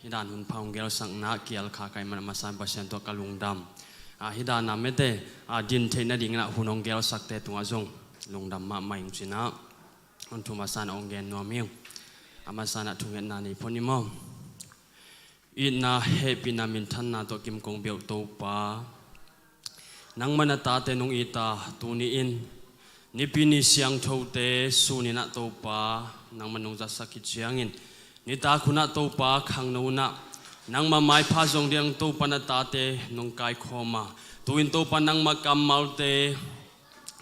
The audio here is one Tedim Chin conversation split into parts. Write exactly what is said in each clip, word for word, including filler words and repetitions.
Hih dan hun pha hong gelsakna kial kha ka hih man a masa in Pasian tawh ka lungdam. Ah, hih dan a mete, ah, din theih nadingin ah hun hong gelsakte tungah zong lungdam mahmah ing ci-in ah hun thu masa in ah hong gen nuam ing. A masa in ah thungetna nei phot ni maw. Itna, hehpihna, minthanna tawh kim kong bia uh Topa, nangmah na tate nong it a, tuni-in Nipi ni siangthote sun in ah Topa, nangmah nong zatsak khit ciangin, nitak hun ah Topa, khangno hun ah nangmah maipha zong ding Topa na tate nong kaikhawm a, tu-in Topa nangmah kammalte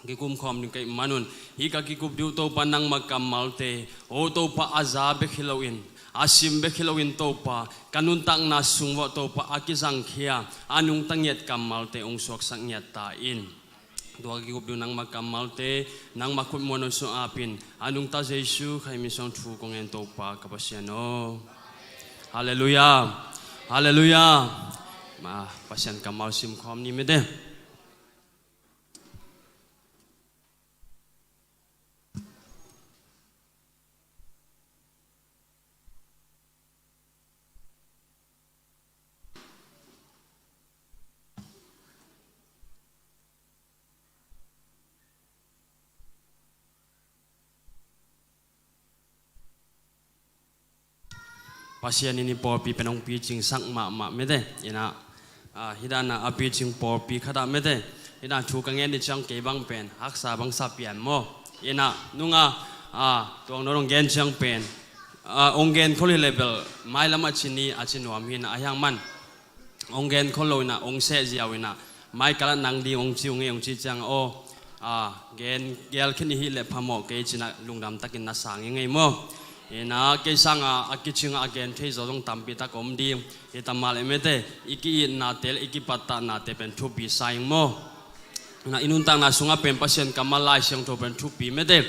kikumkhawm ding ka hih manun, hih ka kikup ding uh Topa nangmah kammalte, aw Topa, a za bek hi loin, a sim bek hi loin Topa, ka nuntakna sung uah Topa a kizangkhia, a nungta ngiat kammalte hong suaksak ngiat ta in. Tua ka kikup ding uh nangmah kammalte nangmah khut muan hong sung apin, a nungta Jesu Khrih min suang thu kong ngen Topa ka Pasian aw. Halleluiah. Halleluiah. Ma, Pasian kammal simkhawm ni mete. Pasian in i pawlpi pen hong picingsak mahmah mete. Inah, ah, hih dan a picing pawlpi khat ah mete, hih dan thu ka ngen ni ciang kei bang pen haksa bang sa pian maw. Inah nunga, ah, tuang nawn hong gen ciang pen, ah, hong gen khol hi leh bel mailam a ci ni a ci nuam hi inah, a hiang man hong gen khol lo inah, hong seh ziau inah, maikal ah nang ding hong ci uh ngei, hong cih ciang aw, a, gen gel khin i hih leh phamawh kei ci inah lungdam takin na sang i ngei maw. Inah kei sanga a kicing a gen thei zaw zong tampi tak om ding hi ta mah leh mete, i ki-itnate le i kipattahnate pen thupi sa ing maw. Inah i nuntakna sungah pen Pasian kammal Lai Siangtho pen thupi mete.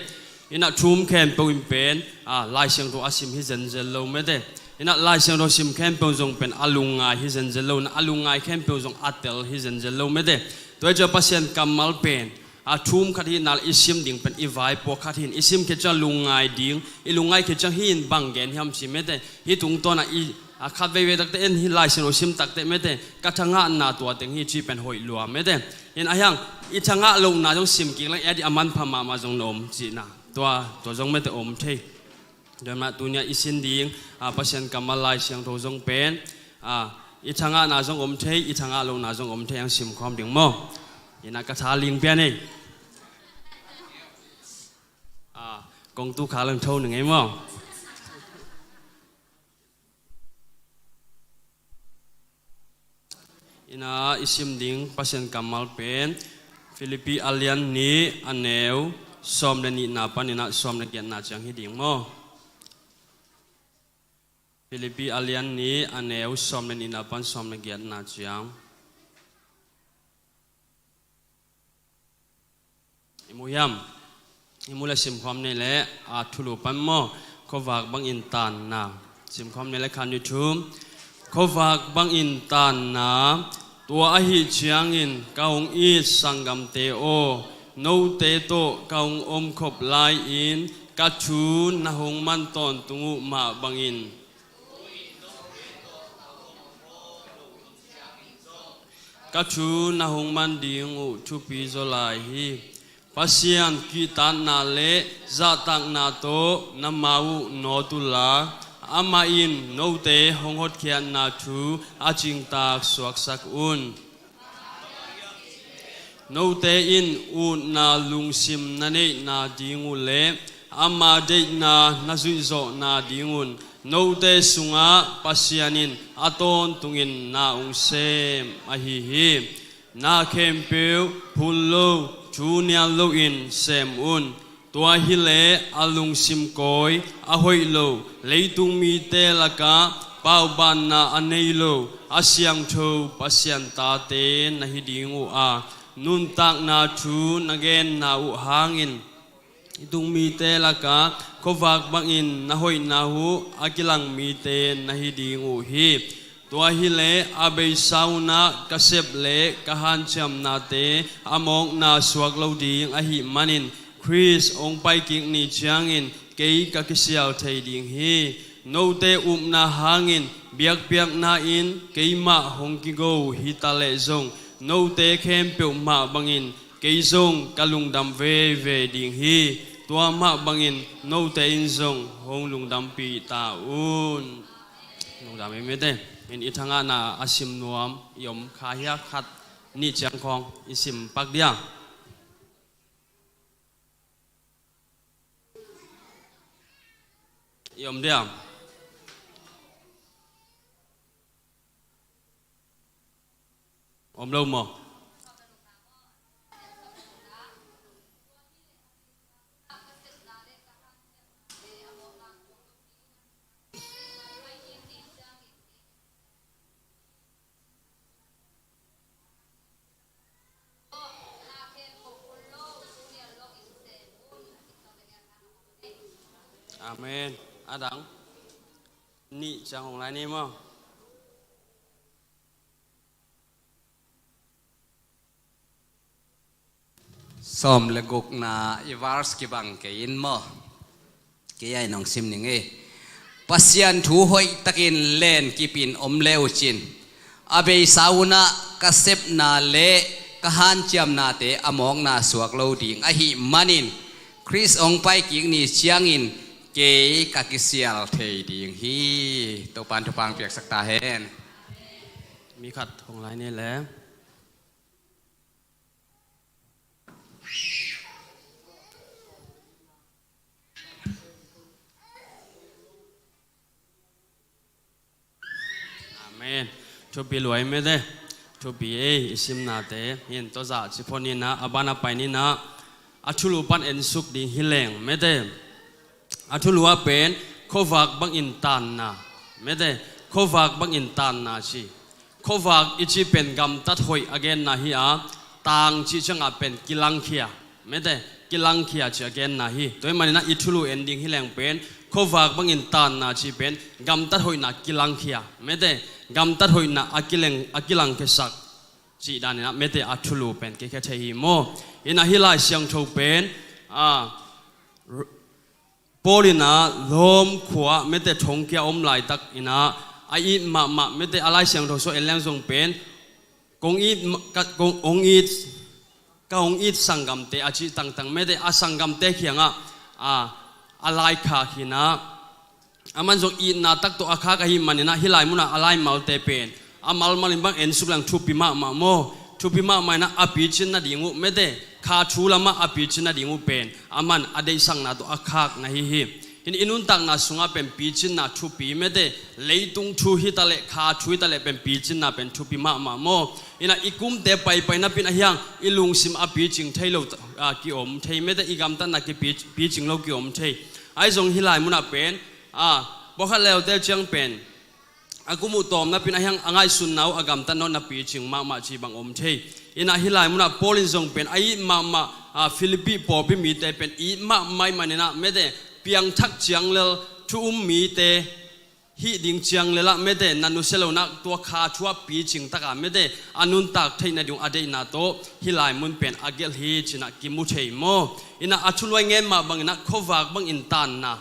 Inah thu um khempeuh in pen, ah, Lai Siangtho a sim hi zenzen lo mete. Inah Lai Siangtho sim khempeuh zong pen a lungngai hi zenzen lo, inah a lungngai khempeuh zong a tel hi zenzen lo mete. Tua hi ciah Pasian kammal pen, ah, thu um khat hi inah i sim ding pen i vaipuak khat hi in, i sim khit ciah lungngai ding, i lungngai khit ciah hih in bang gen hiam ci mete. Hih tungtawn ah i, ah, khat veivei takte en hih Lai Siangtho sim takte mete, ka thangahna tua teng hi ci pen hoih lua mete. In a hiang, i thangah lohna zong sim kik leng, eh, a manpha mahmah zong na om cihna. Tua, tua zong mete om thei. Tua mah tuni-ah i sin ding, ah, Pasian kammal Lai Siangtho zong pen, ah, i thangahna zong om thei, i thangah lohna zong om thei, ang simkhawm ding maw. Inah ka tha ling pian ei. Ah, kong tu kha lang tho ning ei maw. Inah i sim ding Pasian kammal pen Philippi a lian nih a neu sawm le nihna pan inah sawm le giatna ciang hi ding maw. Philippi a lian nih a neu sawm le nihna pan sawm le giatna ciang. I mu hiam? I mu le simkhawm nei le, a thulu pan maw, khuavak bangin tanna. Simkhawm nei le khan ni thum. Khuavak bangin tanna, tua ahi ciangin ka hong it sanggamte aw, note tawh ka hong omkhop lai-in ka thu na hong man tawntung uh mah bangin ka thu na hong man ding uh thupi zaw lai hi. Pasian kihtakna le zahtakna tawh na ma uh nawt unla, amah in note hong hotkhiatna thu a cingtak suaksak un. Note in utna lungsim na neihna ding uh le ama deihna na zuihzawhna dingun note sungah Pasian in a tawntungin na hong sem ahi hi. Na khempeuh phun lo, thu nial loin sem un. Tua hileh a lungsim kawi, a hoih lo, leitung mite lakah paubanna a nei lo, a siangtho Pasian tate na hi ding uh a, nuntakna thu na genna uh hangin leitung mite lakah khuavak bangin na hoihna uh a kilang mite na hi ding uh hi. Tua hileh a beisa unah ka sep le ka hanciamnate a mawkna suak lo ding ahih manin Khrist hong paikik ni ciangin kei ka kisial thei ding hi. Note upna hangin Biakpiakna in keimah hong kigo hi ta leh zong, note khempeuh mah bangin kei zong ka lungdam veivei ding hi. Tua mah bangin note in zong hong lungdampih ta un. Lungdam ei mete. In i thangahna a sim nuam i om kha hia? Khat nih ciang khawng i sim pak dia. I om dia? Om lo maw? Amen. A dang nih ciang hong lai ni maw? Sawm le gukna i verse kibang kei in maw? Kei a in hong sim ning ei. Pasian thu hoihtakin lenkipin om le uh cin, a beisa hunah ka sepna le ka hanciamnate a mawkna suak lo ding ahih manin, Khrist hong paikik ni ciangin kei ka kisial thei ding hi. Topan thupha piaksak ta hen. Mi khat hong lai ni le. Amen. Thupi lua ei mete. Thupi ei, i simnate. Hin tawzah ci phot ni na, a ban a pai ni na. A thulu pan ensuk ding hi leng mete. A thulu ah pen khuavak bangin tanna mete. Khuavak bangin tanna ci. Khuavak i cih pen gamtat hoih a genna hi a, tang cih ciangah pen kilangkhia mete, kilangkhia cih a genna hi. Tua ahih maninah i thulu en ding hi leng pen khuavak bangin tanna cih pen gamtat hoihna kilangkhia mete, gamtat hoihna a kileng, a kilangkhiasak cih daninah mete a thulu pen kikhia thei hi maw? Inah hih Lai Siangtho pen a Paul inah Rom khua mete thongkia om laitak inah a it mahmah mete a Lai Siangtho sua en leng zong pen kong it ma-, ka, kong, hong it, ka hong it sanggamte a cih tangtang mete a sanggamte khiangah a, a laikhak hinah a man zong itna tak tawh a khak ahih maninah hih lai munah a laimalte pen a malmal in bang ensuk leng thupi mahmah maw? Thupi mahmah inah a picin nading uh mete kha thu lamah a picin nading uh pen a man a deihsakna tawh a khak na hi hi. Hin i nuntakna sungah pen picinna thupi mete leitung thu hi ta leh kha thu hi ta leh pen picinna pen thupi mahmah maw? Inah i kumte paipai napin ahiang i lungsim a picing thei lo, a, kiom thei mete i gamtatna kipic-, picing lo kiom thei. Ahi zong hih lai munah pen a, pawlkhat leute ciang pen a kum uh tawm napin ahiang a ngaihsutna uh a gamtat nawh napi cing mahmah cih bang om thei. Inah hih lai munah Paul in zong pen a it mahmah a, Philippi pawlpi mite pen it mahmah ih maninah mete piangthak ciang lel thu um mite hih ding ciang lelah mete na nusia lonah tua kha thu ah picing takah mete a nuntak theih nading uh a deihna tawh hih lai mun pen a gelh hi cinah kimu thei maw? Inah a thuluai ngen mah banginah khuavak bangin tanna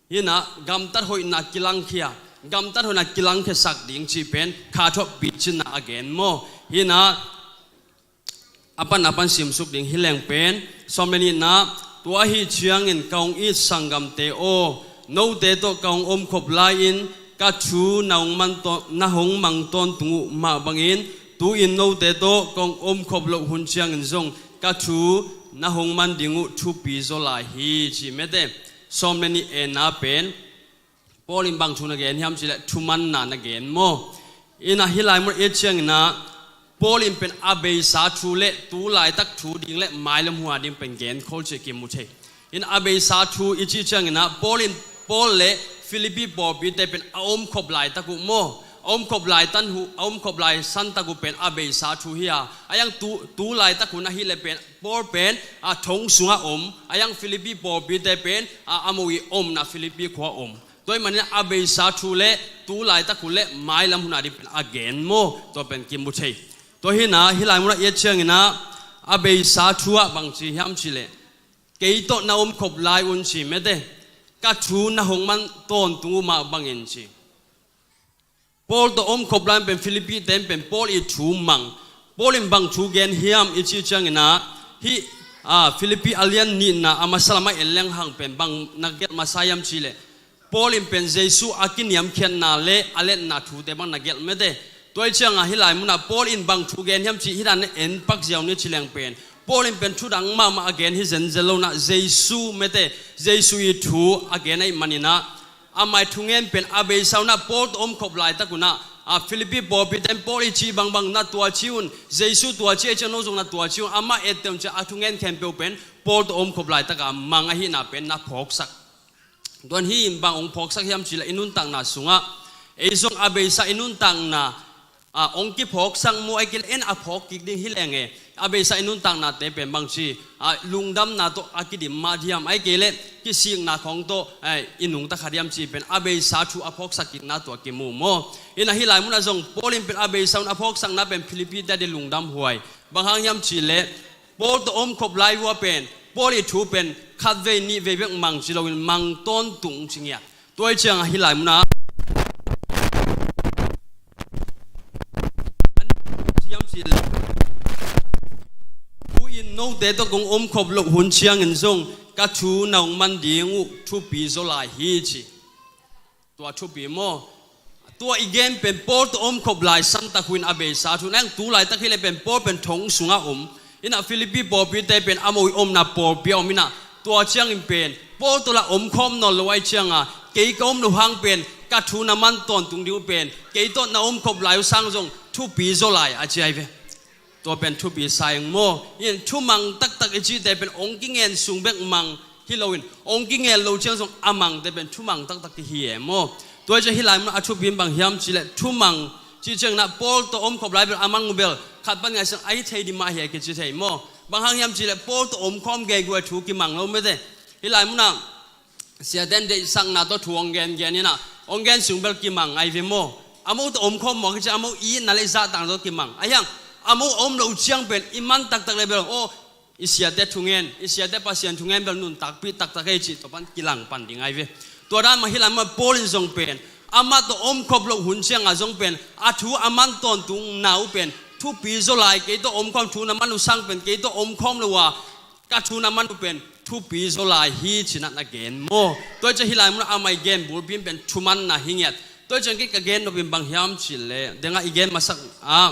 Hinah gamtat hoihna kilangkhia, gamtat hoihna kilangkhiasak ding cih pen kha thu ah picinna a gen maw? Hinah a pan a pan simsuk ding hi leng pen sawm le nihna, tua ahi ciangin ka hong it sanggamte aw, note tawh ka hong omkhop lai-in ka thu na hong man tawn, na hong mang tawntung uh mah bangin tu-in note tawh ka hong omkhop loh hun ciangin zong ka thu na hong man ding uh thupi zaw lai hi ci mete. Sawm le nih enna pen Paul in bang thu na gen hiam cileh thumanna na gen maw? Inah hih lai mun et cianginah Paul in pen a beisa thu le tu laitak thu ding le mailam hua ding pen gen khol cih kimu thei. In a beisa thu i cih cianginah Paul in Paul le Philippi pawlpite pen a omkhop laitak uh maw? A omkhop laitan hu, a omkhop lai santak uh pen a beisa thu hi a, a yang tu, tu laitak hun ahileh pen Paul pen a thong sungah om, a yang Philippi pawlpite pen a, a mo i omna Philippi khua om. Tua ih manin a beisa thu le tu laitak hun le mailam hun a ding pen a gen maw? Tua pen kimu thei. Tua hinah hih lai munah i et cianginah a beisa thu ah bang ci hiam cileh kei tawh na omkhop lai un ci mete, ka thu na hong man tawntung uh mah bangin ci. Paul tawh omkhop lai-in pen Philippi-te in pen Paul i thu mang. Paul in bang thu gen hiam i cih ciangin ah, hih, a, Philippi a lian nihna a masa lamah en leng hang pen bang na gelh masa hiam cih leh, Paul in pen Jesu a kiniamkhiatna le a letna thute bang na gelh mete. Tua ahih ciangah hih lai munah Paul in bang thu gen hiam cih hih dan en pak ziau ni ci leng pen, Paul in pen thu dang mahmah a gen hi zenzen lo-in ah Jesu mete, Jesu i thu a gen ahih manin ah, amah i thungen pen a beisa un ah Paul tawh omkhop laitak un ah, a, Philippi pawlpi-te in Paul i cih bangbang na tua ci un, Jesu tua ci ahih ciang no zong na tua ci un, amah etteh un ci-a a thungen khempeuh pen Paul tawh omkhop laitak a mang ahihna pen na phawksak. Tua in hih in bang hong phawksak hiam cih leh i nuntakna sungah, ei zong a beisa i nuntakna, a, hong kiphawksak maw, ahih kei leh en a phawk kik ding hi leng e, a beisa i nuntaknate pen bangci, a, lungdamna tawh a kidim mah diam, ahih kei leh kisikna khawng tawh, a, i nungta kha diam cih pen a beisa thu a phawksak kikna tua kimu maw. In ah hih lai munah zong Paul in pen a beisa un a phawksakna pen Philippi-te ading lungdam huai. Bang hang hiam cih leh Paul tawh omkhop lai uh ah pen Paul i thu pen khatvei nihvei bek mang ci loin mang tawntung ci ngiat. Tua ahih ciangah hih lai munah, hiam cih leh, tu-in note tawh kong omkhop loh hun ciangin zong ka thu na hong man ding uh thupi zaw lai hi ci. Tua thupi maw? Tua i gen pen Paul tawh omkhop lai santak hun a beisa thu. Nang tu laitak hi leh pen Paul pen thong sungah om. In ah Philippi pawlpi-te pen amau i omna pawlpi ah om in ah. Tua ciangin pen Paul tawh lah omkhawm nawn lo ahih ciangah, kei ka om loh hang pen ka thu na man tawntung ding uh pen kei tawh na omkhop lai uh sang zong thupi zaw lai a ci ahi ve. Tua pen thupi sa ing maw? In thumang taktak i cihte pen hong kingen sung bek mang hi loin, hong kingen lo ciang zong a mangte pen thumang taktak kihi e maw? Tua ahih ciang hih lai mun a thupi in bang hiam cih leh thumang cih ciangin ah Paul tawh omkhop lai bel a mang uh bel khat pan ngai sang a hi thei ding mah hi a kici thei maw? Bang hang hiam cih leh Paul tawh omkhawm gegu a thu kimang lo mete. Hih lai munah siate in deihsakna tawh thu hong gengen in ah, hong gen sung bel kimang ahi ve maw? Amau tawh omkhawm maw kici, amau i itna le i zahtang tawh kimang. Ahi hang, amau a om loh ciang pen i man taktak le bel, aw, i siate thungen, i siate Pasian thungen bel nuntakpih taktak ei cih tua pan kilang pan ding ahi ve. Tua dan mah hih lai mah Paul in zong pen, amah tawh omkhop loh hun ciangah zong pen, a thu a man tawntungna uh pen thupi zaw lai, kei tawh omkhawm thu na man uh sang pen, kei tawh omkhawm lo a, ka thu na man uh pen thupi zaw lai hi ci-in ah na gen maw? Tua ahih ciang hih lai munah amah i gen bulpi in pen thumanna hi ngiat. Tua ahih ciang kei ka gen nop in bang hiam cih leh, dengah i gen masak ah,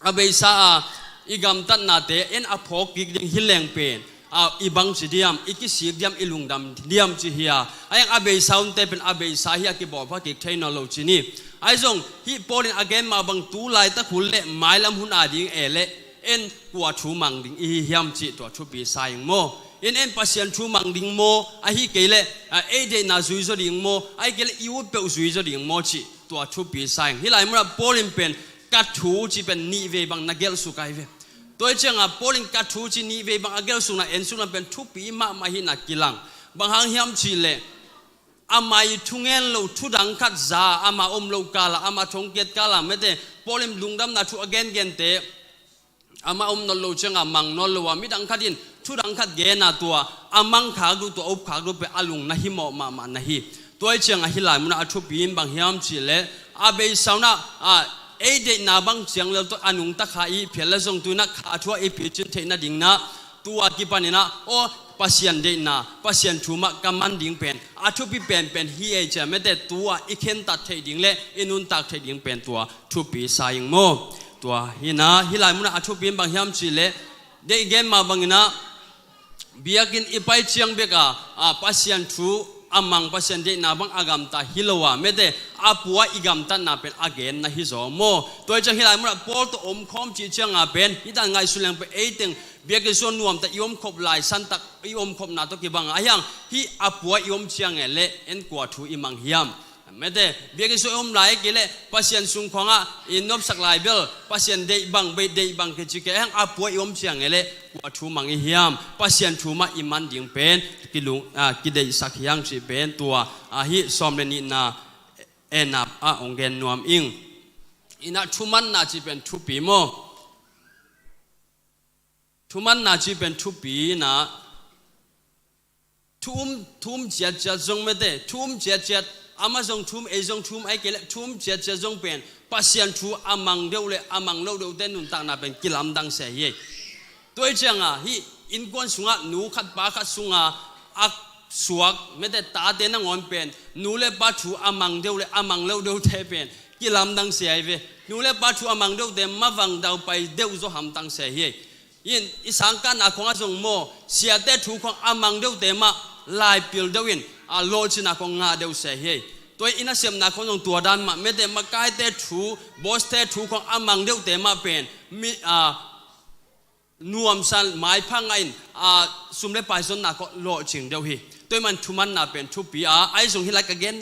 a beisa a i gamtatnate en a phawk kik ding hi leng pen, a, i bangci diam, i kisik diam, i lungdam diam ci hi a. Ahi hang a beisa unte pen a beisa hi a kibawlpha kik thei nawn lo ci ni. Ahi zong hih Paul in a gen mah bang tu laitak hun le mailam hun a ding e le en kua thu mang ding i hi hiam cih tua thupi sa ing maw? In en Pasian thu mang ding maw? Ahih kei leh, a, ei deihna zui zaw ding maw? Ahih kei leh i ut peuh zui zaw ding maw cih tua thupi sa ing. Hih lai munah Paul in pen ka thu cih pen nihvei bang na gelh suk ahi ve. Tua ahih ciangah Paul in ka thu cih nihvei bang a gelh sukna, en sukna pen thupi mahmah ahihna kilang. Bang hang hiam cih leh, amah i thungen loh thu dang khat za, amah om loh kal ah, amah thongkiat kal ah mete, Paul in lungdamna thu a gengente, amah om nawn loh ciangah mang nawn lo a, midang khat in thu dang khat gen a, tua a mang khak duh, tua a up khak duh pen a lung na himawh mahmah na hi. Tua ahih ciangah hih lai munah a thupi in bang hiam cih leh, a beisa un ah, a, ei deihna bang ciang lel tawh a nungta kha i hi phial leh zong tu-in ah kha a thu ah i picin theih nading in ah, tu-a kipan in ah, aw, Pasian deihna, Pasian thu mah ka man ding pen a thupi penpen hi ei ci-a mete, tu-a i khentat theih ding le i nuntak theih ding pen tua thupi sa ing maw? Tua hi-in ah hih lai munah a thupi in bang hiam cih leh, deih i gen mah bangin ah, biakinn i pai ciang bek a, a, Pasian thu a mang, Pasian deihna bang a gamta hi lo a mete, a pua i gamtatna pen a genna hi zaw maw? Tua ahih ciang hih lai munah Paul tawh omkhawm cih ciangah pen hih dan ngaihsun leng pen ei teng biakinn sung nuamtak i omkhop lai santak i omkhopna tawh kibang a, ahi hang hih a pua i om ciang e le en kua thu i mang hiam? Mete, biakinn sung i om lai kei leh Pasian sung khawngah i nopsak lai bel Pasian deih bang, bei deih bang kici kei, ahi hang a pua i om ciang e le kua thu mang i hiam? Pasian thu mah i man ding pen kilung, a, kideihsak hi hang cih pen tua, a, hih sawm le nihna en ah hong gen nuam ing. In ah thumanna cih pen thupi maw? Thumanna cih pen thupi in ah, thu um, thu um ciatciat zong mete, thu um ciatciat Amah zong thu um, ei zong thu um, ahih kei leh thu um ciatciat zong pen Pasian thu a mang deuh le a mang lo deuhte nuntakna pen kilamdang se hi. Tua hi ciangah hih innkuan sungah nu khat pa khat sungah a suak mete tate nangawn pen nu le pa thu a mang deuh le a mang lo deuhte pen kilamdang se hi ve. Nu le pa thu a mang deuhte mavang daupai deuh zaw hamtang se hi. In i sangkahna khawngah zong maw, siate thu khawng a mang deuhte mah laipil deuh in a lawhcinna khawng ngah deuh se hi. Tua i nasepna khawng zong tua dan mah, mete makaite thu, bawste thu khawng a mang deuhte mah pen mi a nuamsa maipha ngah in a sum le pai zonna khawng lawhcing deuh hi. Tua i man thumanna pen thupi a, ahi zong hih lai ka gen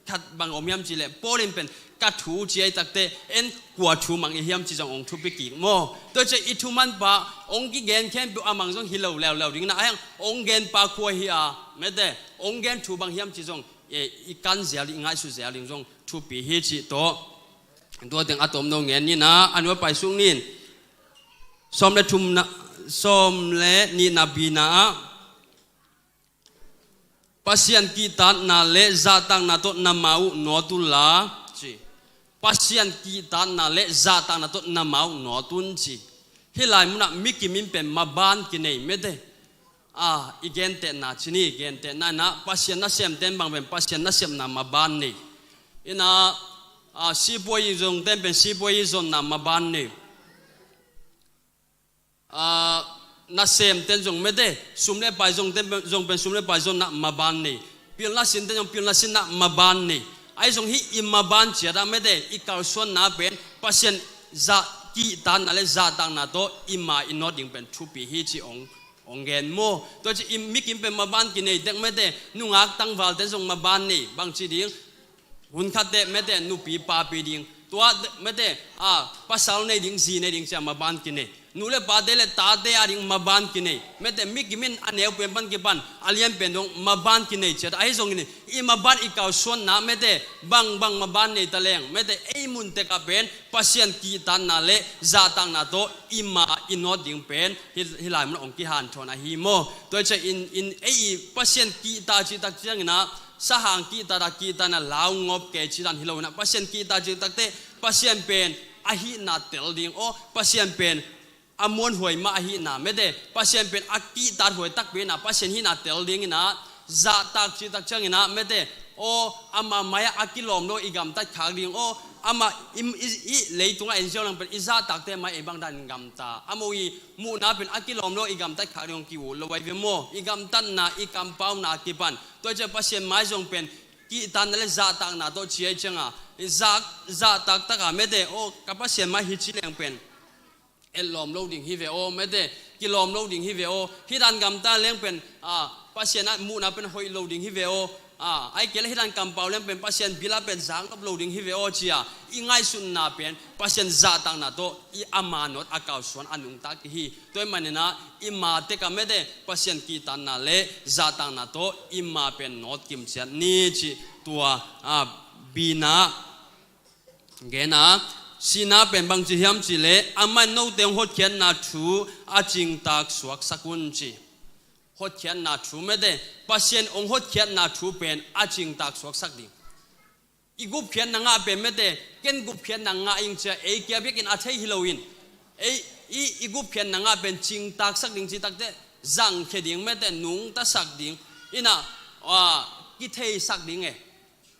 khat bang om hiam cih leh Paul in pen ka thu ci ahih takteh en kua thu mang i hiam ci zong hong thupi kik maw? Tua ciang i thuman pa hong kigen khempeuh a mang zong hi lo leuleu ding na, ahi hang hong gen pa kua hi a, mete hong gen thu bang hiam ci zong, eh, i kan zel ding, i ngaihsut zel ding zong thupi hi cih tawh. Tua teng a tomno ngen ni na, a nua pai suk ni. Sawm le thumna, sawm le nihna bina ah Pasian kihtakna le zahtakna tawh na ma uh nawt unla ci. Pasian kihtakna le zahtakna tawh na ma uh nawt un ci. Hih lai munah mikim in pen maban kinei mete. A, i gentehna ci ni, gentehna inah Pasian nasemte in bang pen Pasian nasepna maban nei. Inah, a, sipuai zongte in pen sipuai zonna maban nei. A, nasemte in zong mete, sum le pai zongte in pen, zong pen sum le pai zonna maban nei. Pilna sinte in zong pilna sinna maban nei. Ahi zong hih i maban ciatah mete, i kalsuanna pen Pasian zah kihtakna le zahtakna tawh i ma i nawt ding pen thupi hi ci hong, hong gen maw? Tua ci i mikim pen maban kinei tek mete, nungak tangvalte in zong maban nei, bangci ding, hun khatte mete nupi papi ding, tua mete, a, pasal nei ding, zi nei ding cia maban kinei. Nu le pate le tate a ding maban kinei. Mete mikim in a neu pen pan kipan a lian pen dong maban kinei ciat. Ahi zongin i maban i kalsuanna mete bangbang maban nei ta leng, mete ei mun tekah pen Pasian kihtakna le zahtakna tawh i ma i nawt ding pen hih, hih lai mun hong kihanthawn ahi maw? Tua hi ciah in, in ei i Pasian kihtak cih tak cianginah sahang kihtak a kihtakna lau ngop kei cih dan hi lo inah Pasian kihtak cih tak teh Pasian pen a hihna tel ding aw, Pasian pen a muanhuai mah a hihna mete, Pasian pen a kihtak huai takpi inah Pasian hihna tel ding inah zahtak cih tak cianginah mete aw, ama mai-ah a kilawm lo i gamtat khak ding aw, ama i, i, i leitungah en ziau lang pen i zahtakte mai ei bang dan in gamta, a mo i muhna pen a kilawm lo i gamtat khak ding aw, ki-ut lo ai ve maw? I gamtatna i kampauna a kipan tua ciah Pasian mai zong pen kihtakna le zahtakna tawh ci ai cianga zah, zahtak taka mete aw, ka Pasian mai hi ci leng pen etlawm lo ding hi ve aw, mete kilawm lo ding hi ve aw. Hih dan gamta leng pen, a, Pasian a muhna pen hoih lo ding hi ve aw. A, ai kei le hih dan kampau leng pen Pasian bila pen zaknop lo ding hi ve aw cia i ngaihsutna pen Pasian zahtakna tawh i ama nawt a kalsuan a nungta kihi. Tua i maninah i ma tekah mete Pasian kihtakna le zahtakna tawh i ma pen nawt kimciat ni cih tua, a, bina gen a, sihna pen bangci hiam cih leh amah in note hong hotkhiatna thu a cingtak suaksak un ci. Hotkhiatna thu mete, Pasian hong hotkhiatna thu pen a cingtak suaksak ding. I gupkhiatna ngah pen mete, ken gupkhiatna ngah ing cia ei kia biakin a thei hi loin, ei i, i gupkhiatna ngah pen cingtaksak ding cih tak teh zangkhia ding mete, nungtasak ding inah, a, kitheisak ding e.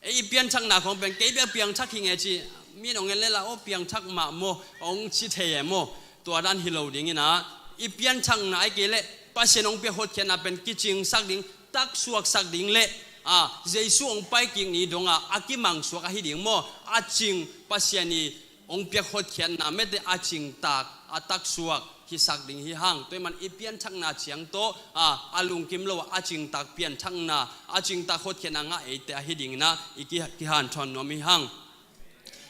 Ei i pianthakna khawng pen kei bek piangthak hi nge ci, mi in hong en lela aw, piangthak mah maw hong ci thei e maw? Tua dan hi lo ding inah i pianthakna ai kei leh Pasian hong piak hotkhiatna pen kicingsak ding, taksuaksak ding le, a, Jesu hong paikik ni dongah a kimangsuak ahi ding maw? A cing Pasian i hong piak hotkhiatna mete a cingtak a taksuak hisak ding hi hang. Tua i man i pianthakna ciang tawh, a, a lungkim lo a cingtak pianthakna, a cingtak hotkhiatna ngah eite ahi ding inah i ki, kihanthawn nuam hi hang.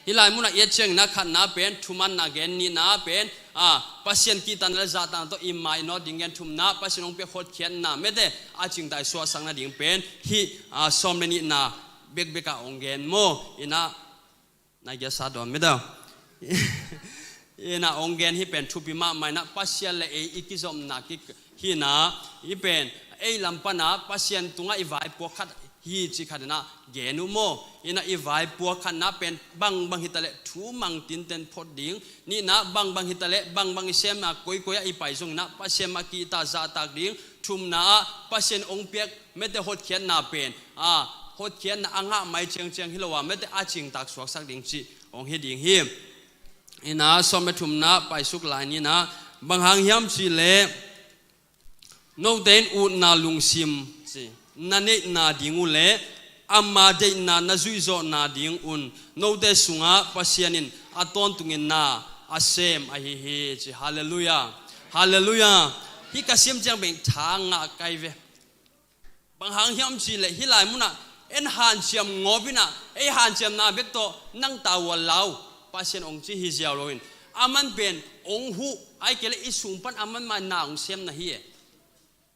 Hih lai munah i et cianginah khatna pen thumanna gen, nihna pen, a, Pasian kihtakna le zahtakna tawh i ma i nawt ding gen, thumna Pasian hong piak hotkhiatna mete a cingtak i suahsak nading pen hih, a, sawm le nihna bekbekah hong gen maw? Inah na giasa dawn mete. Inah hong gen hih pen thupi mahmah inah Pasian le ei i kizopna kik hinah hih pen ei lam panah Pasian tungah i vaipuak khat hi ci khat in ah gen uh maw. In ah i vaipuak khatna pen bangbang hi taleh thu mang tinten phot ding. Nihna bangbang hi taleh bangbang i semna koikoi ah i pai zongin ah Pasian mah kihta zahtak ding. Thumna ah Pasian hong piak mete hotkhiatna pen a hotkhiatna a ngah mai ciangciang hi lo a mete a cingtak suaksak ding cih hong hi ding hi. In ah sawm le thumna paisuk lai ni in ah bang hang hiam cih leh note in utna lungsim ci na neihna ding uh leh ama deihna na zuihzawhna ding un note sungah Pasian in a tawntungin na a sem ahi hi ci. Halleluiah. Halleluiah. Hih ka sim ciang beng tha ngah kai ve. Bang hang hiam cih leh hih lai munah en hanciam ngawp in ah ei hanciamna bek tawh nang ta uh a lau. Pasian hong ci hi ziau loin aman pen hong huh ai kei leh i sung pan aman mah na hong sem na hi e.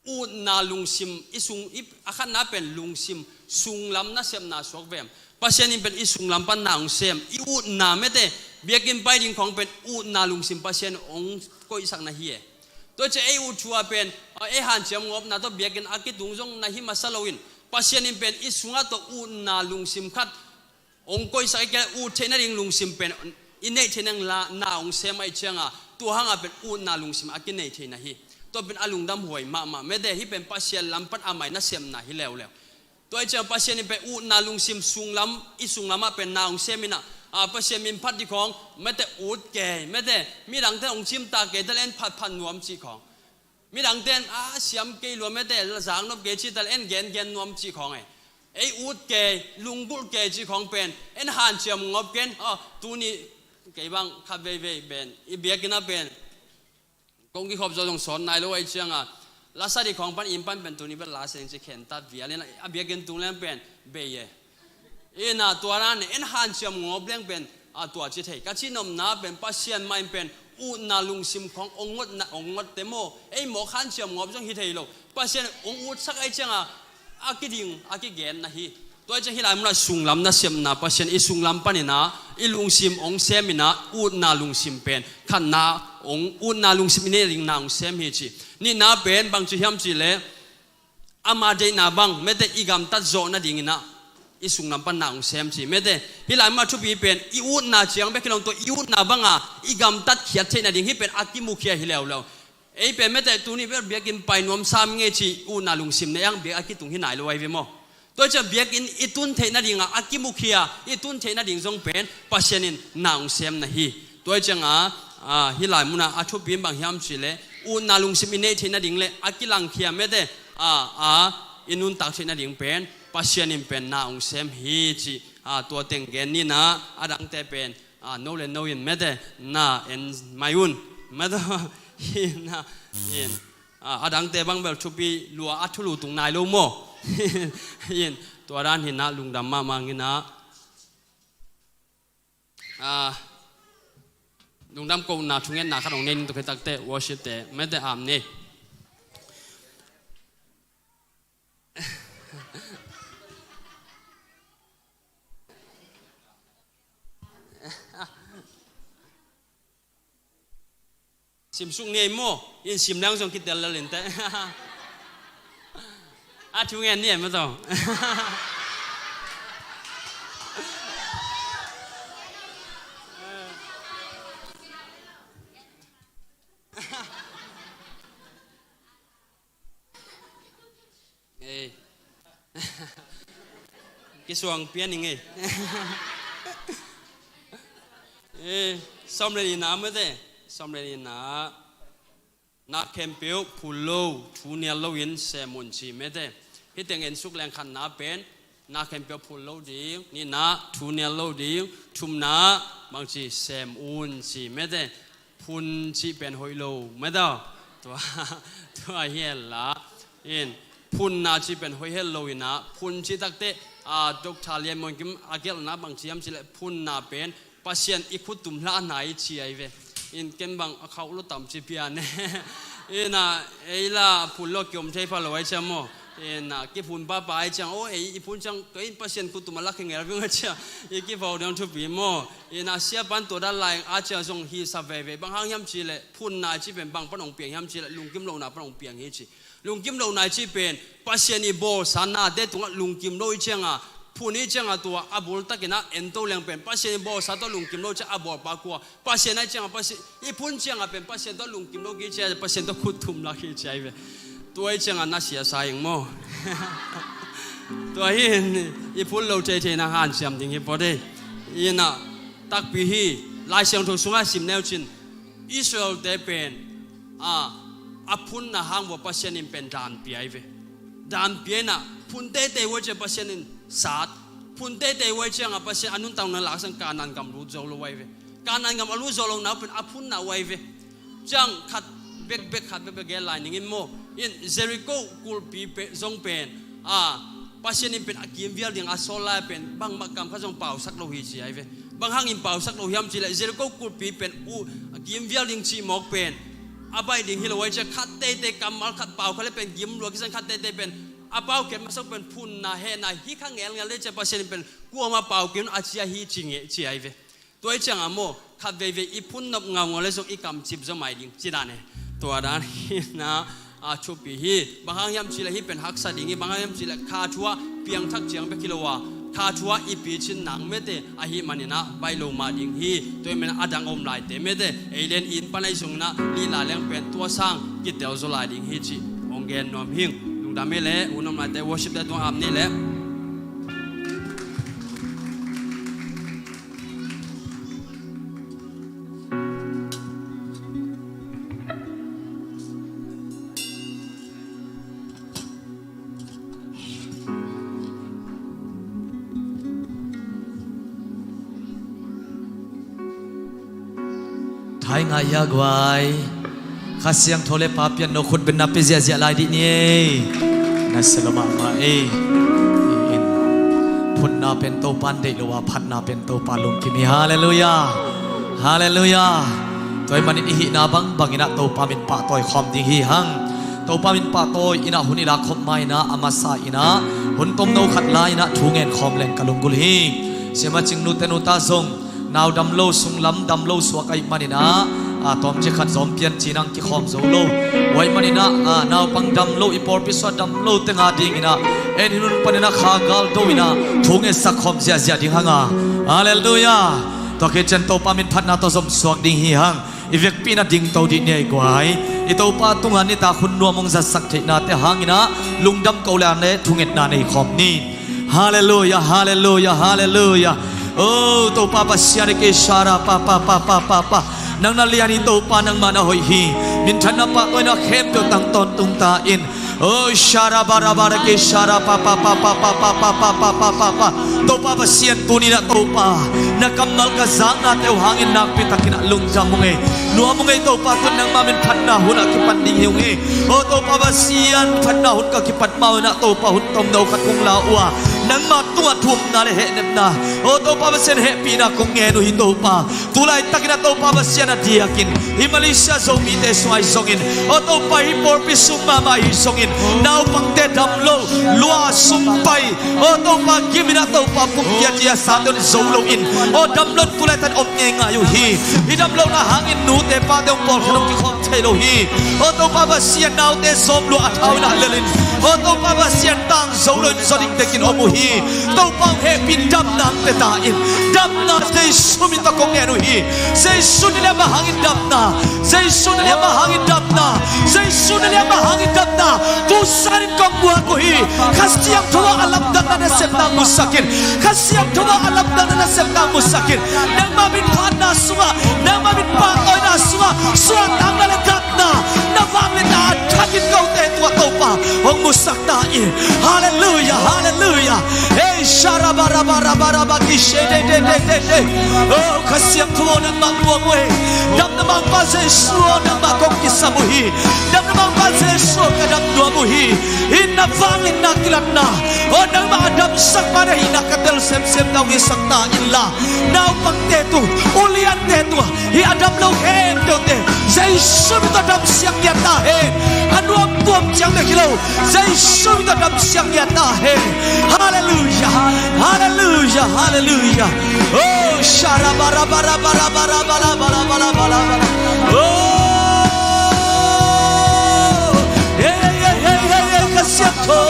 Utna lungsim i sung i a khatna pen lungsim sunglam nasepna suak vem. Pasian in pen i sunglam pan na hong sem i utna mete biakinn pai ding khawng pen utna lungsim Pasian hong koihsak na hi e. Tua ciah ei ut thu ah pen ei hanciam ngawpna tawh biakinn a kitung zong na hi masa loin Pasian in pen i sungah tawh utna lungsim khat hong koihsak i kei ut theih nading lungsim pen i neih theih nading la na hong sem ahih cianga tua hanga pen utna lungsim a kineih theih na hi. Tua pen a lungdam huai mahmah mete hih pen Pasian lam pan a mai nasepna hi leuleu. Tua ahih ciang Pasian in pen utna lungsim sunglam i sunglamah pen na hong sem in ah Pasian min phat ding khawng mete ut kei mete midangte hong cimtak kei taleh en phatphat nuam cih khawng. Midangte in a siam kei lua mete zaknop kei cih taleh en gengen nuam cih khawng e. Ei ut kei lunggulh kei cih khawng pen en hanciam ngawp ken a tuni kei bang khat veivei pen i biakinn ah pen kong kikhop zaw zong sawt nai lo ahih cianga lasa ding khawng pan inn pan pen tuni bel lasa ding ci khentat vial in a biakinn tung leng pen bei e. Ina tua dan en hanciam ngawp leng pen a tua ci thei ka ci nopna pen Pasian mah in pen utna lungsim khawng ong ngotna ong ngotte maw ei mawk hanciam ngawp zong hi thei lo. Pasian ong utsak ahih cianga a kiding a kigen na hi. Tua ahih ciang hih lai munah sunglam nasepna Pasian i sunglam panin ah i lungsim ong sem in ah utna lungsim pen khatna ong utna lungsim i neih ding na ong sem hi ci. Nihna pen bangci hiam cih leh ama deihna bang mete i gamtat zawh nadingin ah i sunglam pan na ong sem ci mete hih lai munah thupi pen i utna ciang bek hi lo tawh i utna banga i gamtat khiat theih nading hih pen a kimukhia hi leuleu. Ei pen mete tuni bel biakinn pai nuam sam ngei ci utna lungsim nei ang biak a kitung hi nai lo ai ve maw. Tua ciang biakinn i tun theih nadingah a kimukhia i tun theih nading zong pen Pasian in na ong sem na hi. Tua cianga hih lai munah a thupi in bang hiam cih leh utna lungsim i neih theih nading le a kilangkhia mete a i nuntak theih nading pen Pasian in pen na ong sem hi ci. Tua teng gen nina a dangte pen no le no in mete na en mai un mete hi na in a dangte bang bel thupi lua a thulu tung nai lo maw. In tua dan hi na lungdam mahmah ngina lungdam kohna thungetna khat ong nei ning tuk hi takte worship te mete am nei. Simsuk ni ei maw in sim lang zong kitel lel in te. A thungen ni ei maw tawh. Ei. Kisuang pian ing ei. Ei, sawm le nina mete sawm le nina na khempeuh phul lo thu nial loin sem un ci mete. Hih teng en suk leng khatna pen na khempeuh phul lo ding nina thu nial lo ding thumna bangci sem un ci mete. Phun cih pen hoih lo mete tua tua hi hel la in phunna cih pen hoih hel lo ina phun cih takte a Doctor Lian Muan Kim a gelhna bangci hiam cih leh phunna pen Pasian i khut tum hlah na i ci ai ve. In ken bang a khauh lo tam ci pian e. Ina ei la phun lo kiom thei pha lo ai ciang maw. Ina kiphun papa ai ciang o ei i phun ciang kei in Pasian khut tum a lak hi ngel ving ai ciang i kipau ding thupi maw. Ina sia pan tua dan lai a ciang zong hi sa veve bang hang hiam cih leh phunna cih pen bang pan ong piang hiam cih leh lungkim lohna pan ong piang hi ci. Lungkim lo nai ci pen Pasian i bawlsa nate tungah lungkim lo i cianga, phun i cianga tua a bul takinah ento leng pen Pasian i bawlsa tawh lungkim lo cia a bawlpa kua, Pasian ai cianga, Pasian i phun cianga pen Pasian tawh lungkim lo ki cia, Pasian tawh khut thum lak hi cia i ve. Tua i cianga na siasa ing maw? Tua hi, i phun lo thei thei na hanciam ding hi pawh dei. Inah takpi hi. Lai Siangtho sungah sim neu cin Israel-te pen a, a phunna hang vua Pasian in pen danpia i ve. Danpia inah phun teitei vua cia Pasian in sat. Phun teitei vua cianga Pasian a nuntakna laksan Kanaan gam lut zo lo ai ve. Kanaan gam a lut zo lo nau pen a phunna vua i ve. Ciang khat bekbek khat bekbek gel lai ning in maw? In Jericho kulpi pe, zong pen a, Pasian in pen a kimvial ding a sawl lai pen bangmah kam khat zong pausak lo hi ci ai ve. Bang hangin pausak lo hiam cileh Jericho kulpi pen uh a kimvial ding cihmawk pen a baih ding hi lo ai cia khat teitei kammal khat pau khat le pen gim lua kisan khat teitei pen a pau kiat masak pen phunna hehna hi kha ngelngel le cia Pasian in pen kuama pau kiat a cia hi ci ngeh ci ai ve. Tua i cianga maw khat veivei i phun nop ngaungau le zong i kamcip zaw mai ding ci dan e. Tua dan hina a thupi hi. Bang hang hiam cileh hi pen haksa ding hi. Bang hang hiam cileh kha thu ah piangthak ciang bek hi lo a, kha thu ah i picin nak mete ahi maninah baih lo mah ding hi. Tua i menah a dang om laite mete ei len in pan ahi zonginah lih lai leng pen tua sang kitel zaw lai ding hi cih hong gen nuam hing. Lungdam hi leh u nuam laite worship te tua am ni leh. Thai ngah hia guai. Kha Siangtho le Pa Pian no khut benna pe ziahziah lai dih ni ei. Na sia lo mahmah ei. Phunna pen Topa in deih lo a, phatna pen Topa lungkim hi. Halleluiah. Halleluiah. Tua ahih manin i hihna bangbang inah Topa min pahtawi khawm ding hi hang. Topa min pahtawi inah hun i lak khop ma inah a masa inah hun tomno khat la inah thu ngen khawm leng ka lunggulh hi. Siama Cing nute nuta zong nau dam lo, sunglam dam lo suak ahih maninah a, tawmci khat zawm pian cinah kikhawm zo lo. Tua ahih maninah a, naupang dam lo, i pawlpi sungah dam lo tenga dinginah en hi nun paninah kha gal do inah thu ngetsak khawm ziahziah ding hanga. Halleluiah. Tua khit ciang Topa min phatna tawh zom suak ding hi hang. I vekpi inah dingto dih ni ei guai. I Topa tungah nitak hun nuam hong zatsak theihnate hanginah lungdam ko le an le thungetna nei khawm ni. Halleluiah, halleluiah, halleluiah. O Topa Pasian, i kei sara pa pa pa pa pa pa. Nang na lian hi Topa, nangmah na hoih hi. Minthanna pahtawina khempeuh tang tawntung ta in. O sara bara bara kei sara pa pa pa pa pa pa pa pa pa pa pa pa. Topa Pasian, tuninah Topa na kammal ka zaknate uh hangin nakpi takinah lungdam ung ei. Nuam ung ei Topa, tun nangmah min phatna hunah kipan ding hi ung ei. O Topa Pasian, phatna hun ka kipat mah unah Topa hun tomno khat kong la uh a, nangmah tungah thumna le hehnepna, o Topa Pasian, hehpihna kong ngen uh hi Topa. Tulaitak inah Topa Pasian, a diakin hih Malaysia Zomite sung ahi zongin, o Topa, hih pawlpi sung mahmah ahi zongin naupangte dam lo, lua sung pai, o Topa, gim inah Topa pumpi a ci a sate un zo loin, o dam lo in tulaitak om ngeingai uh hi. Hih dam lohna hangin nute pate hong pawlkhat hong kikhawm thei lo hi. O Topa Pasian, naute zawm lua a thau inah lelin, o Topa Pasian, tang zo loin zaw dikdekin om uh hi. Topa hong hehpih in, damna hong pia ta in. Damna Jesu min tawh kong ngen uh hi. Jesu na lian mah hangin damna. Jesu na lian mah hangin damna. Jesu na lian mah hangin damna. Tu sanin kong muak uh hi. Kha Siangtho ah a lamdangna nasepna musak in. Kha Siangtho ah a lamdangna nasepna musak in. Nangmah min phatna sungah, nangmah min pahtawina sungah suahtakna le damna, na vangliatna a thakin kote tungah Topa hong musak ta in. Halleluiah, halleluiah. Hei, sharabarabarabarabar, kishe de de de de de. Oh, Kha Siangtho aw, nangmah muang uh hi. Damna mangpa Jesu aw, nangmah kong kisam uh hi. Damna mangpa Jesu aw, ka dam nuam uh hi. Hih na vangliatna kilatna, oh, nangmah a damsak pa na hihna ka tel semsem na hong hisak ta inla, naupangte tung, uliante tung, hih a dam lo khempeuhte Jesu min tawh damsiang ngiat ta hen. A nuam tuam ciang bek hi lo, Jesu min tawh damsiang ngiat ta hen. Halleluiah, halleluiah, halleluiah. Oh, sharabarabarabarabar. Oh, hey, hey, hey, hey. Siangtho,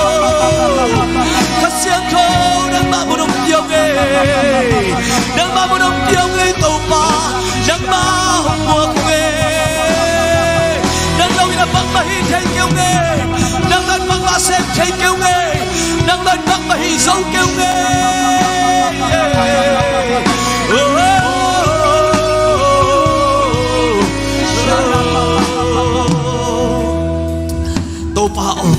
Kha Siangtho, nangmah mun hong pia ung ei. Nangmah mun hong pia ung ei Topa. Nangmah hong muak ung ei. Nang lo in a bangmah hi thei kei ung ei. Nang lo in bangmah sem thei kei ung ei. Nang lo in bangmah hi zo kei ung ei. Oh, oh, oh, oh. Topa aw,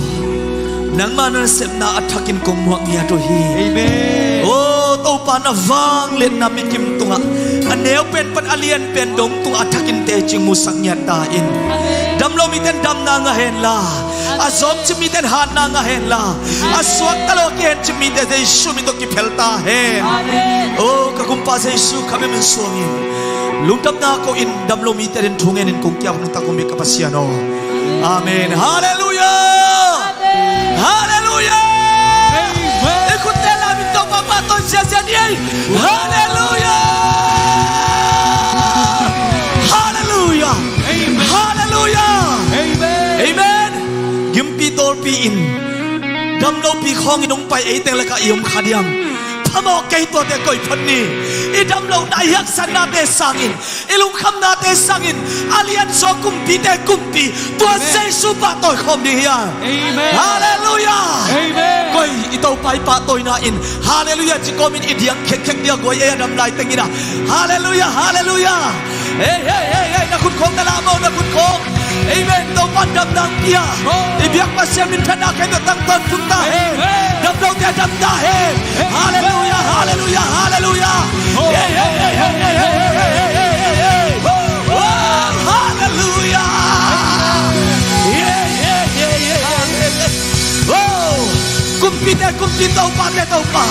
nangmah na nasepna a thakin kong muak ngiat uh hi. Amen. Aw Topa, na vangliatna mikim tungah, a neu pen pan a lian pen dong tungah a thakin teci musak ngiat ta in. Amen. Dam lo mite in damna ngah hen la, a zawng cip mite in hatna ngah hen la, a suakta lo a kihen cip mite Jesu min tawh kiphel ta hen. Amen. Aw ka Kumpa Jesu, kha bia min suangin lungdamna ko in, dam lo mite adingin thu ngenin kong kiap nungta kong bia ka Pasian aw. Amen. Halleluiah. Amen. Halleluiah. Amen. I khutte la min Topa pahtawi ziahziah ni ei. Halleluiah. Halleluiah. Amen. Halleluiah. Amen. Amen. Gimpi tawlpi in, dam lopi khawngin hong pai ei teng lakah i om kha diam? Phamawh kei, tuate koi phot ni. I dam lohna, i haksatnate sangin, i lungkhamnate sangin a lian zaw kumpite kumpi, tua Amen. Jesu pahtawi khawm ding hi a. Amen. Halleluiah. Amen. Koi i Topa i pahtawina in Halleluiah ci kawmin i diang khekkhek dia guai ei a dam lai tengin a. Halleluiah, halleluiah. Ei, ei, ei, ei, na khut khawng na lah maw, na khut khawng. Amen. Topa'n damna hong pia. Oh. I biak Pasian minthanna khempeuh tang tawntung ta hen. Amen. Dam lote a dam ta hen. Amen. Halleluiah, halleluiah, halleluiah. Oh. Ei, ei, ei. Oh, halleluiah. Ei, ei, ei, ei, ei. Oh. Kumpite kumpi, Topate Topa,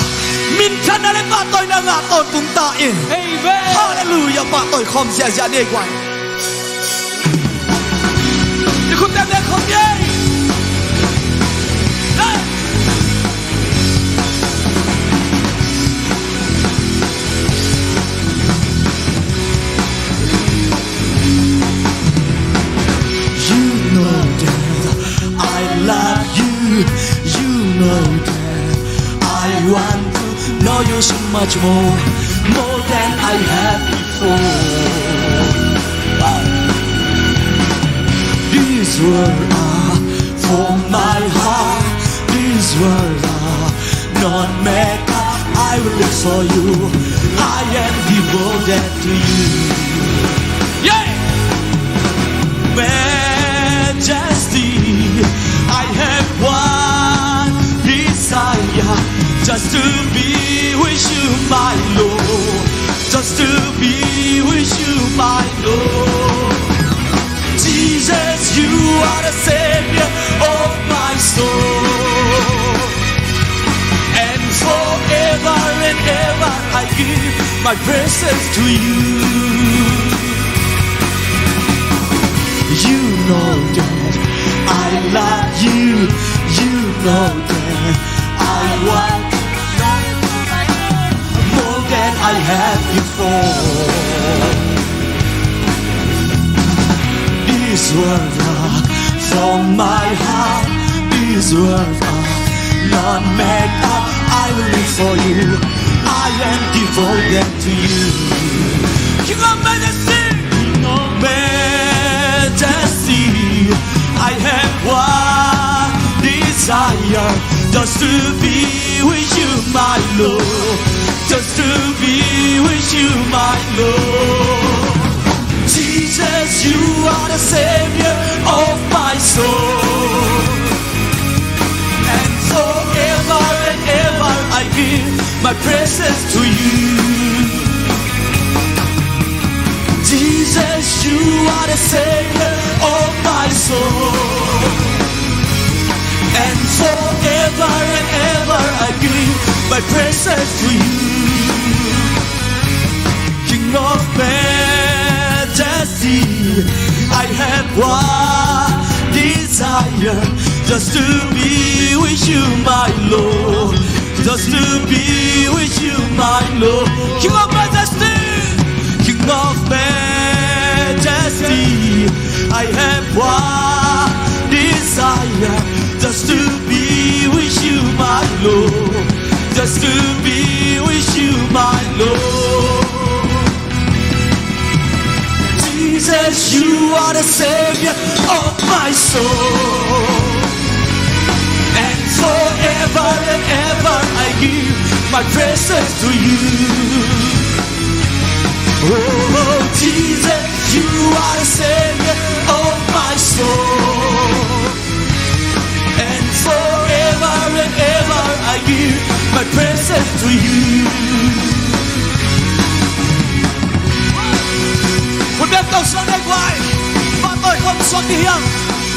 minthanna le pahtawina ngah tawntung ta in. Amen. Halleluiah. Pahtawi khawm ziahziah ni ei guai. I khut teng beng khawm ni ei. Hey! You know that I love you. You know that I want to know you so much more, more than I have before. These words are for my heart. These words are not made up. I will live for you. I am devoted to you. Yeah! Majesty, I have one desire, just to be with you, my Lord, just to be with you, my Lord. Jesus, you are the Savior of my soul, and forever and ever I give my praises to you. You know that I love you. You know that I want more than I had before. These words are from my heart. These words are not made up. I will live for you. I am devoted to you. King of majesty, King of majesty, I have one desire, just to be with you, my Lord, just to be with you, my Lord. Jesus, you are the Savior of my soul. And forever and ever I give my praises to you. Jesus, you are the Savior of my soul. And forever and ever I give my praises to you. King of majesty, I have one desire, just to be with you, my Lord, just to be with you, my Lord. King of majesty, King of majesty, I have one desire, just to be You are the Savior of my soul. And forever and ever I give my praises to you. Oh, Jesus, you are the Savior of my soul. And forever and ever I give my praises to you. Hun bek to suak dek vai. Pahtawi khawm suak dih hiam?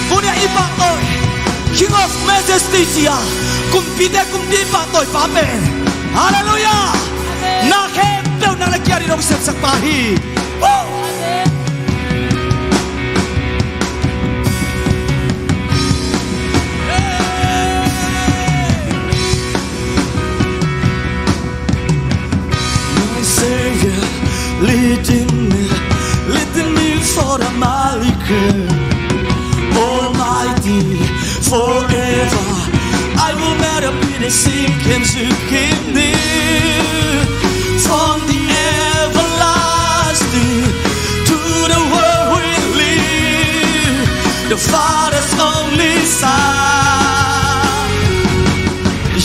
Tuni a i pahtawi King of Majesty ci-a, kumpite kumpi pahtawi pa pen. Hallelujah. Na khempeuh nang le kei a ding hong sepsak pa hi. Woo! My Savior, leading me, leading me for the Malikir. Almighty, forever, I will never be the same. Can you give me from the everlasting to the world we live? The Father's only Son.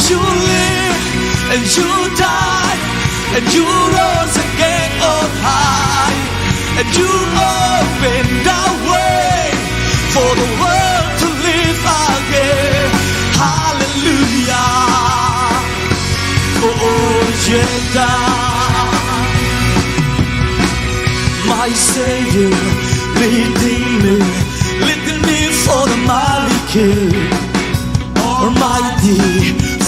You live and you die and you rose again on high, and you open the way for the world to live again. Hallelujah. Oh, yeah, my Savior, leading me, leading me for the Malikir. Almighty,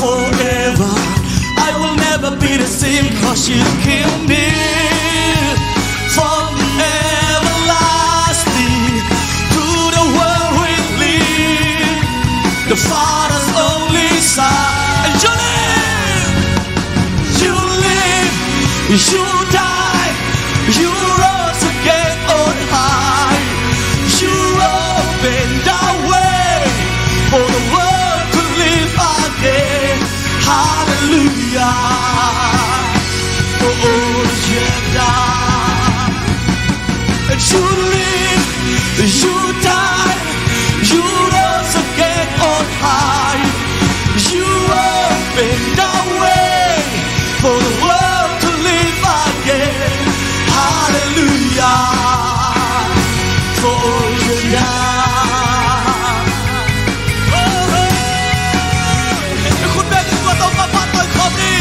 forever, I will never be the same, 'cause you keep me from the everlasting to the world we live. The Father's only Son, and you live. You live, you die, you rose again on high. You open the way for the world to live again. Hallelujah. Oh, oh, yeah, die. And you live, you die, you rose again on high. You open the way for the world to live again. Hallelujah. For you die. Oh, oh. Khut beng in tua tawh pa pahtawi khawm ni.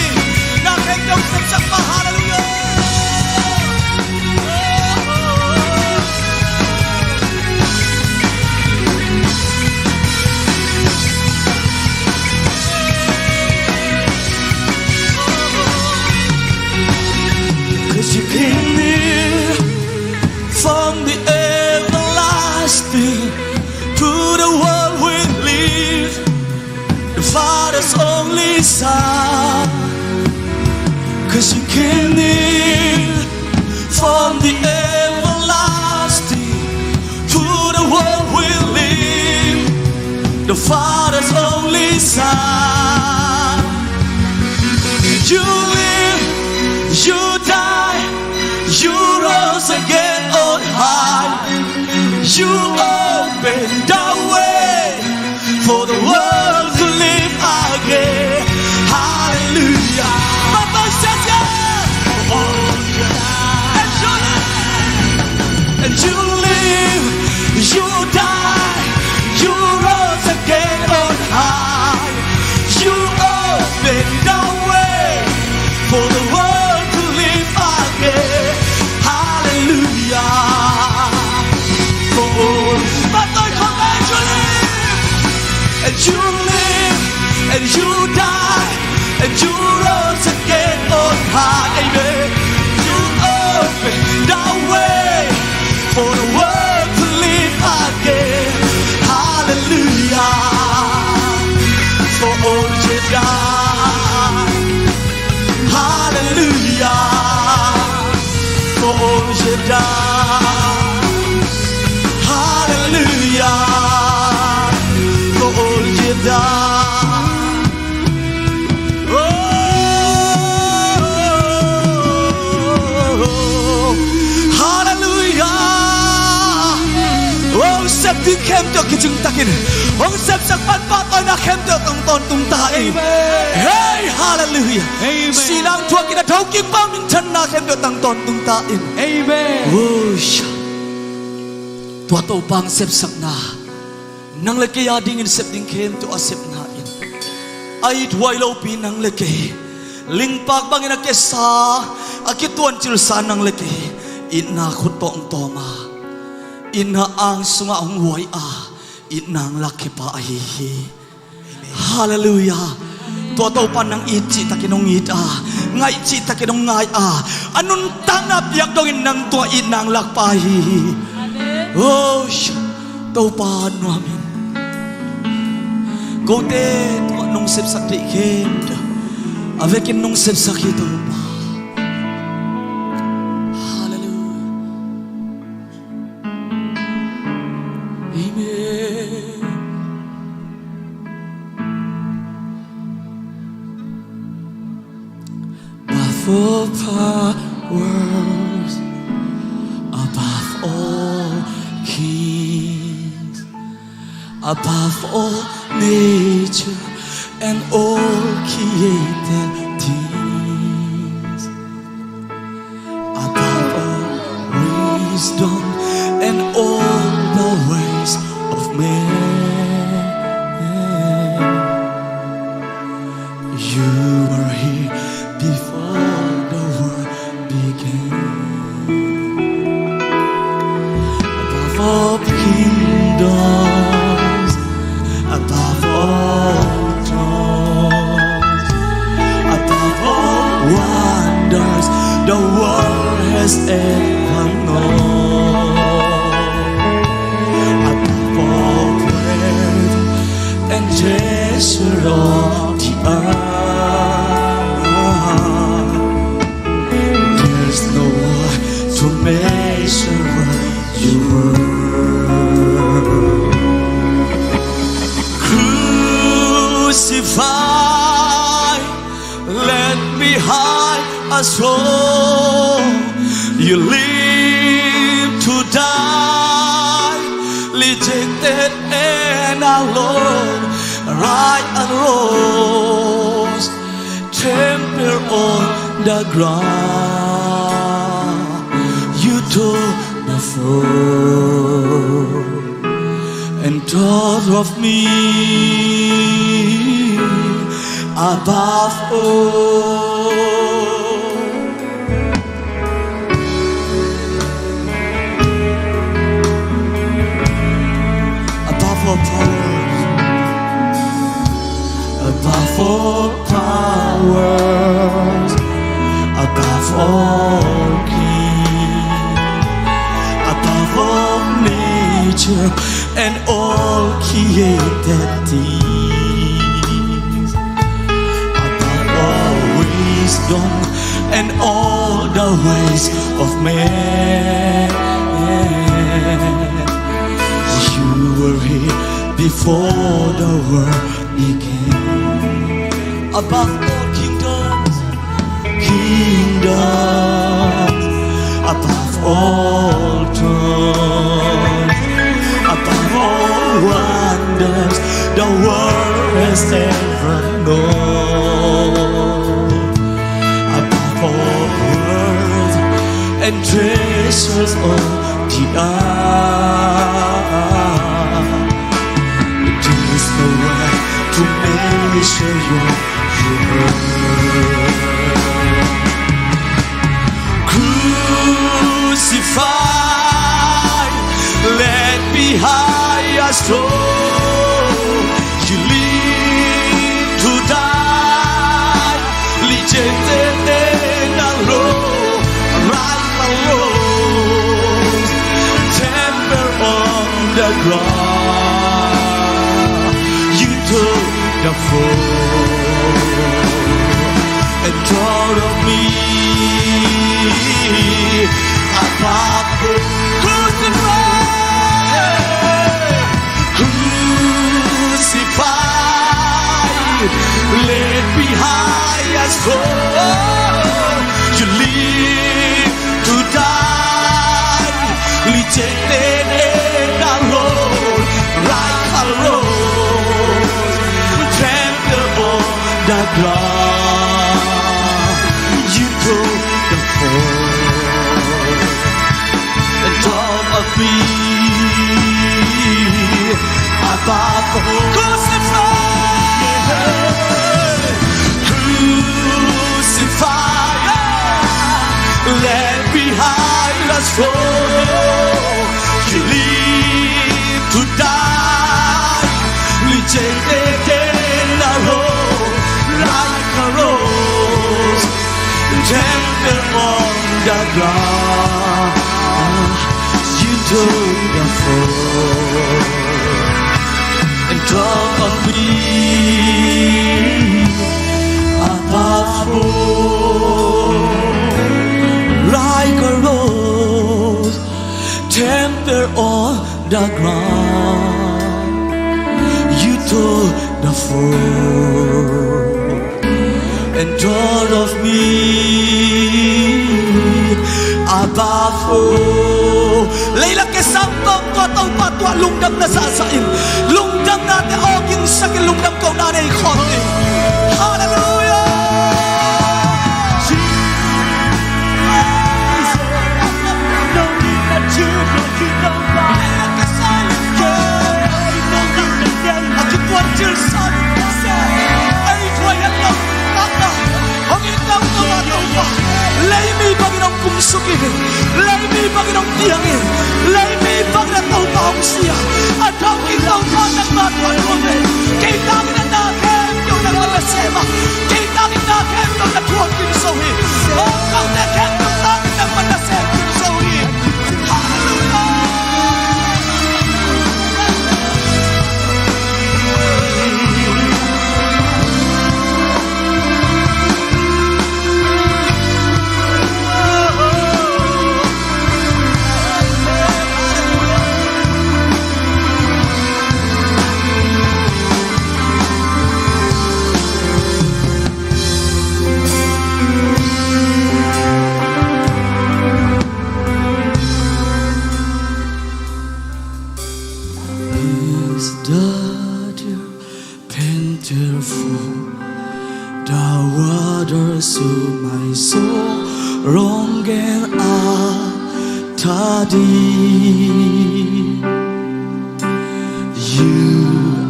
Na kheng deuh sepsak pa, hallelujah. Cause you came near from the everlasting to the world we live. The Father's only Son, 'cause you came near from the everlasting to the world we live. The Father's only Son, you live, you die, you rose again on high. You open the way for the world to live again. Hallelujah. Papa says yes. And you live, and you live, you die, you rose again on high. You open the way for the world to live again. Hallelujah. For all, but I command you live, and you live, and you die, and you rose again on high. Amen. You open the way for the world to live again. Hallelujah. For all you die. Hallelujah. For all you die. Hallelujah. For all you die. Oh, hallelujah. Sep ding khempeuh kicing takin hong sepsak pan pahtawina khempeuh tang tawntung ta in. Amen. Hei, halleluiah. Amen. Silang thuakin a thokik pau minthanna khempeuh tang tawntung ta in. Amen. Tua Topa hong sepsakna, nang le kei a dingin sep ding khempeuh a sepna in a ithuai lopi nang le kei, lingpak bangin a kesa, a kituancilsa nang le kei, itna khut tawh hong tawm a, itna ang sungah hong huai a, itna hong lakkhia pa ahi hi. Halleluiah. Tua Topa nang it cihtakin hong it a, ngaih cihtakin hong ngai a, a nuntakna piak dongin nang tua itna hong lakpa hi. Amen. Oh, Topa nuam in. Kote tungah nong sepsak theih khempeuh a vekin nong sepsak hi Topa. Halleluiah. Amen. Above all powers, above all kings, above all nature and all created things, above all wisdom and all the ways of man. You were here before the world began. Above all kingdoms, above all thrones, above all wonders the world has ever known, above all breadth and treasure of the earth, there's no way to measure what you were. Crucified, led behind a throne, you live to die, rejected and alone, right and wrongs, trampled on the ground. You took the fall and thought of me above all. Above all powers, above all powers, above all kings, above all nature and all created things, above all wisdom and all the ways of man. You were here before the world began. Above all kingdoms, kingdoms, above all thrones, above all wonders the world has ever known, above all worlds and treasures of the earth, there is no way to measure your, your worth. Crucified, led behind a throne, you live to die, rejected and alone, right and wrong, trampled on the ground. You took the fall and thought of me above all. Crucified, crucified, led behind a throne, you live to die, rejected and alone, Oh, you live to die, rejected and alone, like a rose, tender on the ground. You took the fall and thought of me above all, like a rose tender on the ground. You took the fall and thought of me above all. Leilak ke sang tawng tua Topa tua lungdam na sahsah in, lungdamnate awgingsak in, lungdam kohna nei khawm ni. Halleluiah. Leimi bangin hong kumsuk in, leimi bangin hong piang in, leimi bangin a Topa hong sia. A thawhkik Topa nangmah tua nuam hi. Kei tangin a na khempeuh nangmah na sem a, kei tangin na khempeuh na thuak kim zo hi. Hong kaute khempeuh tangin nangmah na sem kim zo hi. Halleluiah. Is the deer panteth for the water, so my soul longeth after thee. You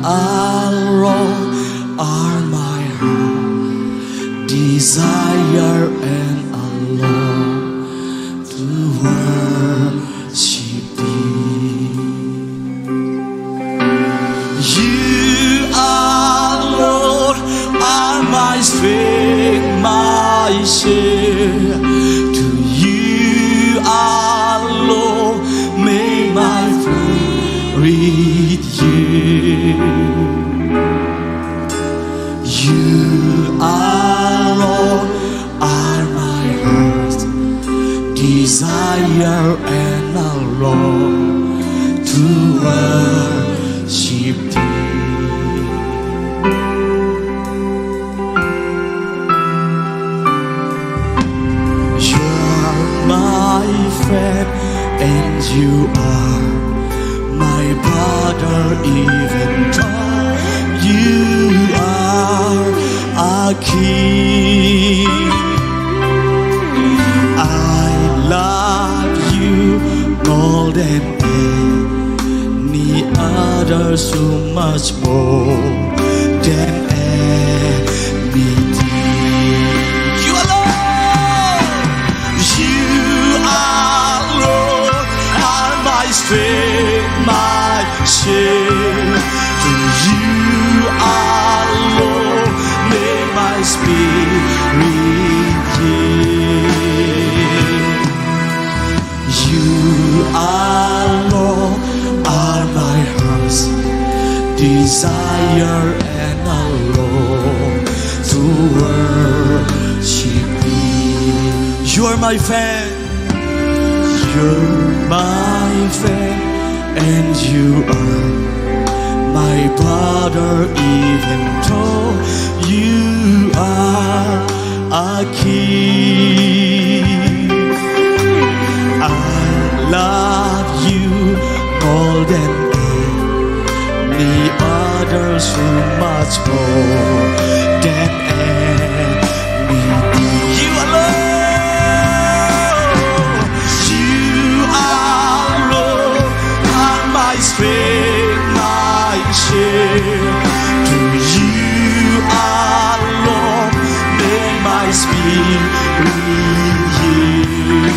alone are my heart desire, and I long to worship thee. You alone are my strength, my shield. To you alone may my spirit yield. You alone are my heart's desire, and I long to worship thee. You are my friend, and you are my brother, even though you are a king. I love you more than any other, so much more than anything. You alone, you alone are my strength, my shield. To you alone may my spirit yield. You alone are my heart's desire, and I long to worship thee. You are my friend. You're my friend, and you are my brother, even though you are a king. I love you more than any other, so much more than anything. You alone, you alone are my strength, my shield. To you alone may my spirit yield.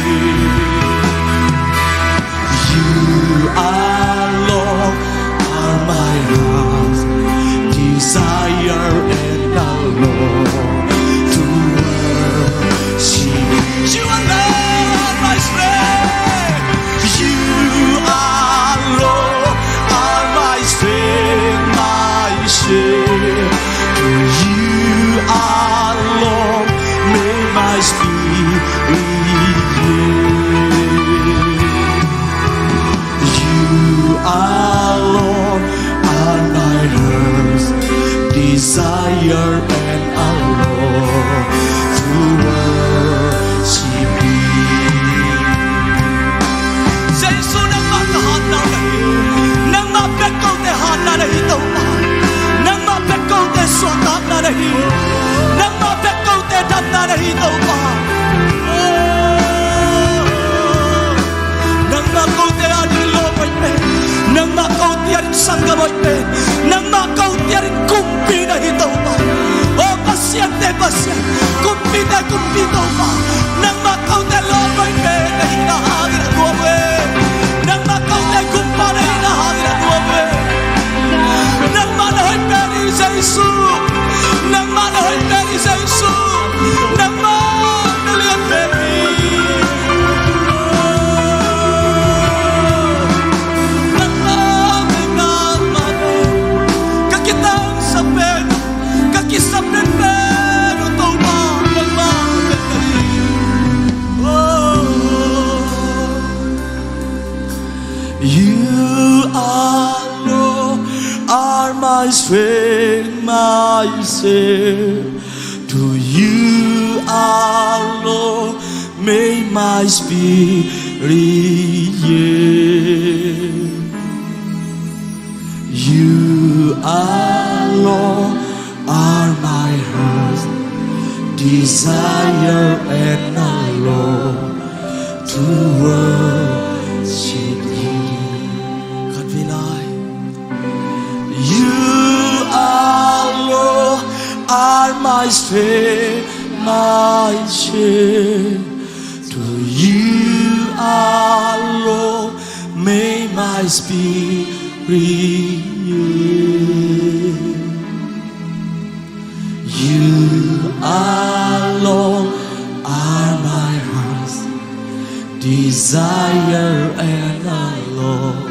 Nangmah bek kote damna na hi Topa. Nangmah kote ading lawm hoih pen, nangmah kote ading sanggam hoih pen, nangmah kote ading kumpi na hi Topa. O Pasiante Pasian, kumpite kumpi Topa. Nangmah kote lawm hoih pen na hihna hangin a nuam uh e. Nangmah kote gumpa na hihna hangin a nuam uh e. Nangmah na hoih pen hi Jesu. Nangmah na hoih pen hi Jesu. Nangmah na lian pen hi. Nangmah, nangmah, nangmah. Ka kitangsa pen, ka kisam pen pen uh Topa, nangmah pen hi. Oh. You alone are my strength, my Savior. To you alone may my spirit yield. You alone are my heart's desire, and I long to worship you. Khat vei lai. You alone are my strength, my shield. To you alone may my spirit yield. You alone are my heart's desire, and I long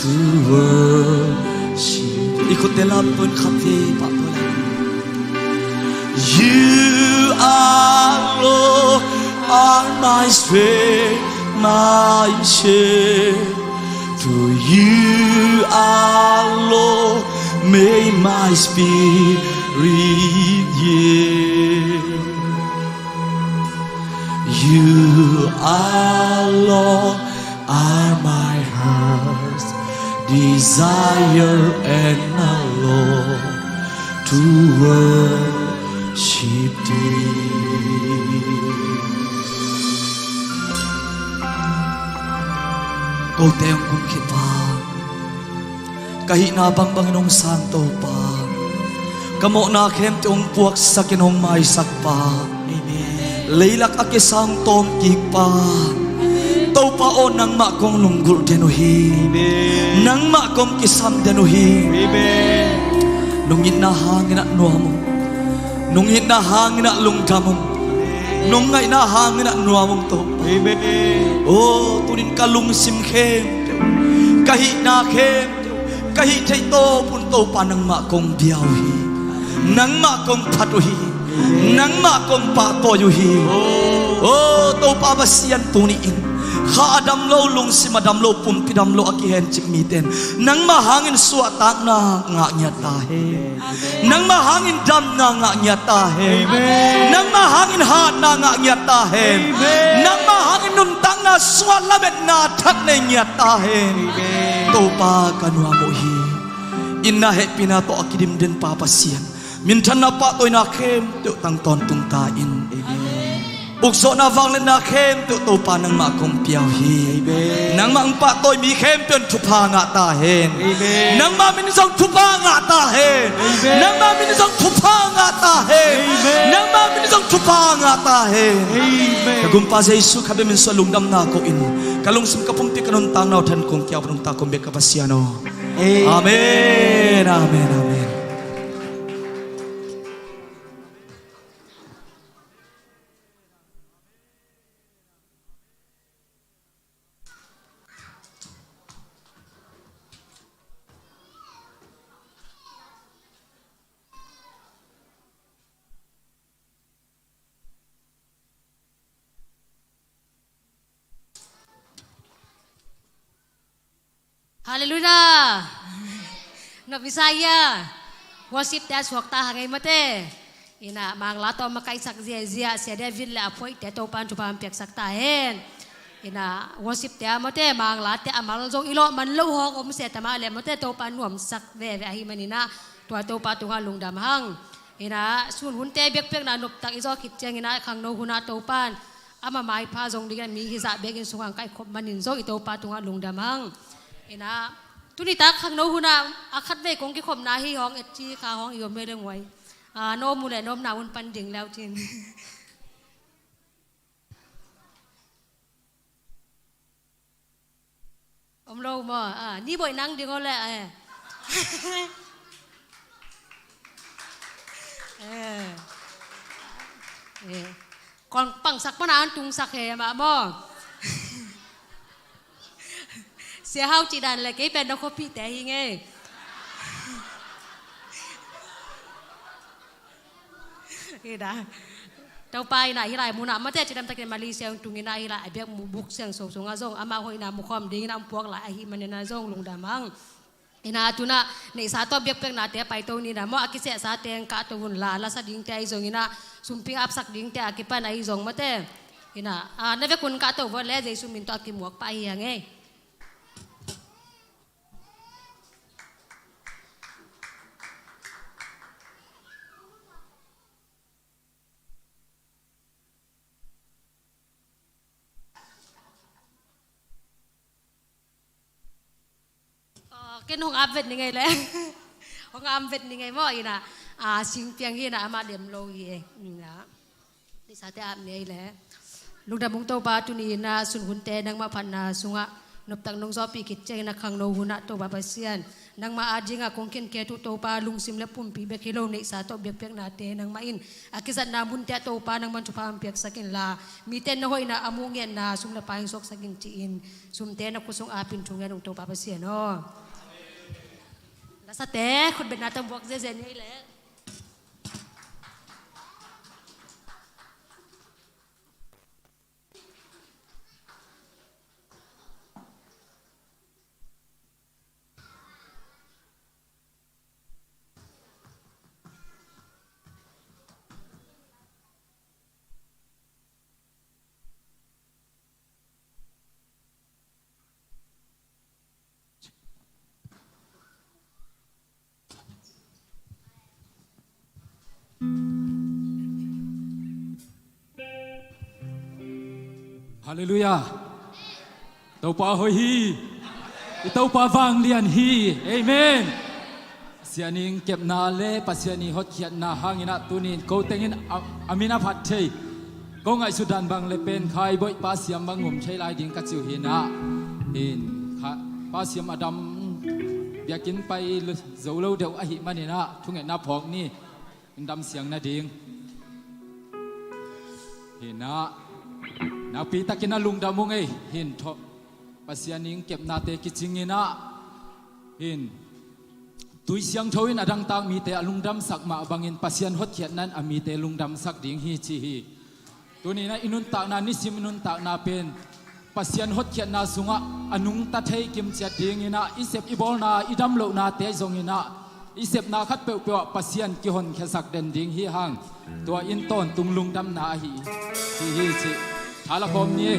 to worship. I khutte lam pun khat vei pah pua lai. You alone are my strength, my shield. To you alone may my spirit yield. You alone are my heart's desire, and I long to worship thee. Kote hong kum khit pa, ka hihna bangbangin hong sang Topa, ka mawhna khempeuh hong puaksakin hong maisak pa. Amen. Leilak a kisa hong tawm kik pa, Topa aw, nangmah kong lunggulh den uh hi. Amen. Nangmah kong kisam den uh hi. Amen. Nong itna hangin ah nuam ung. Nong itna hangin ah lungdam ung. Nong ngaihna hangin ah nuam ung Topa. Amen. Aw, tunin ka lungsim khempeuh, ka hihna khempeuh, ka hih theih tawp un Topa nangmah kong bia uh hi. Nangmah kong phat uh hi. Nangmah kong pahtawi uh hi. Aw Topa Pasian, tuni-in kha a dam lo, lungsim a dam lo, pumpi dam lo a kihencik mite in nangmah hangin suahtakna ngah ngiat ta hen. Nangmah hangin damna ngah ngiat ta hen. Amen. Nangmah hangin hatna ngah ngiat ta hen. Amen. Nangmah hangin nuntakna sungah lametna thak nei ngiat ta hen. Amen. Topa ka nuam uh hi. Itna hehpihna tawh a kidim den Pa Pasian, minthanna pahtawina khempeuh tang tawntung ta in. Amen. Ukzawhna vangliatna khempeuh Topa nangmah kong pia uh hi. Amen. Nangmah hong pahtawi mi khempeuh in thupha ngah ta hen. Amen. Nangmah min zong thupha ngah ta hen. Amen. Nangmah min zong thupha ngah ta hen. Amen. Nangmah min zong thupha ngah ta hen. Amen. Ka Gumpa Jesu khat bek min suang lungdamna ko in, ka lungsim ka pumpi ka nuntakna uh than kong kia uh nungta kong bek ka Pasian aw. Amen. Amen. Amen. Amen. Halleluiah. Nop i sa hia? Worship te a suakta hang ei mate. Ina Mangla tawh makaihsak ziazia Sia David le a phoihte Topa'n thupha hong piaksak ta hen. Ina worship te a mate, Mangla te a mal zong i lawh man lo hawk om se, tama le mate Topa'n nuamsak veve ahih manin ah tua Topa tungah lungdam hang. Inah, sun hunte biakpiakna noptak i zawh khit cianginah khangno hunah Topan ama maipha zong dingin mi hizah biakinn sungah kaihkhop manin zong i Topa tungah lungdam hang. Inah, tuni tak khangno hunah a khatvei kong kikhopna hi hong et ci kha hong i om mei leng uai. Ah, na om uh leh na omna hun pan ding leu cin. Om lo maw? Ah, ni boih nang ding aw le, eh. Eh. Eh. Kong pangsak pana an tungsak he mah maw? Sia Hau cih dan le kei pen na khuapihte hi ngei. Hi da. Topa inah hih lai munah mate cidam takin Malaysia hong tunginah hih lai a biak mu buk siangso sungah zong amah hoihna mukhawm dinginah hong puak lai ahih maninah zong lungdam hang. Inah tunah neihsa tawh biakpiaknate paito ni da maw, a kisehsate hong kahto un la, lasa dingte ahi zonginah sumping apsak dingte a kipan ahi zong mate. Inah, ah, na vekun kahto vawt le Jesu min tawh a kimuak pah hi hang ei. Ah, ken hong ap vet ni ngei le. Hong ap vet ni ngei maw inah. Ah, singpiang hi inah amah dem lo hi ei. Inah. Neihsate ap ni ei le. Lungdam ung Topa, tuni inah sun hunte nangmah phatna sungah noptak nong zawhpih khit ciangin a khangno hunah Topa Pasian, nangmah adingah kong khenkhet uh Topa, lungsim le pumpi bek hi lo neihsa tawh biakpiaknate nangmah in a kizatna munte ah Topa nangmah thupha hong piaksak inla, mite na hoihna a muh ngetna sum le pai hong suaksak in ci-in sumte na khut sung apin thungen ung Topa Pasian aw. Lasate khutbetna tawh buak ziahziah ni ei le. Halleluiah. Topa hoih hi. I Topa vanglian hi. Amen. Pasian i kepna le Pasian i hotkhiatna hanginah tunin ko tengin a, a min a phat thei, ko ngaihsut dan bang le pen khai boih Pa Siam bang ngum thei lai ding ka ci uh hinah. In kha, Pa Siam a dam biakinn pai zo lo deuh ahih maninah thungetna phawk ni. In damsiang nading hinah nakpi takin a lungdam uh ngei hin tho. Pasian i kepnate kicinginah hin tui siangtho in a dangtak mite a lungdamsak mah bangin Pasian hotkhiatna in a mite lungdamsak ding hi ci hi. Tuninah i nuntakna, nisim i nuntakna pen Pasian hotkhiatna sungah a nungta thei kimciat dinginah i sep i bawlna, i damlohnate zonginah i sepna khat peuhpeuh ah Pasian kihonkhiasak den ding hi hang. Tua in tawntung lungdamna ahi hi hi cih thala khawm ni.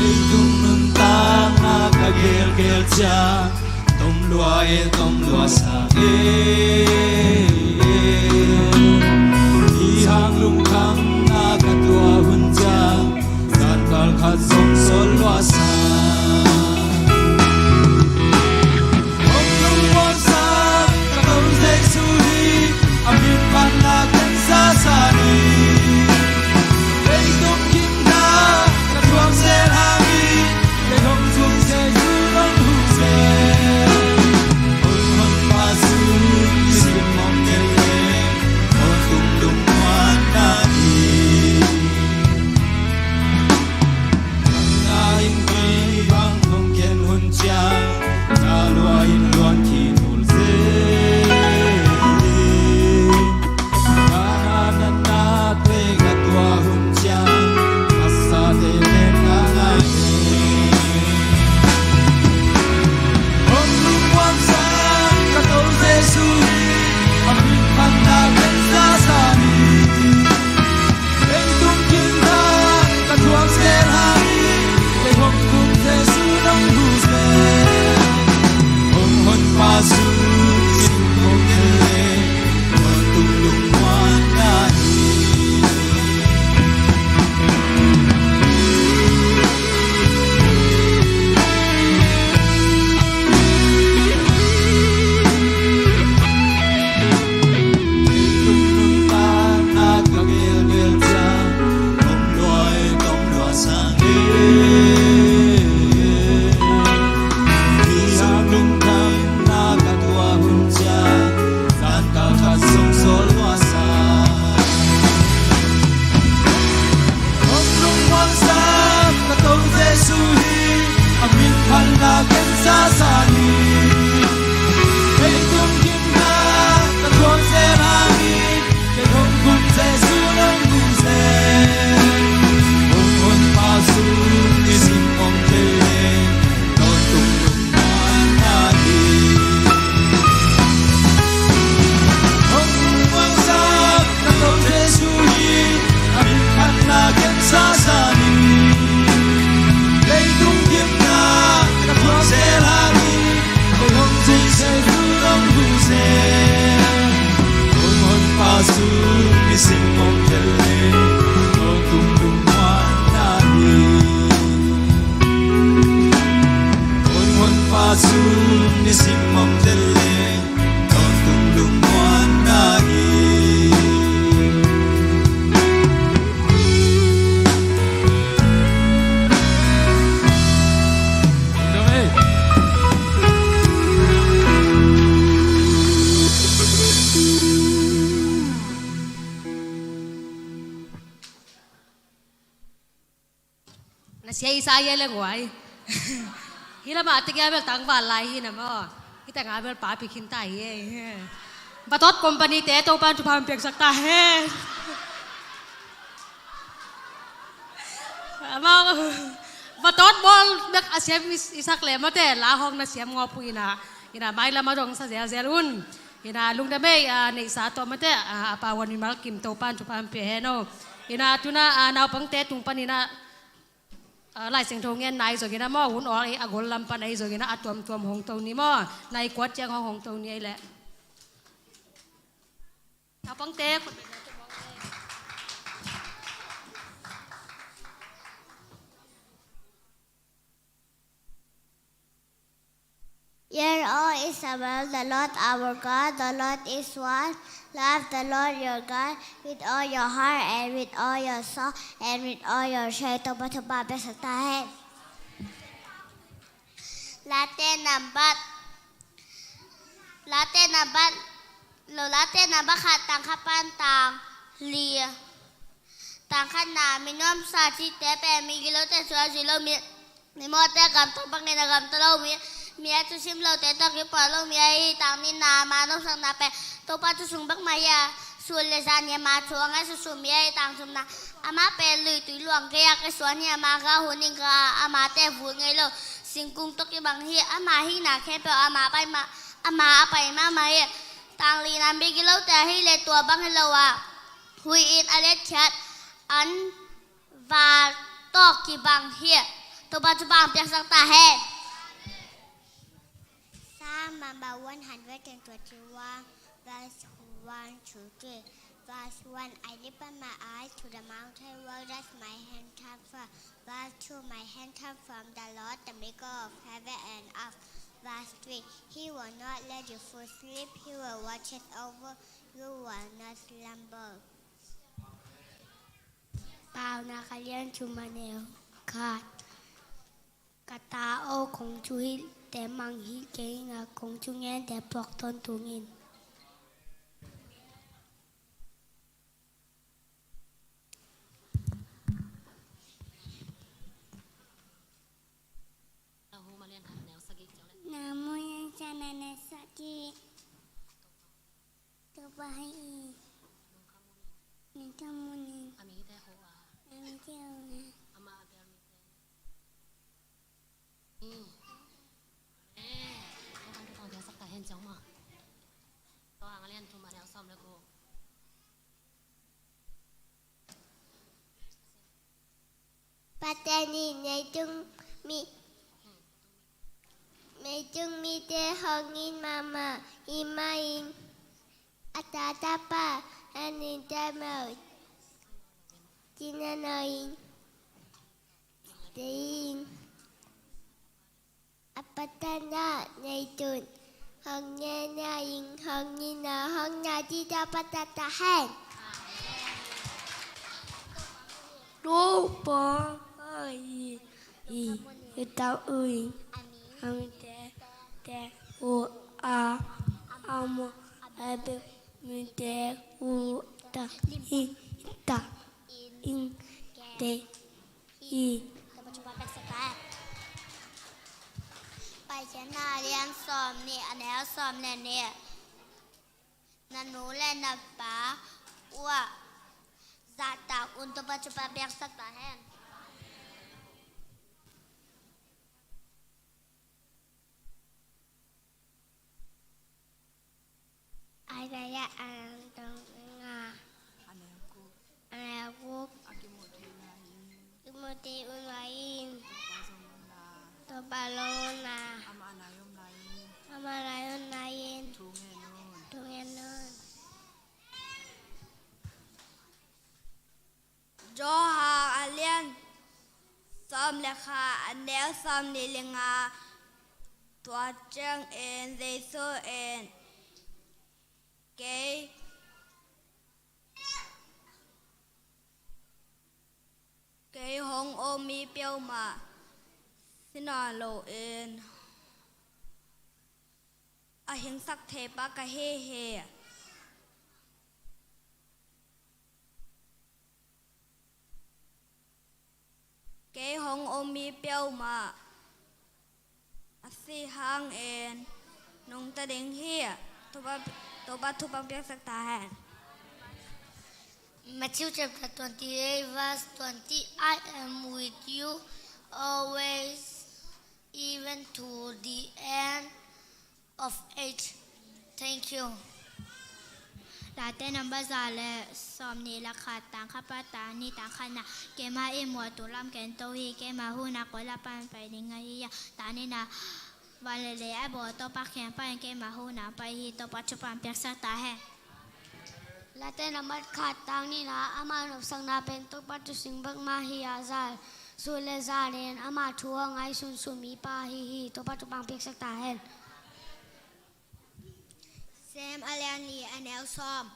Leitung nuntakna ka gelgel ciang tom lua e, tom lua sak e. Hi hang lungkhamna ka tuah hun ciang zanval khat zong sawt lua sak. Hong lungmuang sak ka Topa Jesu hi, a min pan lak ken sa sa ni. Leitung kimna ka tuam zel hang hi, lei hong zuk Jesu hong hu zel. Hong hong pa su i sim hong ken le, hong tung lungmuang na hi. Hong lungmuansak ka Topa Jesu hi, a min phatna ken sasa hi. Leitung gimna ka thuak zel hangin, kei hong khut Jesu nong mu zel. Hong honpa sung nisim hong tel leng, tawntung lungmuanna hi. Hong lungmuansak ka Topa Jesu hi, a min phatna ken sasa hi. Leitung gimna ka thuak zel hangin, kei hong khut Jesu nong mu zel. Hong honpa sung nisim hong tel leng, tawntung lungmuanna hi. Hong honpa sung nisim hong tel leng, tawntung lungmuanna hi. Na sia i sa ia le guai. Hi lamah tek ia bel tangval lai hi na maw. Hi tangval bel pa pi khin ta hi e. Batot company te Topan thupha piaksak ta hen. Amau batot bawl bek a siam i sak le mate la hong na siam ngawp uh ina. Ina mai lama dong sa zelzel un. Ina lungdam ei, a, neihsa tawh mate, a, a pa wan mimal kim Topan thupha pia hen o. Ina tuna, a, naupangte tung pan ina, a, Lai Siangtho ngen nai zong ina maw, hun awl ei a gol lam pan ei zong ina a tuamtuam hong to ni maw, nai kuat ciang hong hong to ni ei leh. Naupangte khut. Hear, O Israel, the Lord our God, the Lord is one. Love the Lord your God with all your heart and with all your soul and with all your strength. Topa thupha piaksak ta hen. Late nambat, Late nambat, lo Late nambat khat tang khat pan tang li. Tang khatna, mi nuamsa cihte pen mi gilote suak zui lo mi, mi mawhte gamta bangin a gamta lo mi, mi a thusim lote tawh kipawt lo mi ahi. Tang nihna, ama nopsakna pen Topa thu sung bek mah hi a, sun le zan hi ama thu a ngaihsut mi ahi. Tang thumna, amah pen lui tui luang gei a kisuan hi, ama gah hun in gah amate vut ngei lo, singkung tawh kibang hi. Ama hihna khempeuh ama pai mah, ama a pai mahmah hi. Tang lina, mi gilote ahih leh tua bang hi lo a, hui in a letkhiat an val tawh kibang hi. Topa thupha piaksak ta hen. Psalm number one hundred and twenty-one, verse one to three. Verse one, I lift up my eyes to the mountain, where does my help come from? Verse two, my help comes from the Lord, the maker of heaven and earth. Verse three, he will not let your foot slip, he will watch over you, will not slumber. Paunak a lian thum a neu khat. Ka ta aw, kong thuhilhte mangngilh kei in la, kong thungente phawk tawntung in. Namun yang sana nasaki. Topa hi i. Nungkha munin. Amite hoa. Amite hoa. Ama abel mite. Pathian in leitung mi, leitung mite hong it mahmah hi manin, a tapa a nungta mah cina lo in, tein a patana leitung hong nena in, hong nina, hong na dida patata hen. Topa ai i, i, i tau ui, ang te, te, u, a, amo, ebe. Mite u ta i ta in te i. Paikhiatna a lian sawm nih, a neu sawm le nih. Na nu le na pa uah zahtak un, Topa thupha piaksak ta hen. Isaiah a lian sawm le nga, a neu guk. A kimuh thei un la in. Topa zong un la. Topa zong un la. Amah nai om la in. Amah nai om la in. Thu ngen un. Thu ngen un. Johan a lian sawm le khat, a neu sawm nih le nga. Tua ciangin Jesu in, kei, kei hong om mi peuhmah si nawn loin a hingsak thei pa ka hi hi. Kei hong om mi peuhmah a sih hangin nungta ding hi. Topa, Topa thupha piaksak ta hen. Matthew chapter twenty-eight, verse twenty. I am with you always, even to the end of age. Thank you. Late nambat za le sawm nih le khat, tang khat pan tang nih, tang khatna. Keimah ihmu a tung lam ken to hi, keimah huhna koi lak pan pai ding ahi a. Tang nihna, van le lei a bawl Topa kiang pan keimah huhna pai hi. Topa thupha piaksak ta hen. Late nambat khat, tang nihna, ama nopsakna pen Topa thu sing bek mah hi a, zal, sut le zalen ama thu a ngaihsun suk mipa ahi hi. Topa thupha piaksak ta hen. James a lian li, a neu sawm.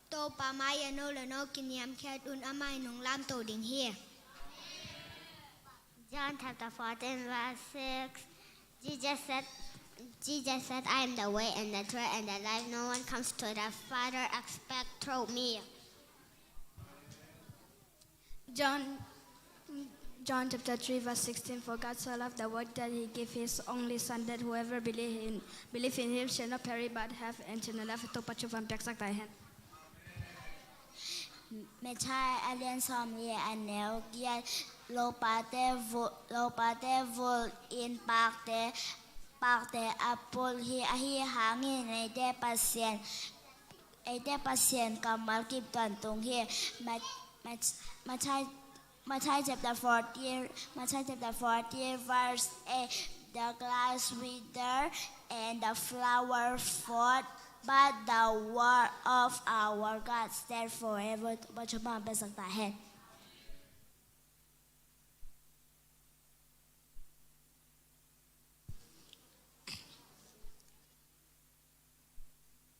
Topa mai-ah no le no kiniamkhiat un, amah in nong lamto ding hi. John chapter fourteen, verse six. Jesus said, Jesus said, "I am the way and the truth and the life. No one comes to the Father except through me." John, John chapter three, verse sixteen. For God so loved the world that he gave his only Son, that whoever believe in, believe in him shall not perish but have eternal life. Topa thupha piaksak ta hen. Matthai a lian sawm le a neu giat. Lopate vul, lopate vul in pakte, pakte a pul hi, ahi hangin eite Pasian, eite Pasian kammal kip tawntung hi. Mat-, Mat-, Matthai, Matthai chapter fourteen, Matthai chapter fourteen, verse eight. The grass wither and the flower fade, but the word of our God stand forever. Topa thupha piaksak ta hen.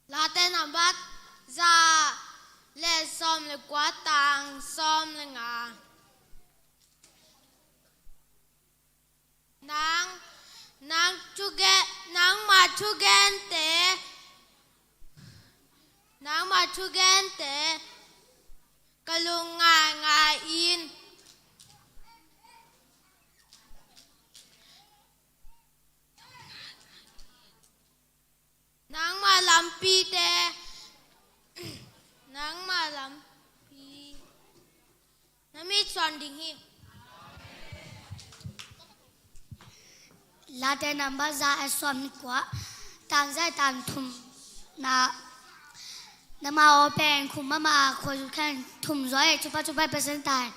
Late nambat za le sawm le kua, tang sawm le nga. Nang, nang thugen, nangma thugente, nangma thugente ka lung ngaingai in. Nangma lampite, nangma lampi na mit suan ding hi. Late nambat za a sawm kua, tang za tang thumna. Nangma aw pen khum mahmah a, khuazuk khempeuh thum zaw e. Thupha, thupha piaksak ta hen.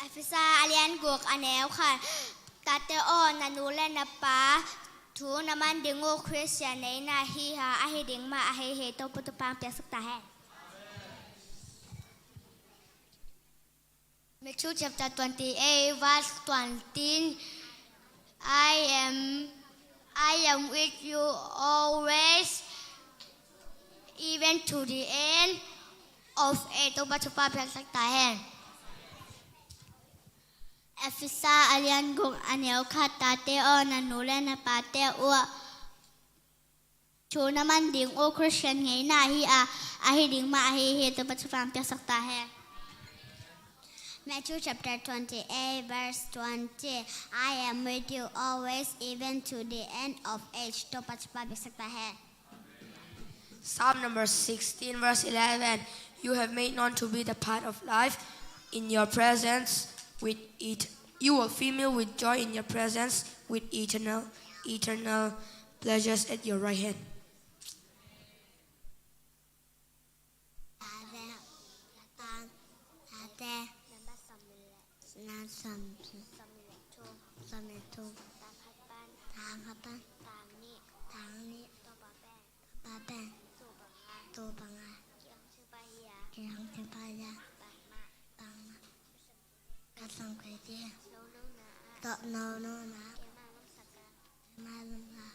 Efesa a lian guk, a neu khat. Tate aw, na nu le na pa thu na man ding uh Khristian neihna hi a, ahi ding mah ahi hi. Topa thupha piaksak ta hen. Matthew chapter twenty-eight, verse twenty. I am, I am with you always, even to the end of age. Topa thupha piaksak ta hen. Efesa a lian guk, a neu khat. Tate aw, na nu le na pate uh Thu na man ding uh Khristian ngeina ahi a, ahi ding mah ahi hi. Topa thupha piaksak ta hen. Matthew chapter twenty-eight, verse twenty. "I am with you always, even to the end of age." Topa thupha piaksak ta hen. Psalm number sixteen, verse eleven. "You have made known to me the path of life. In your presence, with it, you will fill me with joy in your presence, with eternal, eternal pleasures at your right hand." Tate, tate, na som, som le thum, tang khat pan, tang nih, Topa pen, Topa pen, tu banga, tu banga, kihong thupha ya, bangmah, bangmah, ka sangkwe ti, to no no na, ma lum la,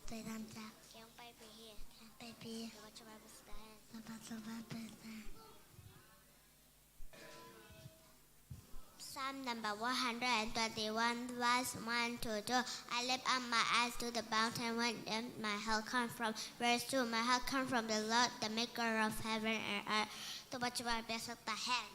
tuidam tak, kihong paipi hi, kihong paipi, Topa thupha piaksak ta hen. Psalm number one hundred and twenty-one, verse one to two. "I lift up my eyes to the mountain, where does my help come from?" Verse two, "My help comes from the Lord, the maker of heaven and earth." Topa thupha piaksak ta hen.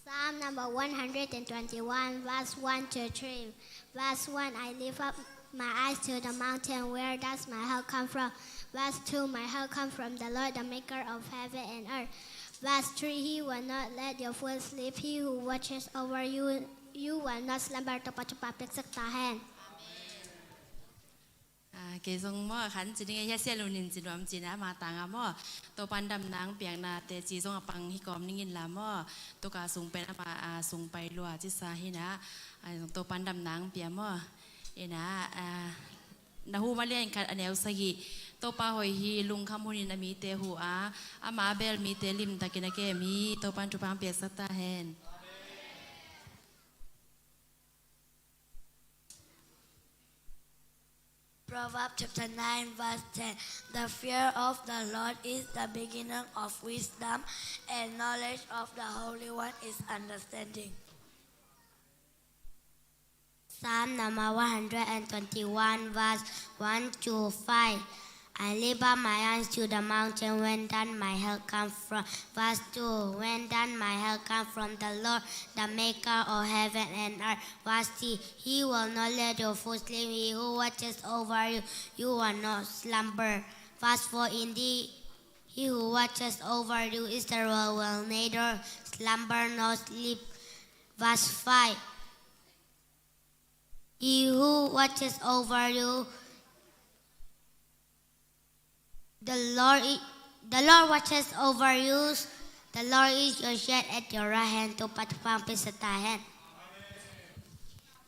Psalm number one hundred and twenty-one, verse one to three. Verse one, "I lift up my eyes to the mountain, where does my help come from?" Verse two, "My help comes from the Lord, the maker of heaven and earth." Verse three, "He will not let your foot slip, he who watches over you, you will not slumber." Topa thupha piaksak ta hen. Ah, kei zong maw, khan ci ding a, hia sia lunin ci nuam cina, ama tanga maw, Topan damna ang piakna teci zong a pang hi kawm ning in la maw, tuka sung pen ama, ah, sung pai lua ci sa hi na, ah, Topan damna ang pia maw, ina, ah, Nahum a lian khat a neu sagih. Topa hoih hi, lungkham hunin a mite hu a, ama a bel mite limtakin a kem hi. Topan thupha piaksak ta hen. Proverbs chapter nine, verse ten. "The fear of the Lord is the beginning of wisdom, and knowledge of the Holy One is understanding." Psalm number one hundred and twenty-one, verse one to five. "I lift up my eyes to the mountain, where does my help come from?" Verse two, "Where does my help come from?" "The Lord, the maker of heaven and earth." Verse three, "He will not let your foot slip. He who watches over you, you will not slumber." Verse four, "Indeed, he who watches over you, Israel, will neither slumber nor sleep." Verse five, "He who watches over you, the Lord, i- the Lord watches over you, the Lord is your shade at your right hand." Topa thupha piaksak ta hen.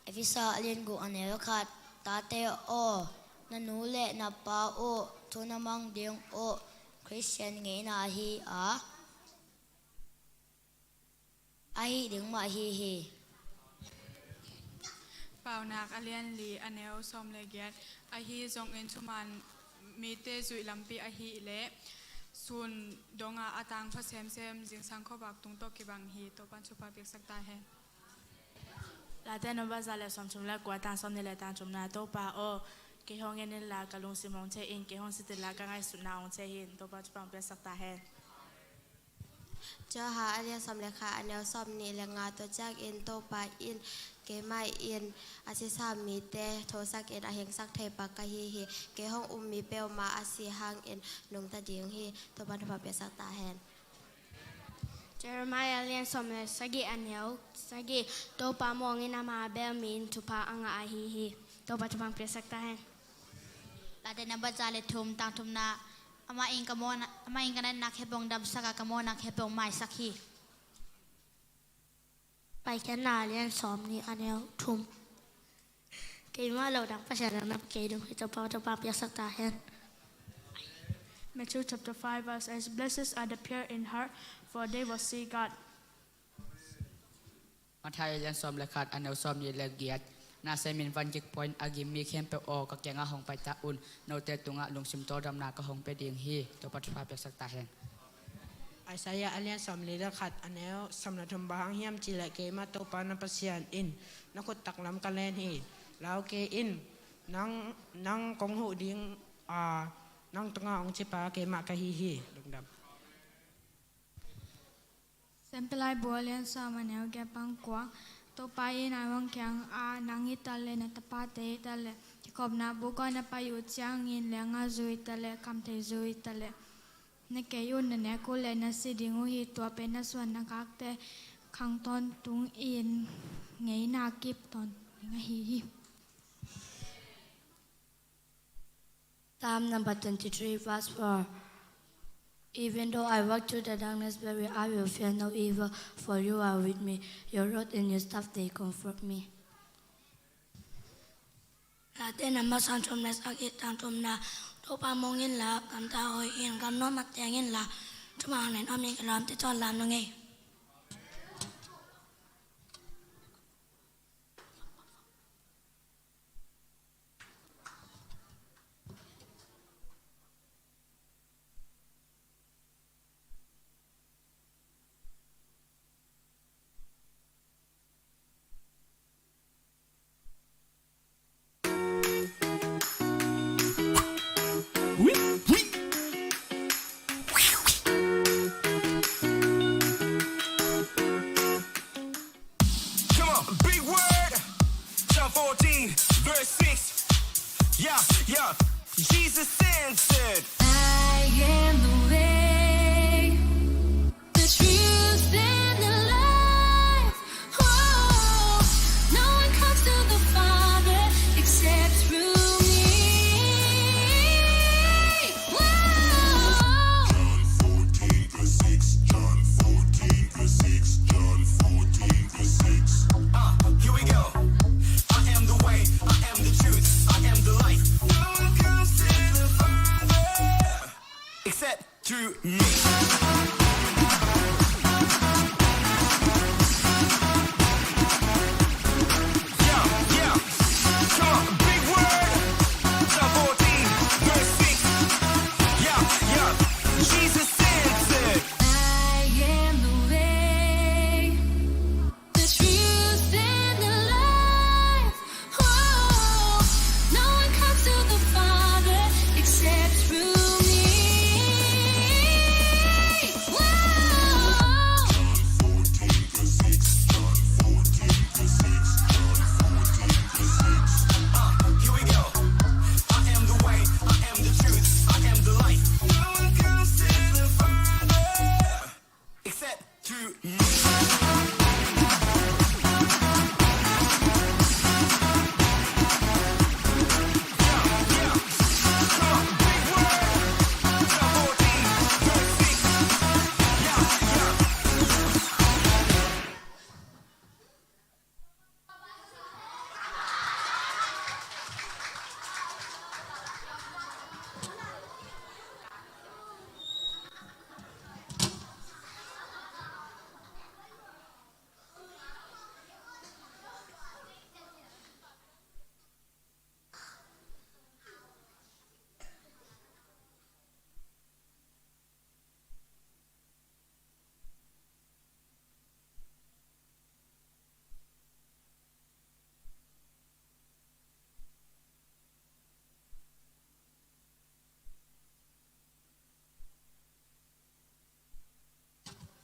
Efesa a lian guk a neu khat. Tate aw, na nu le na pa uh thu na mang ding uh Khristian ngeina ahi a, ahi ding mah ahi hi. Paunak a lian li a neu sawm le giat. Ahi zongin thuman mite zuih lampi ahih leh sun donga a tangpha semsem zingsang khuavak tung tawh kibang hi. Topan thupha piaksak ta hen. Late number za le sawmthum le kua, tang sawmnih le tang thumna. Topa aw, kei hong en inla ka lungsim hong thei in, kei hong sit inla ka ngaihsutna hong thei hi. Topa thupha piaksak ta hen. Johan a lian sawm le khat a neu sawmnih le nga. Tua ciangin Topa in, "Keimah in a sisa mite thosak in a hingsak thei pa ka hi hi. Kei hong um mi peuhmah a si hangin nungta ding hi." Topa thupha piaksak ta hen. Jeremiah a lian sawm le sagih a neu sagih. Topa mawngin ama bel mi in thupha a ngah ahi hi. Topa thupha piaksak ta hen. Late number za le thum, tang thumna. Amah in ka mawhna, amah in ka natna khempeuh damsak a, ka mawhna khempeuh maisak hi. Paikhiatna a lian sawmnih a neu thum. Keimah lo dang Pasian dang nam kei ding hi. Topa, Topa piaksak ta hen. Matthew chapter five, verse eight. Blessed are the pure in heart, for they will see God. Matthai a lian sawm le khat a neu sawmnih le giat. Na semin van gik puain a gim mi khempeuh aw, ka kiangah hong pai ta un. Note tungah lungsim tawldamna ka hong pia ding hi. Topa thupha piaksak ta hen. Isaiah a lian sawmli le khat a neu sawm le thum. Bang hang hiam cih leh keimah Topa na Pasian in na khut taklam ka len hi. Lau kei in, Nang, nang kong huh ding, a, nang tungah hong cipa keimah ka hi hi. Lungdam. Siampi Laibu a lian sawm a neu giat pan kua. Topa in Ai Wang kiangah, nang i tat leh na tapate i tat leh kikhopna buk ah na pai uh ciangin lianga zu i tat leh khamtheih zu i tat leh na kei un na nek uh leh na si ding uh hi. Tua pen na suan na khakte khang tawntungin ngeina kip tawntung ding ahi hi. Psalm number twenty-three, verse four. Even though I walk through the darkness valley, I will fear no evil, for you are with me. Your rod and your staff, they comfort me. Late number sawmthum leh sagih, sawmthumna. Topa mong inla, gamta hoih in, gamnuam ah teng inla, thuman hangin om in, kilawmte tawh lam lo ing ei. Come on, big word. John fourteen, verse six. Yeah, yeah. Jesus answered, I am the way, the truth, and the life. Oh, no one comes to the Father except through me. Whoa. John fourteen, verse six. John fourteen, verse six. John fourteen, verse six. Uh, here we go. I am the way, I am the truth, I am the life. No one comes to the Father except through me. Yeah, yeah. Come on, big word. John fourteen, verse six. Yeah, yeah. Jesus answered, I am the way, the truth, and the life. Oh, no one comes to the Father except through me. Whoa. John fourteen, verse six. John fourteen, verse six. John fourteen, verse six. Uh, here we go. I am the way, I am the truth, I am the life. No one comes to the Father except through me. Yeah, yeah. Come on, big word. John fourteen, verse six. Yeah, yeah.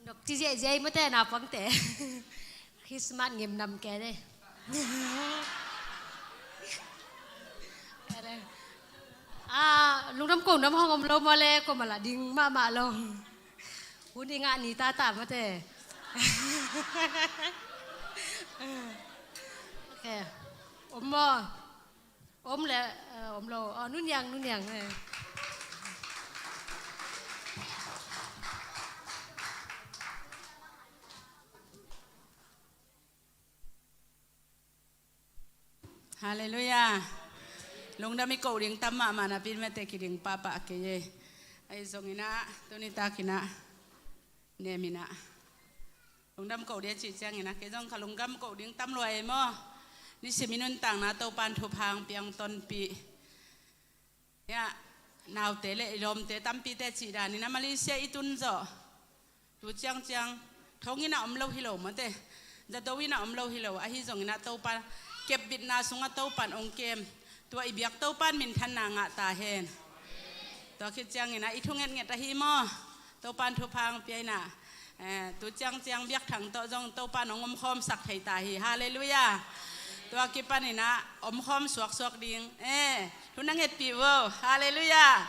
Nokci ziahziah i mate, naupangte. Christmas ngim nam ke de. Ah, lungdam ko nam hong om lo maw le, ko mala ding mahmah lo. Hun i ngah ni tata mate. Okay. Om maw? Om le, eh, om lo. Oh, nuniang, nuniang, eh. Halleluiah. Lungdam i koh ding tam mahmah napi mate, kiding pahpah kei e. Ahi zongin ah, tuni takin ah, nem in ah, lungdam koh ding a cih ciangin ah, kei zong ka lungdam koh ding tam lua e maw. Nisim i nuntakna Topa'n thupha hong pia, hong tonpih. Ya, naute le i lawmte tampite cih danin ah Malaysia i tun zawh, tu ciangciang thong in ah om lo hi lo mate, zato in ah om lo hi lo, ahi zongin ah Topa kepbitna sungah Topa'n hong kem. Tua i biak Topan minthanna ngah ta hen. Tua khit ciangin ah i thungetnget ahi maw? Topan thupha hong pia in ah, eh, tu ciangciang biakthang tawh zong Topan hong omkhawmsak thei ta hi. Halleluiah. Tua kipanin ah omkhawm suaksuak ding. Eh, thu na ngetpih uh o. Halleluiah.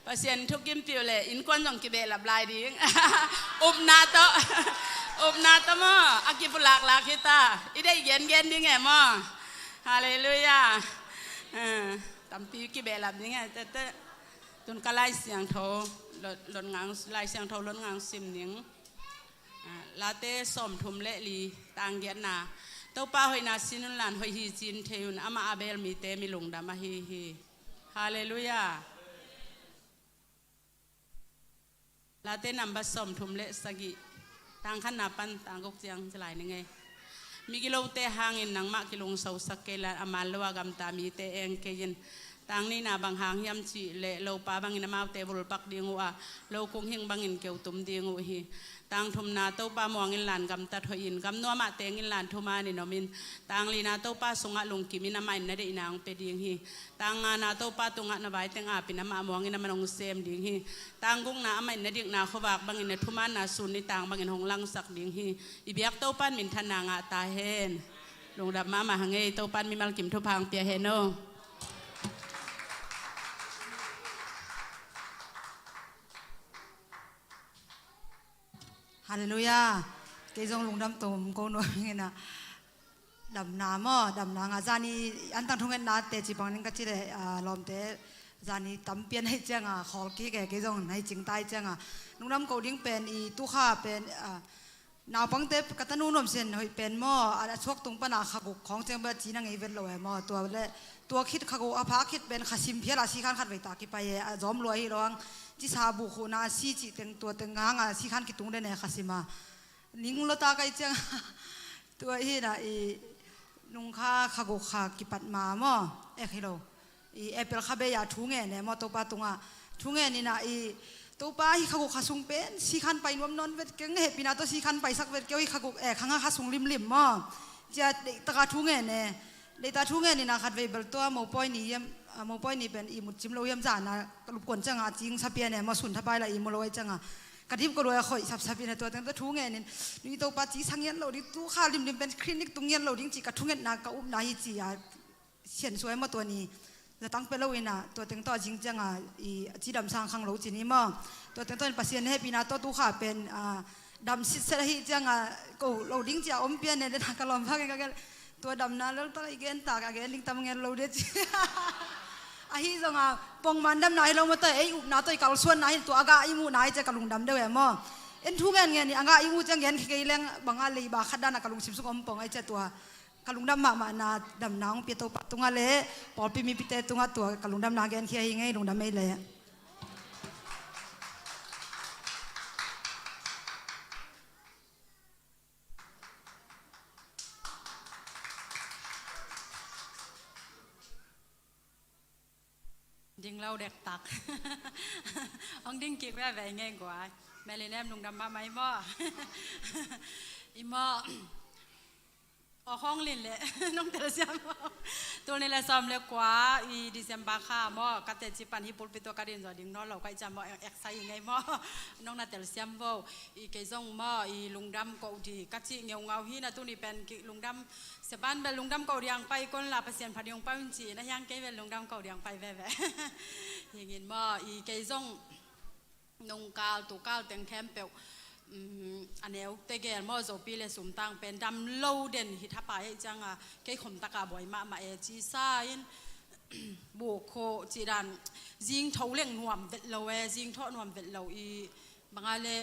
Pasian thukimpih uh leh innkuan zong kibehlap lai ding. Upna tawh. Upna tawh maw? A kipulaklak hi ta. I deih gengen ding e maw? Halleluiah. Eh, tampi kibehlap ding e tete. Tun ka Lai Siangtho, Lot, Lot ngang, Lai Siangtho Lot ngang sim ning. Ah, Late sawmthum le li, tang giatna. Topa hoihna sin un la, hoih hi cin thei un, amah a beel mite mi lungdam ahi hi. Halleluiah. Late number sawmthum le sagih, tang khatna pan tang guk ciang ci lai ning ei. Migilote hangin nangmah kilungsosak kei la, a man lo a gamta mite eng kei in. Tang nihna bang hang hiam cih leh lopa bangin amaute vulpak ding uh a, lo kung hing bangin keutum ding uh hi. Tang thumna, Topa muang in la, gamtat hoih in, gamnuam ah teng in la, thuman in om in. Tang lina, Topa sungah lungkim in, amah in na deihna hong pia ding hi. Tang ngana, Topa tungah na vai teng ap in, amah muang in, amah in hong sem ding hi. Tang gukna, amah in na dikna khuavak bangin, na thumanna sun nitang bangin hong langsak ding hi. I biak Topan minthanna ngah ta hen. Lungdam mahmah hang ei, Topan mimal kim thupha hong pia hen o. Halleluiah. Kei zong lungdam tom ko nuam ing in ah. Damna maw, damna ngah, zani antang thungetna teci pang ning ka ci leh, ah, lawmte zani tampi a nei ciang a khawl kik e, kei zong nei cing tai ciang a. Lungdam ko ding pen i tukha pen, ah, naupangte ka tanu nuam sen hoih pen maw, a, a suak tung pan a kha guk khawng ciang bel ci na ngei vet lo e maw, tua leh tua khit kha guk a pha khit pen kha sim phial a sikhan khat vei ta kipai e, a zawm lua hi lo ang, cisa bu khuhna a si cih teng tua teng hang a sikhan kitung den e kha sim a. Ning lo ta kai ciang tua hi na i nung kha kha guk kha kipat ma maw, ek hi lo. I April kha bei a thu ngen e maw, Topa tungah thu ngen in ah i Topa hi kha guk kha sung pen sikhan pai nuam nawn vet keng, hehpihna tawh sikhan paisak vet keng, hi kha guk, eh, kha nga kha sung limlim maw. Cia deih taka thu ngen e. Deih ta thu ngen in ah khat vei bel tua mopawi ni hiam, ah, mopawi ni pen i mut cim lo hiam zan a ka lupkuan ciang a cing sa pian e maw, sun thapai la i mu lo ai ciang a. Ka dip ko lua khoih sapsap in ah tua teng tawh thu ngen in. Nui Topa ci sa ngian lo ding, tu kha limlim pen clinic tung ngian lo ding ci ka thungetna ka upna hi ci a. Sian suai maw tua ni, zatang pia lo in ah, tua teng tawh a zing ciang a, i, a cidam sang khang lo ci ni maw. Tua teng tawh in Pasian hehpihna tawh tu kha pen, a, dam sitset ahi ciang a, ko lo ding ci a om pian e, den a ka lawm phak in ka gel. Tua damna lel tak i gen tak a gen ding tam ngen lo de ci. Ahi zong a, pongman damna hi lo maw tawh, ei upna tawh i kalsuanna hi tua a gah i muhna hi ci a ka lungdam deuh e maw. En thu ngen ngen i a gah i muh ciang gen khi kei leng bang a leiba khat dan a ka lungsim sung om pong ahi ci a tua. Ka lungdam mahmahna damna hong pia Topa tungah le pawlpi mipite tungah tua ka lungdamna genkhia hi ing ei, lungdam ei le. Ding lo dektak. Hong ding kik veve ing ei guai. Melinem lungdam mahmah i maw. I maw. Aw hong lin le nong telsiam maw. Tul nih le sawm le kua i December kha maw, ka teci pan hi pulpit tua ka din zaw ding nawn lo ka i ciam maw, ek, eksai ing ei maw. Nong na telsiam vo. I kei zong maw, i lungdam ko di ka ci ngeungau hi na, tuni pen ki lungdam seban bel lungdam ko di ang pai kon la Pasian pha ding pai un ci na hiang kei bel lungdam ko di ang pai veve. Hingin maw, i kei zong nungkal tukal teng khempeuh, um, a neu tegel maw, Zopi le sumtang pen dam lo den hi thapai ei ciang a, kei khom taka buai mahmah e, cisa in, buk kho ci dan, zingtho leng nuam vet lo e, zingthawh nuam vet lo i, bang a le,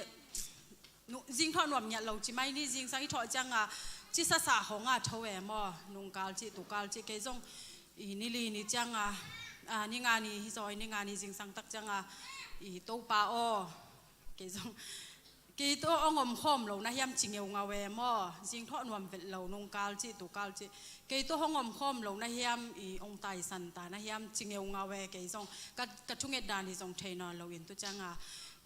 nu, zingthawh nuam ngiat lo ci mai ni, zingsang i thawh ciang a, cisa sa hong a tho e maw, nungkal ci tukal ci kei zong, i nili ni ciang a, a, ni nga ni hi zaw, ni nga ni zingsang tak ciang a, i Topa aw, kei zong, kei tawh hong om khawm lo na hiam ci ngeungau e maw, zingthawh nuam vet lo, nungkal ci tukal ci, kei tawh hong om khawm lo na hiam, i hong taisan ta na hiam ci ngeungau e, kei zong ka, ka thunget dan hi zong thei nawn lo in tu ciang a,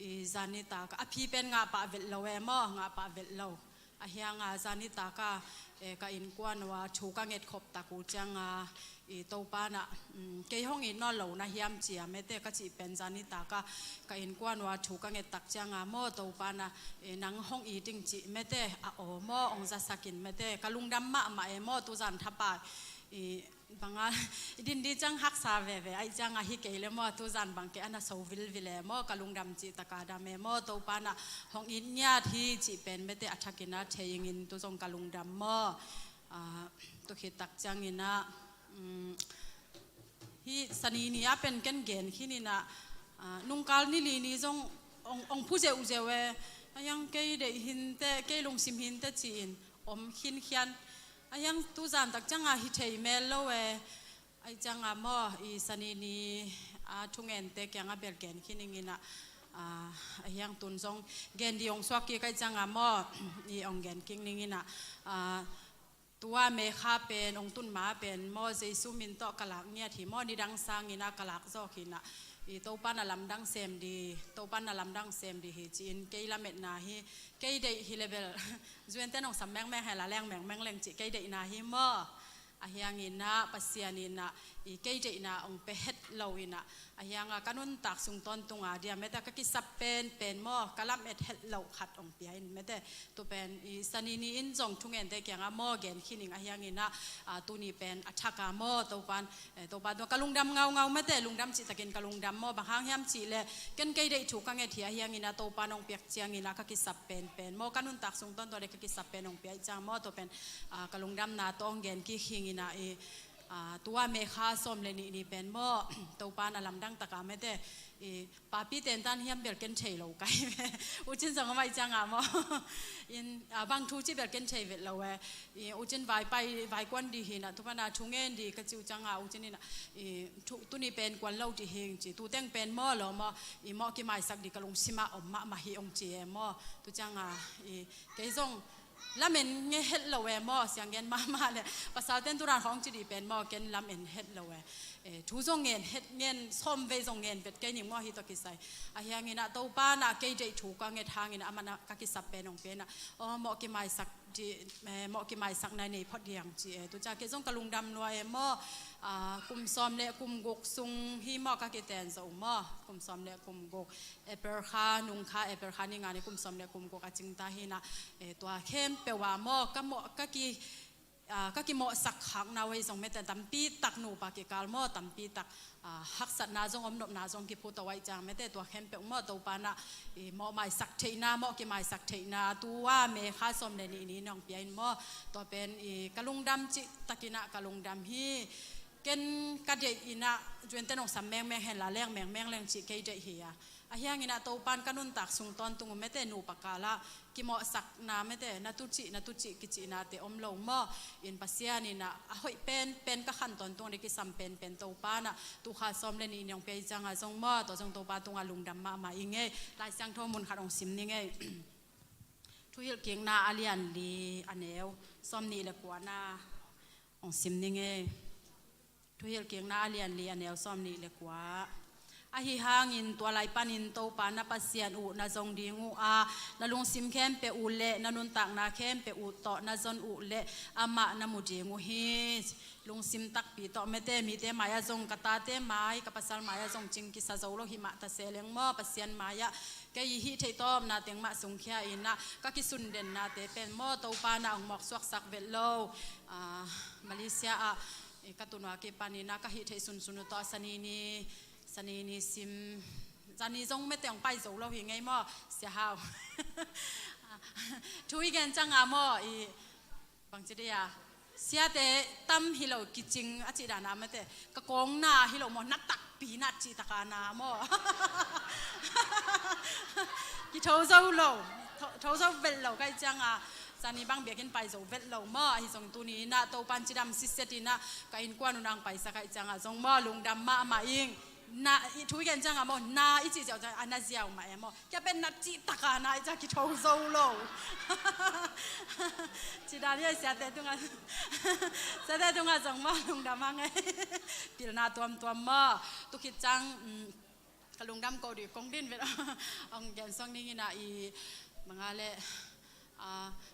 i zan ni tak a phi pen ngah pah vet lo e maw, ngah pah vet lo. A hiang a zan ni tak a, eh, ka innkuan uh a thu ka nget khop tak uh ciang a, I Topa na, um, kei hong it nawn lo na hiam ci a mete ka cih pen zan nitak a ka innkuan ua thu ka nget tak cianga maw Topa na, eh, nang hong it ding cih mete a aw maw hong zasak in mete ka lungdam mahmah e maw tuzan thapai i banga i din di ciang haksa veve aih cianga hi kei le maw tuzan bang kei a na so vilvil e maw ka lungdam cih taka dam e maw Topa na hong it ngiat hi cih pen mete a thakin a thei ingin tu zong ka lungdam maw. Ah, tu khit tak ciangin ah, um, hi sanini a pen ken gen khin in ah, ah, nungkal ni li ni zong ong, ong phu zeuhzeuh e, a hiang kei deih hinte, kei lungsim hinte ci-in om khinkhian. A hiang tuzan tak cianga hi thei mel lo e, aih cianga maw, i sanini a thungente kianga bel gen khin ingin ah, ah, a hiang tun zong gen di ong suak kik aih cianga maw, i ong gen kik ning in ah, ah, tua mekha pen ong tun ma pen maw Jesu min tawh ka lak ngiat hi maw nidang sangin a ka lak zawk hi na i Topa na lamdang sem di Topa na lamdang sem di hi ci-in kei lametna hi kei deih hi le bel zuente nong sam mengmeng hela leng mengmeng leng ci kei deihna hi maw a hiangin ah Pasian in ah i kei deihna ong pe het lo in ah a hianga ka nuntak sung tawntunga dia mete ka kisap pen pen maw ka lam et het lo khat ong pia in mete tu pen i sanini in zong thungente kianga maw gen khining a hiangin ah, ah, tuni pen a thaka maw Topan, eh, Topan tua ka lungdam ngaungau mete lungdam cih takin ka lungdam maw bang hang hiam cih le ken kei deih thu ka nget hi a hiangin ah Topan ong piak ciangin ah ka kisap pen pen maw ka nuntak sung tawntung le ka kisap pen ong pia i ciang maw tua pen, ah, ka lungdamna tawh ong gen kik hingin ah i, ah, tua mekha sawm le nih ni pen maw Topan a lamdang taka mete i papi tentan hiam bel ken thei lo kai ve. Ucin zong amai cianga maw in, ah, bang thu ci bel ken thei vet lo e. I ucin vai pai vai kuan di hi na tupana thu ngen di ka ci ucanga ucin in ah i thu tuni pen kuan lo di hing ci tu teng pen maw lo maw i maw kimaisak di ka lungsima om mahmah hi ong ci e maw tu cianga i kei zong lamen nge het lo e maw siang gen mahmah le pasal ten turan hong ci di pen maw ken lamen het lo e. Eh, thu zong ngen het ngen sawm vei zong ngen vet kei ning maw hi tawh kisai a hiangin ah Topa na kei deih thu ka nget hangin ah a man ah ka kisap pen ong pen ah aw maw kimaisak di, eh, maw kimaisak nai nei phot diang ci e tu ciang kei zong ka lungdam lua e maw, ah, kum sawm le kum guk sung hi maw ka kiten zo maw kum sawm le kum guk April kha nung kha April kha ni nga ni kum sawm le kum guk a cingta hi na, eh, tua khempeuh ah maw ka maw ka ki ah, ka kimawhsak khakna uh ei zong mete tampi tak nupa kikal maw tampi tak, ah, haksatna zong om nopna zong kiphu to aih ciang mete tua khempeuh maw Topa na i mawh maisak theihna maw kimaisak theihna tua mekha sawm le nih ni nong pia in maw tua pen i ka lungdam cih takin ah ka lungdam hi ken ka deih in ah zuente nong sam mengmeng henla leng mengmeng leng cih kei deih hi a a hiangin ah Topan ka nuntak sung tawntung uh mete nupa kala kimawhsakna mete na tucih na tucih kicihnate om lo maw in Pasian in ah a hoih pen pen ka khan tawntung a dei kisam pen pen Topa na tukha sawm le nih niang pei cianga zong maw tua zong Topa tunga lungdam mahmah i ngei. Lai Siangtho mun khat ong sim ni ngei. Thuhilhkikna a lian li a neu sawm nih le kuana ong sim ni ngei. Thuhilhkikna a lian li a neu sawm nih le kua. Ahi hangin tua lai panin Topa na Pasian uh na zong ding uh a na lungsim khempeuh uh le na nuntakna khempeuh uh tawh na zon uh le amah na mu ding uh hi. Lungsim takpi tawh mete mite mai-ah zong ka tate mai ka pasal mai-ah zong cing kisa zo lo hi mah ta se leng maw Pasian mai-ah kei i hih theih tawpna teng mah sungkhia in ah ka kisunden nate pen maw Topa na ong mawk suaksak vet lo. Ah, Malaysia ah i ka tunua kipan in ah ka hih theih sunsun uh tawh sanini sanini sim zani zong mete ong pai zo lo hi ngei maw Sia Hau. Thu i gen cianga maw i bangci dia siate tam hi lo kicing a cih dana mete ka kawng na hi lo maw na takpi na cih taka na maw. Kitho zo lo tho zo vet lo ka i cianga sani bang biakin pai zo vet lo maw ahi zong tuni na Topan cidam siset ina ka innkuan unang paisa ka i cianga zong maw lungdam mahmah ing. Na i thu i gen cianga maw na i cih ziau cianga na ziau mah e maw kia pen na cih taka na i cianga kitho zo lo. Ci dan hi a siate tunga siate tunga zong maw lungdam hang e. Pilna tuamtuam maw tu khit ciang ka lungdam ko di kong din vet ong gen song ning ina i manga le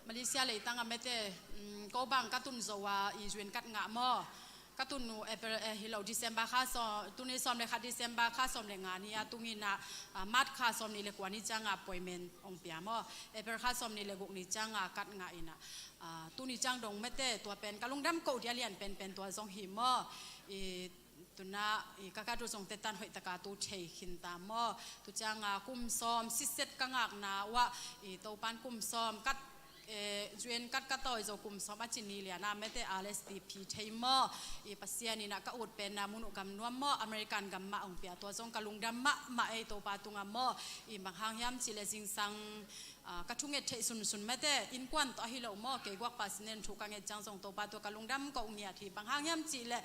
Malaysia leitanga mete ko bang ka tun zo a i zuin kat ngah maw. ka tun uh April, eh, hi lo, December kha sawm, tuni sawm le khat December kha sawm le nga ni a tung in ah, ah, March kha sawm nih le kua ni ciang a appointment hong pia maw. April kha sawm nih le guk ni ciang a kat ngah in ah, ah, tuni ciang dong mate, tua pen ka lungdam koh ding a lian penpen tua zong hi maw. I, tu in ah, i, ka kat uh zong tetan hoih tak a tu thei khin ta maw. Tu ciang a kum sawm sitset ka ngakna uh ah, i, Topan kum sawm kat, eh, Juin kat ka tawi zo kum sawm a ci ni lian a mate, R S V P thei maw. I, Pasian in ah ka ut pen a mun uh gam nuam maw, American gam mah hong pia, tua zong ka lungdam mahmah ei Topa tung a maw. I, bang hang hiam cih leh zingsang, ah, ka thunget theih sunsun mate, innkuan tawh ahi lo maw, kei guak pa sinen thu ka nget ciang zong Topa tung a ka lungdam koh ngiat hi. Bang hang hiam cih leh,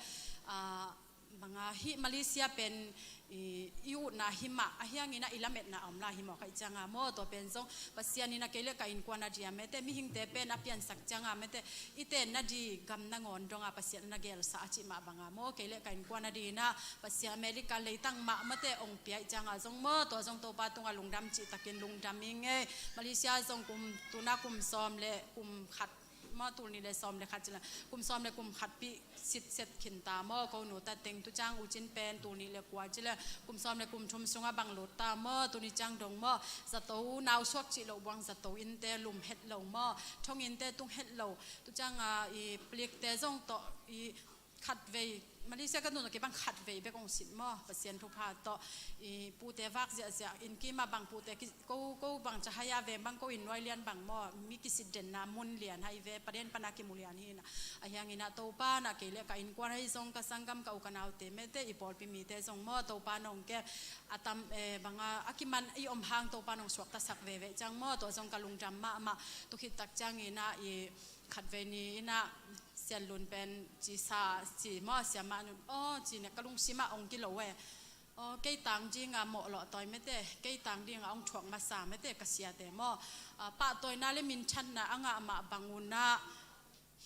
ah, bang a hih Malaysia pen i, i utna hi mah, ahi hangin ah i lametna a om lai hi mawk ahih ciang a maw, tua pen zong Pasian in ah kei le ka innkuan a dia mate, mihingte pen a piansak ciang a mate, i tenna ding gam nangawn dong a Pasian na gelsa a cih mah bang a maw, kei le ka innkuan a ding in ah Pasian America leitang mah mate hong pia ahih ciang a zong maw, tua zong Topa tung a lungdam cih takin lungdam ing ei. Malaysia zong kum, tu in ah kum sawm le kum khat maw, tul nih le sawm le khat ci leh, kum sawm le kum khat pih sitset khin ta maw. Ko nu ta teng tu ciang U Cin pen tul nih le kua ci leh kum sawm le kum thum sung a bang lut ta maw. Tuni ciang dong maw, zato nau suak cih loh buang zato innte lum het lo maw, thong innte tung het lo. Tu ciang a i plikte zong tawh i khatvei, Malaysia ka tun tawh kibang khatvei bek hong sit maw, Pasian thupha tawh. I pute vak ziahziah, inn kim a bang pute ki, ko, ko bang cahaya veng bang, ko inn nuai lian bang maw, mi kisit denna mun lian hi ve, paden pana kimu lian hi in ah. Ahi hangin ah Topa in ah kei le ka innkuan ahi zong, ka sanggam, ka u ka naute mate, i pawlpi mite zong maw, Topa in hong kem a tam, eh, bang a, a kiman i om hang Topa in hong suaktasak veve ciang maw, tua zong ka lungdam mahmah. Tu khit tak ciangin ah i khatvei ni in ah Sian Lun pen ci sa, ci maw, siamah nun, aw, ci in ah ka lungsim ah hong kilo e. Aw, kei tang ding a mawhlawh tawi mate, kei tang ding a hong thuak masa mate ka siate maw. Ah, pahtawina le minthanna a ngah mah bang un ah,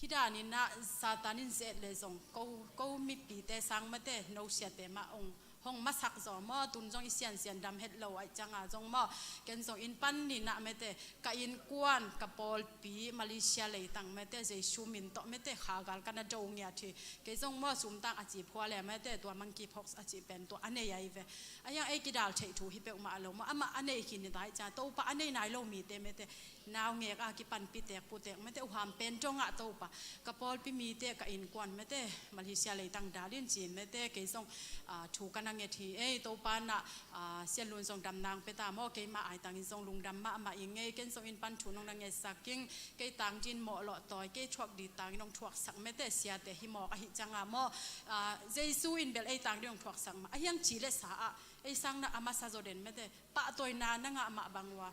hih dan in ah Satan in zet le zong ko, ko mipite sang mate, no siate mah hong, hong masak zaw maw. Tun zong i siansian dam het lo ahih ciang a zong maw, ken zong inn pan ni in ah mate, ka innkuan, ka pawlpi Malaysia leitang mate, Jesu min tawh mate, kha gal ka na do ngiat hi. Kei zong maw, sumtang a ci phua le mate, tua monkeypox a cih pen tua a nei ahi ve. Ahi hang ei kidal theih thu hi peuhmah lo maw, amah a nei khin hi ta ahih ciang, Topa a nei nai lo mite mate, naungek a kipanpih tek, putek mate, uham pen dong ah Topa, ka pawlpi mite, ka innkuan mate, Malaysia leitang dal in ci in mate, kei zong, ah, thu ka na nget hi ei. Topa in ah, ah, Sian Lun zong damna hong pia ta maw, keima aitang in zong lungdam mahmah ing ei. Ken zong inn pan thu nong na ngetsak ing, kei tang ding mawhlawh tawi, kei thuak ding tang in hong thuaksak mate, siate hi mawk ahih ciang a maw. Ah, Jesu in bel ei tang ding hong thuaksak mah, ahi hang ci le sa ah ei sang na a masa zaw den mate, pahtawina na ngah mah bang uh a,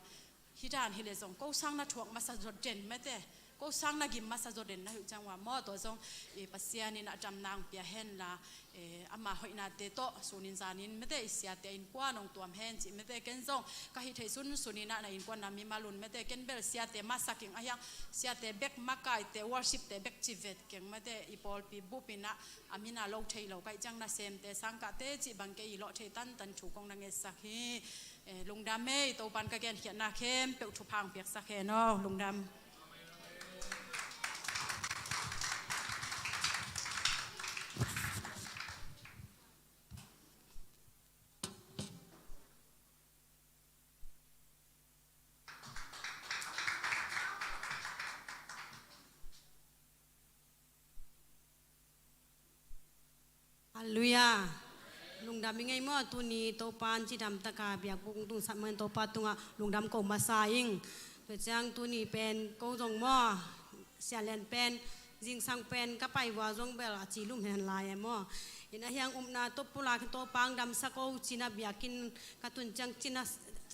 hih dan hi le zong ko sang na thuak masa zaw den mate, ko sang na gim masa zaw den na hi uh ciang uh a maw, tua zong i Pasian in ah damna hong pia hen la, eh, ama hoihnate tawh sunin zanin mate, i siate innkuan hong tuam hen cih mate. Ken zong ka hih theih sunsun in ah na innkuan na mimal un mate, ken bel siate masak ing, ahi hang siate bek, makaite, worshipte bek ci vet keng mate, i pawlpi bup in ah a min a lo thei lo ka hih ciang, nasemte, sangkahte cih bang kei i lawh thei tantan thu kong na ngetsak hi. Eh, lungdam ei, Topan ka genkhiatna khempeuh thupha hong piaksak hen aw, lungdam. Halleluiah. Lungdam ing ei maw, tuni Topan cidam taka biakbuk hong tungsak man Topa tungah lungdam ko masa ing. Tua ciang tuni pen ko zong maw, Sian Lian pen, zingsang pen ka pai vua zong bel a ci lum hen lai e maw. In ahi hang upna tawh pulak in Topa hong damsak o cin a biakinn ka tun ciang cin a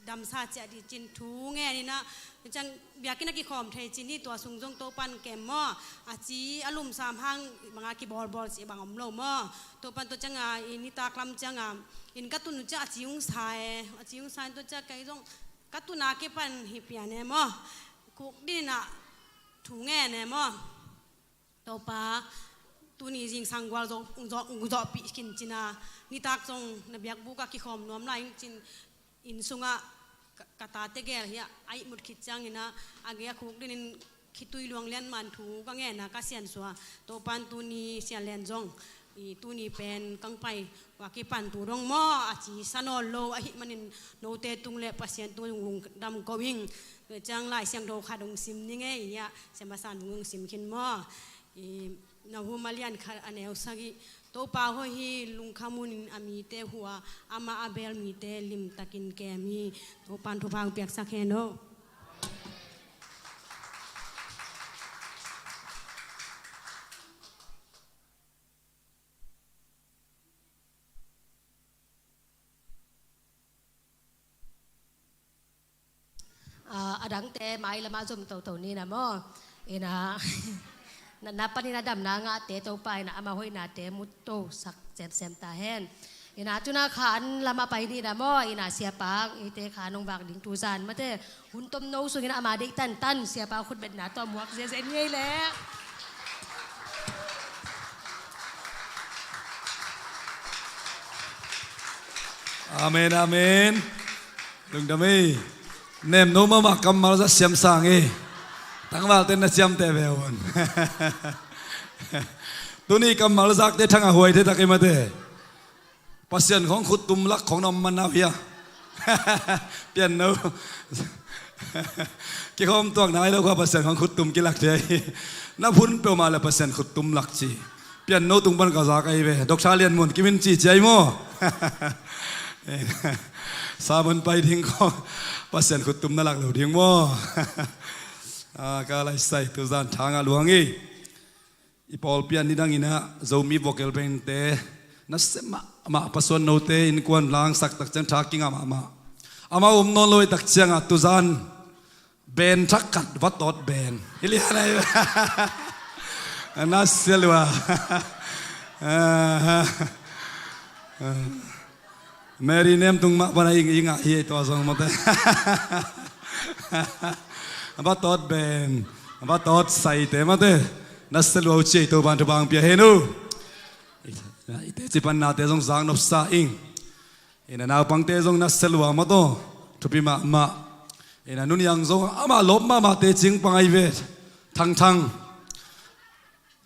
damsa ciah dih cin thu ngen in ah, ciang biakinn a kikhawm thei cin hi, tua sung zong Topan kem maw, a ci a lumsam hang bang a kibawlbawl cih bang om lo maw. Topan tua ciang a, i nitak lam ciang a, inn ka tun uh ciang a ci hong sa e, a ci hong sa in tua ciang kei zong ka tun a kipan hi pian e maw. Khuk din in ah thu ngen e maw. Topa, tuni zingsang gual zawh, zawh, zawhpih khin cin a, nitak zong na biakbuk ah kikhawm nuam lai ing cin, inn sungah ka, ka tate gel hi a, a ihmut khit ciangin ah, a gei a khuk dinin khitui luang lian man thu ka ngen a ka siansuah. Topan tuni Sian Lian zong I tuni pen kang pai, wa kipan tu dong maw, a ci sa nawn lo ahih manin note tung le Pasian tung lungdam ko ing. Tua ciang Lai Siangtho khat hong sim ning ei, i a, Siama San Vung hong sim khin maw. I, Nahum a lian khat a neu sagih. Topa hoih hi, lungkham un, a mite hua, amah a bel mite limtakin kem hi. Topan thupha hong piaksak hen aw. Ah, a dangte mai lama zom toto ni na maw. Ina, na, na panin a damna ngahte Topa ina ama hoihnate mu to sak semsem ta hen. Ina tuna kha an lama pai ni na maw. Ina siapa ite kha nong vak ding tuzan mate. Hun tom no sungin ama deih tantan siapa khutbetna tawh muak ziazen ngei le. Amen, amen. Lungdam ei. Nem no mahmah kammal zat siam sang ei. Tangvalte na siamte ve un. Tuni kammal zakte thangah huai thei tak ei mate. Pasian khong khuttum lak khong na om man nau hia. Pianno. Kikhawm tuak nai lo kha Pasian khong khuttum kilak thei. Na phun peuhmah le Pasian khuttum lak ci. Pianno tung pan ka zak ahi ve. Doctor Lian Mun kimin ci ci ahi maw. Sa mun pai ding khong Pasian khuttum na lak lo ding maw. Ah, ka lai sai tuzan thangah luang i. I pawlpi ah nidang inah Zomi vocal band te nasia mahmah, pasuan note innkuan langsak tak ciang tha kingah mahmah. Amau om nawn lo i tak ciangah tuzan band thak khat va tawt band hi lian ahi. Nasia lua. Mary nem tung mah pana i ngah hi ei tua zong mawte. A va tawt band, a va tawt saite mawte. Nasia lua uh ci ei, Topan thupha hong pia hen uh. I teci pannate zong zak nopsa ing. Ina naupangte zong nasia lua mawtaw. Thupi mahmah. Ina nuniang zong amah lawp mahmah teci pang ahi ve. Thangthang.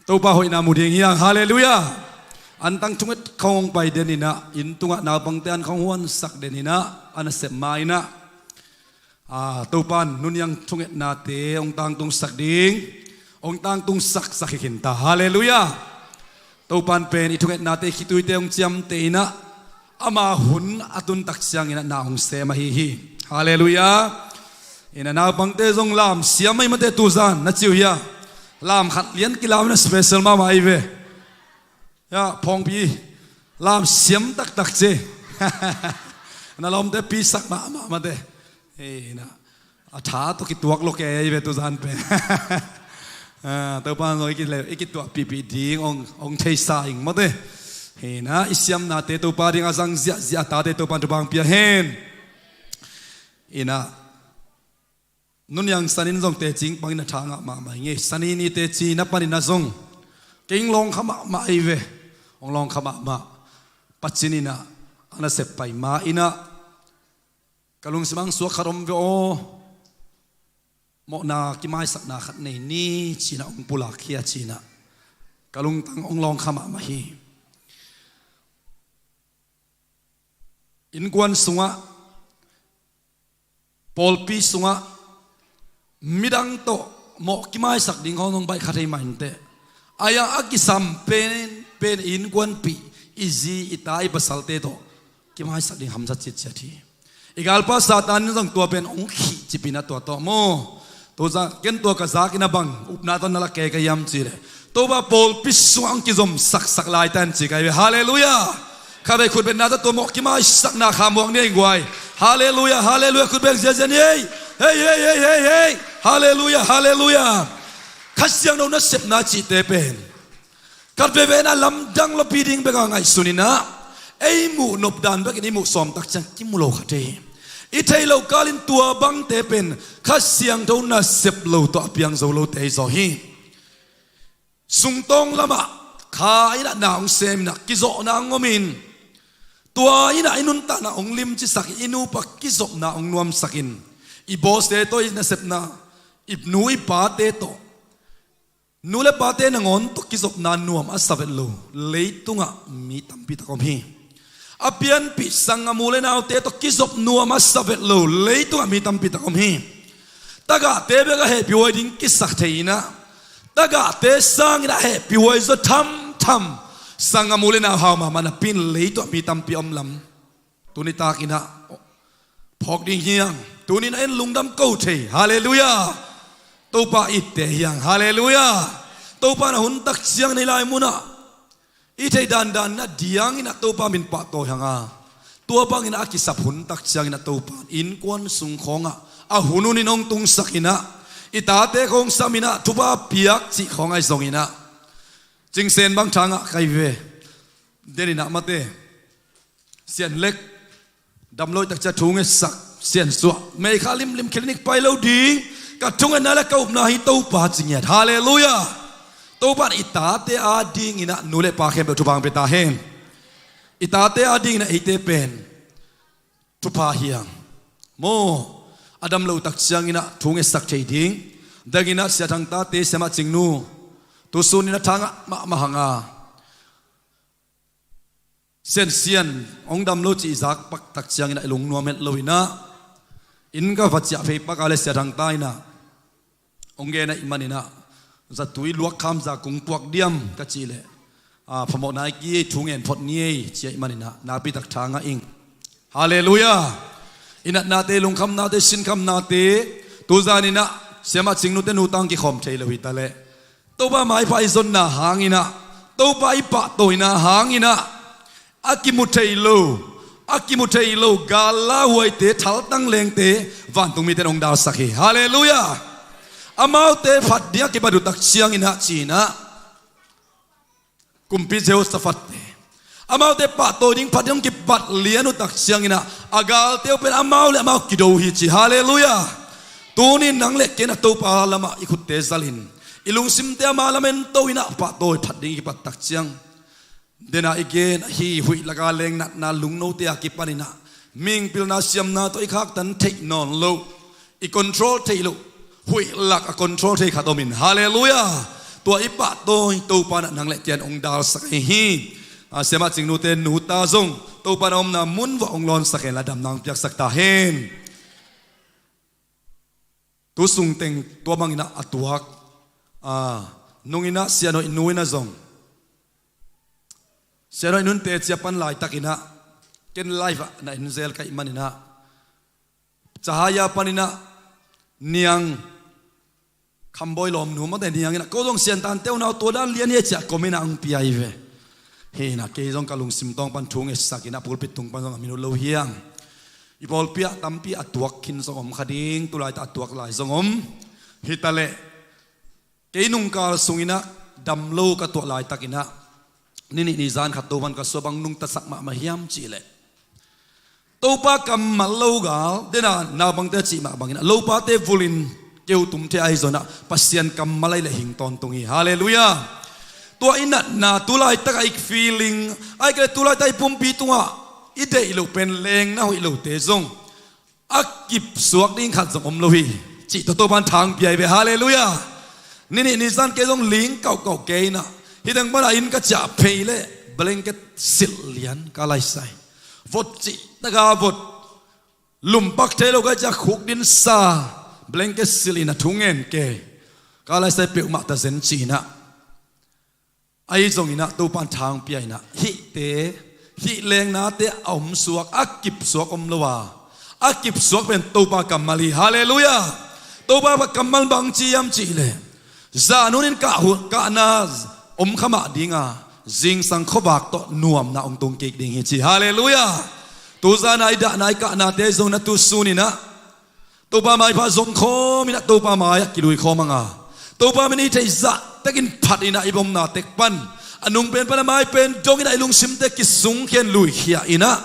Topa hoihna mu ding hiang. Halleluiah. Antang thunget khawng hong pai den inah, inn tungah naupangte an khawng huansak den inah, a nasep ma inah. Ah, Topan nuniang thungetnate hong tangtungsak ding, hong tangtungsak sak hi khin ta. Halleluiah. Topan pen i thungetnate, i khituite hong ciamteh inah, ama hun a tun tak ciangin ah na hong sem ahi hi. Halleluiah. Ina naupangte zong lam siam ahi mate tuzan na ci uh hia. Lam khat lian kilam na special mahmah ahi ve. Ya, phawngpi lam siam taktak ci. Na lawmte pisak mahmah mate. Ina a tha tawh kituak lo kei ahi ve tuzan pen. Ah, Topa zong i kile, i kituah pihpih ding hong, hong theisa ing mawte. Hina i siamnate Topa ding a zang ziahziah a tate Topa thupha hong pia hen. Ina nuniang sanin zong teci pangin a tha ngah mahmah ing ei. Sani ni teci na panin a zong kei hong lawngkha mahmah ahi ve. Hong lawngkha mahmah. Pacin inah a nasep pai ma inah ka lungsim ah suak khat om ve aw. Mawhna kimaisakna khat nei ni cinah hong pulak hi a cinah ka lungtang hong lawngkha mahmah hi. Innkuan sungah, pawlpi sungah midang tawh mawh kimaisak ding hong hong baih kha thei mah inteh. Ai-ah a kisam pen pen i innkuanpih, i zi i ta i pasalte tawh kimaisak ding hamsa citciat hi. I galpa Satan in zong tua pen hong khih cipin a tua tawh maw. Tua zah ken tua ka zak in a bang upna tawh na la kei ka hiam cih leh, Topa pawlpi sungah hong kizom saksak lai tan ci ka hi ve. Halleluiah. Khatvei khutbetna tawh tua mawh kimaisakna kha muak ni ei guai. Halleluiah, halleluiah, khutbeng ziazia ni ei. Hei, hei, hei, hei, hei. Halleluiah, halleluiah. Kha Siangtho nasepna cihte pen khat veve na lamdang lopi ding bek a ngaihsun inah, ei muh nopdan bekin i muh sawm tak ciang kimu lo kha thei hi. I theih loh kalin tua bangte pen Kha Siangtho nasep lo tawh a piang zo lote hi zaw hi. Sungtawng lamah kha inah na hong sem inah kizawhna hong om in, tua inah i nuntakna hong limcisak in, i nupa kizopna hong nuamsak in, i bawste tawh i nasepna, i nu i pate tawh Nu le pate nangawn tawh kizopna nuam a sa vet lo leitungah mi tampi tak om hi. A pianpih sanggam u le naute tawh kizop nuam a sa vet lo leitungah mi tampi tak om hi. Tagahte bek a hehpihhuai ding kisak thei inah, tagahte sangin a hehpihhuai zaw thamtham sanggam u le nau hau mahmah napi in leitungah mi tampi om lam. Tuni takinah phawk ding hiang. Tuninah en lungdam ko thei. Halleluiah. Topa itte hiang. Halleluiah. Topa na hun tak ciang nei lai munah i theih dandan na dianginah Topa min pahtawi hanga, tua banginah a kisap hun tak cianginah Topa innkuan sung khawngah a hun hunin hong tungsakinah i tate khawng saminah thupha piak cih khawng ahi zonginah Cingsen bang thangah kai ve. Deninah mate Sian lek damloi takcia thu ngetsak Sian suah meikha limlim clinic pai lo ding. Ka thungetna le ka upna hi Topa ci ngiat. Halleluiah. Topa in i tate adinginah nu le pa khempeuh thupha hong pia ta hen. I tate adinginah eite pen thupha hiang. Maw, a damlo tak cianginah thu ngetsak thei ding. Danginah Sia Thang tate Siamah Cingnu tusuninah thangah mahmah hanga Siansian hong dam lo cih i zak pak tak cianginah i lungnuam het loinah inn ka va ciah phei pak a le Sia Thang ta inah hong gen ahih maninah zatui luakkham za kung puak diam ka cih leh, a, phamawh nai ki ei thu ngen phot ni ei ci ahih maninah nakpi tak thangah ing. Halleluiah. I natnate, lungkhamnate, sinkhamnate tuzaninah Siamah Cingnute nutang kikhawm thei lo hi taleh Topa maipha i zonna hanginah, Topa i pahtawina hanginah a kimu thei lo, a kimu thei lo galla huaite, thaltang lengte vantungmite in hong dalsak hi. Halleluiah. Amaute phat ding a kibat uh tak cianginah cinah kumpi Jehoshaphat te amaute pahtawi ding phat ding hong kibat lian uh tak cianginah a galte uh pen amau le amau kido hi ci. Halleluiah. Tunin nang le kei in a Topa lamah i khutte zalin i lungsimte ama lam en to inah pahtawi phat ding i kipat tak ciang dena i gen ahi huih laka leng natna lungnote a kipaninah mihing pilna siamna tawh i khaktan theih nawn loh, i control theih loh huih lak a control thei khat omin. Halleluiah. Tua i pahtawi Topa inah nang le kei in hong dalsak ahi hi. A, Siamah Cingnute nuta zong Topa na omna mun vah hong lawnsak hen la damna hong piaksak ta hen. Tu sungteng tua banginah a tuak, a, nunginah Sianhoih nu inah zong Sianhoih nunte cia pan laitakinah ken live ah na en zel ka hih maninah Cahaya paninah Niang Khambawi lawmnu mate Niang inah ko zong Siantante unau tua dan lian hi a ciah kominah hong pia hi ve. Hinah kei zong ka lungsim tawng pan thu ngetsakinah pulpit tung pan zong a minut lo hiang. I pawlpi ah tampi a tuak khin zong om kha ding, tulaita a tuak lai zong om. Hitaleh kei nungkal sunginah damlo ka tuah laitakinah ni nih ni zan khat Topan ka suah bang nungtasak mahmah hiam cihleh Topa kammal lo gal dena naupangte a cih mah banginah lopate vulin keu tumte ahi zonah Pasian kammal ahi leh hing tawntung hi. Halleluiah. Tua i natna tulaitakah i feeling ahi kei leh tulaitak i pumpi tungah i deih loh pen lengna hoih lote zong a kipsuak ding khat zong om lo hi cih tawh Topan thang pia hi ve. Halleluiah. Ni nih ni zan kei zong ling kauhkauh kei inah hih teng panah inn ka ciah phei leh blanket silh lian ka laisai. Vot cihtaka vot, lumpak thei lo ka ciah khuk dinsa blanket silh in a thu ngen kei ka laisai peuhmah ta zen ci inah. Ahi zonginah Topan thang pia inah hihte, hih lengnate a omsuak, a kipsuak om lo a, a kipsuak pen Topa kammal hi. Halleluiah. Topa kammal bang ci hiam cihleh zan hunin kah hun, kahna om kha mah dinga zingsang khuavak tawh nuamna hong tung kik ding hi ci. Halleluiah. Tuzana i dahna i kahnate zong na tu suninah Topa maipha zong khawm inah Topa mai-ah kilui khawm hanga Topa min i theih zahtakin phat inah i bomna tek pan a nungpen pan a maipen dong inah i lungsimte kisungkhia in luikhia inah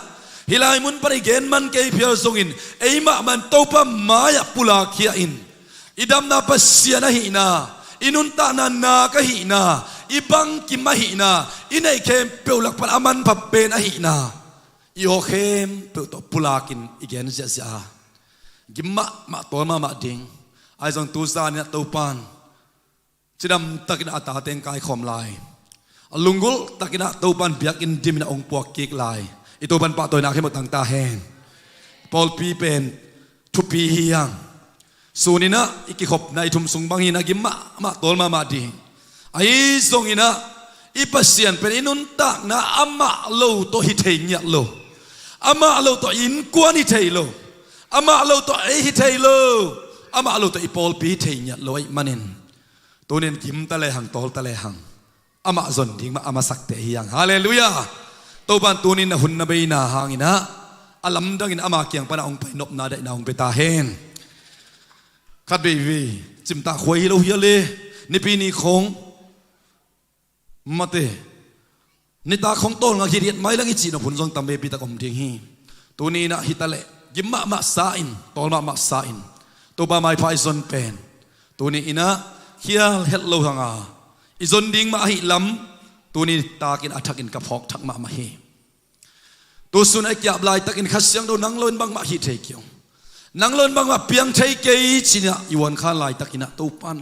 hih lai mun pan i gen man kei phial zongin eimah man Topa mai-ah pulakkhia in i damna Pasian ahihna, i nuntakna nak ahihna, i bangkim ahihna, i neih khempeuh lak pan a manpha pen ahihna i aw khempeuh tawh pulakin i gen ziahziah a gim mahmah tawl mahmah ding. Ahi zong tuzaninah Topan Cidam takin a tate hong kaikhawm lai. A lunggulh takin ah Topan biakinn dimin a hong puak kik lai. I Topan pahtawina khempeuh tang ta hen. Pawlpi pen thupi hi hang. Suninah i kikhopna i thum sung bang hinah gim mahmah tawl mahmah ding. Ahi zonginah i Pasian pen i nuntakna amah lo tawh hi thei ngiat lo. Amah lo tawh i innkuan hi thei lo. Amah lo tawh ei hi thei lo. Amah lo tawh i pawlpi hi thei ngiat lo ahih manin tunin gim ta lehang tawl ta lehang amah zon ding mah a masakte hi hang. Halleluiah. Topan tunin na hun na beina hanginah a lamdangin ama kiang pana hong pai nopna daihna hong pia ta hen. Khat veivei cimtah khuai hi lo hia le, nipi ni khawng mate, nitak khawng tawlnga khit hiat mailang i cihnop hun zong tam veipi tak om ding hi. Tuni inah hitaleh gim mahmah sa in, tawl mahmah sa in, Topa maipha i zon pen tuni inah khial het lo hanga i zon ding mah ahih lam tuni takin a thakin ka phawk thak mahmah hi. Tusun a i kiap laitakin Kha Siangtho nang lo in bangmah hih thei kei ung. Nang lo in bangmah piang thei kei cinah i uankhan laitakinah Topan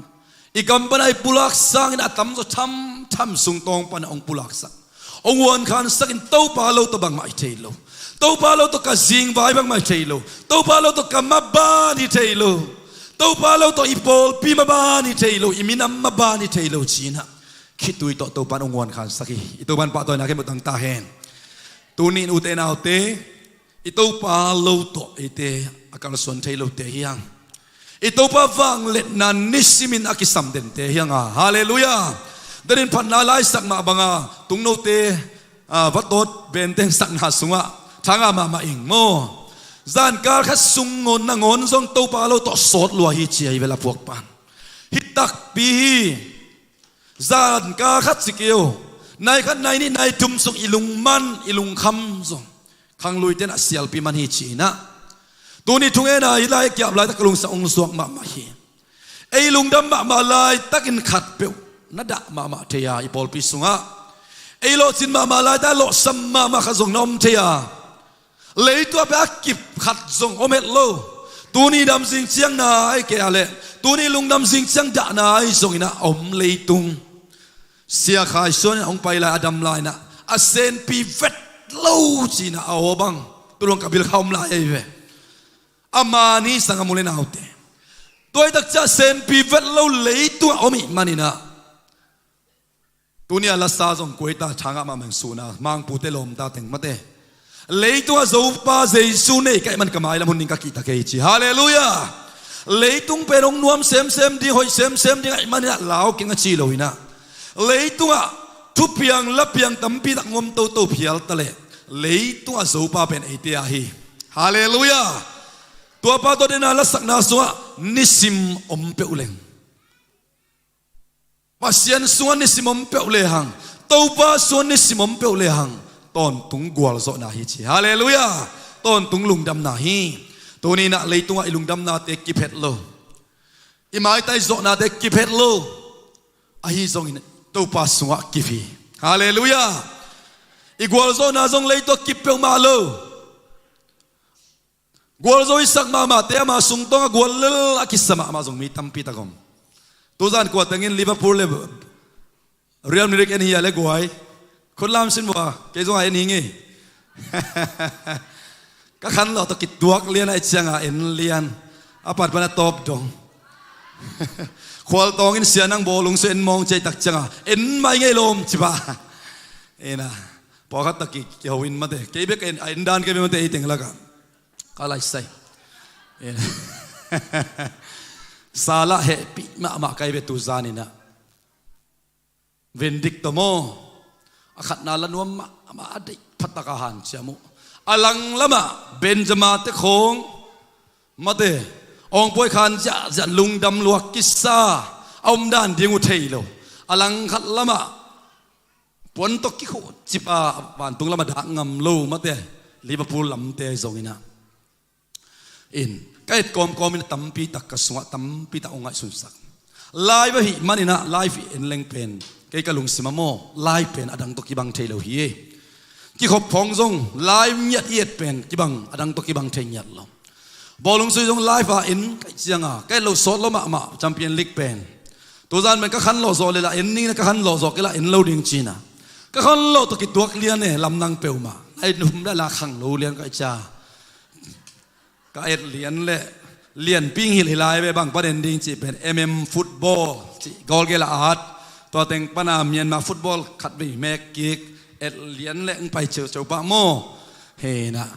i kam pana i pulak sangin a tamzaw thamtham sungtawng pana hong pulaksak, hong uankhansakin Topa lo tawh bangmah hi thei lo. Topa lo tawh ka zingvai bangmah hi thei lo. Topa lo tawh ka maban hi thei lo. Topa lo tawh i pawlpi maban hi thei lo, i minam maban hi thei lo cinah khitui tawh Topan hong uankhansak hi. I Topan pahtawina khempeuh tang ta hen. Tuni in ute naute, i Topa lo tawh eite a kalsuan thei lote hi hang. I Topa vangliatna nisimin a kisam dente hi hanga. Halleluiah. Danin phatna laisak mah banga tungnote va tawt benteng sakna sungah thanga mahmah ing maw? Zankal khat sung ngawn nangawn zong Topa lo tawh sawt lua hi ci ahi vela puakpan hi takpi hi. Zankal khat ci kei uh. Nai khat, nai nih, nai thum sung i lungman i lungkham zong khangluite in a sialpi man hi cinah tuni thungena i lai kiap laitak ka lungsim hong zuak mahmah hi. Ei lungdam mahmah laitakin khatpeuh na dah mahmah thei a, i pawlpi sungah ei lawhcin mahmah laitak lawhsam mahmah khat zong na om thei a. Leitungah pia a kip khat zong om het lo. Tuni dam zing ciang nai kei a leh tuni lungdam zing ciang dah nai zonginah a om leitung. Sia Khai Suan in a hong pai lai a dam lai inah a senpi vet lo cinah a aw bang turuang ka bil kha om lai ei ve. A mani sanga mule naute, tuaitak ciah senpi vet lo leitungah om ih maninah tuni a lasa zong kuaita thangah mahmah in suhna mangpute lawmta teng mate. Leitungah Zopa Jesu nei ka ih man ka mailam hun ding ka kihta kei ci. Halleluiah. Leitung pen hong nuam semsem ding, hoih semsem ding ahih maninah lau keng a ci loinah leitungah thupiang lapiang tampi tak ngom toto phial taleh leitungah Zopa pen eite ahi. Halleluiah. Tuapa tawh dena lasakna sungah nisim om peuh leng, Pasian sungah nisim om peuh lehang, Topa sungah nisim om peuh lehang, tawntung gualzawhna hi ci. Halleluiah. Tawntung lungdamna hi. Tuninah leitungah i lungdamnate kip het lo. I maitai zawhnate kip het lo. Ahi zongin Topa sungah kip hi. Halleluiah. I gualzawhna zong leitungah kip peuhmah lo. Gualzo i sak mahmahte ama sungtawngah guallel a kisa mahmah zong mi tampi tak om. Tuzan kua tengin Liverpool le Real Madrid en hi a le guai, khut lam sin vua, kei zongah en hi ngei. Ka khan lo tawh kituak lian a i cianga en lian. A pat pana tawp dong. Khualtawngin sia nang bawlung su en mawng ciai tak cianga en mai ngei lawm cipa. Ena pawlkhat tak kiho in mate kei bek a en dan kei bek mate ei teng lakah ka laisai. Salah hehpih mahmah kai ve tu zaninah. Vendik tawh maw? A khatna la nuam mahmah a deih phataka hanciam uh. A langlamah Benjama te khawng mate awngpuai khan ziahziah lungdam luak kisa a omdan ding uh thei lo. A langkhat lamah puan tawh kikhuh cipa vantung lamah dah ngam lo mate Liverpool lamte zonginah in ka et kawmkawmin a tampi tak ka sungah tampi tak hong ngaihsunsak. Live ahih maninah live i en leng pen kei ka lungsim a maw live pen adang tawh kibang thei lo hi. Kikhop phawng zong live ngiat i et pen kibang adang tawh kibang thei ngiat lo. Bawlung sui zong live a en ka ih cianga ka et lo sawt lo mahmah Champion League pen Tuzan pen ka khanlawh zawh leh lah en ning, ka khanlawh zawh kei lah en lo ding ci-in ah, ka khanlawh tawh kituak lian e, lamdang peuhmah. Ai, num dah lah khang lo lian ka hih cia. Ka et lian leh, lianpi hi lai ve, bang pan en ding cih pen M M football cih, goal gel a at. Tua teng pan a Myanmar football khatvei mek kik, et lian leh hong pai ceuceu pah maw. Hi-in ah,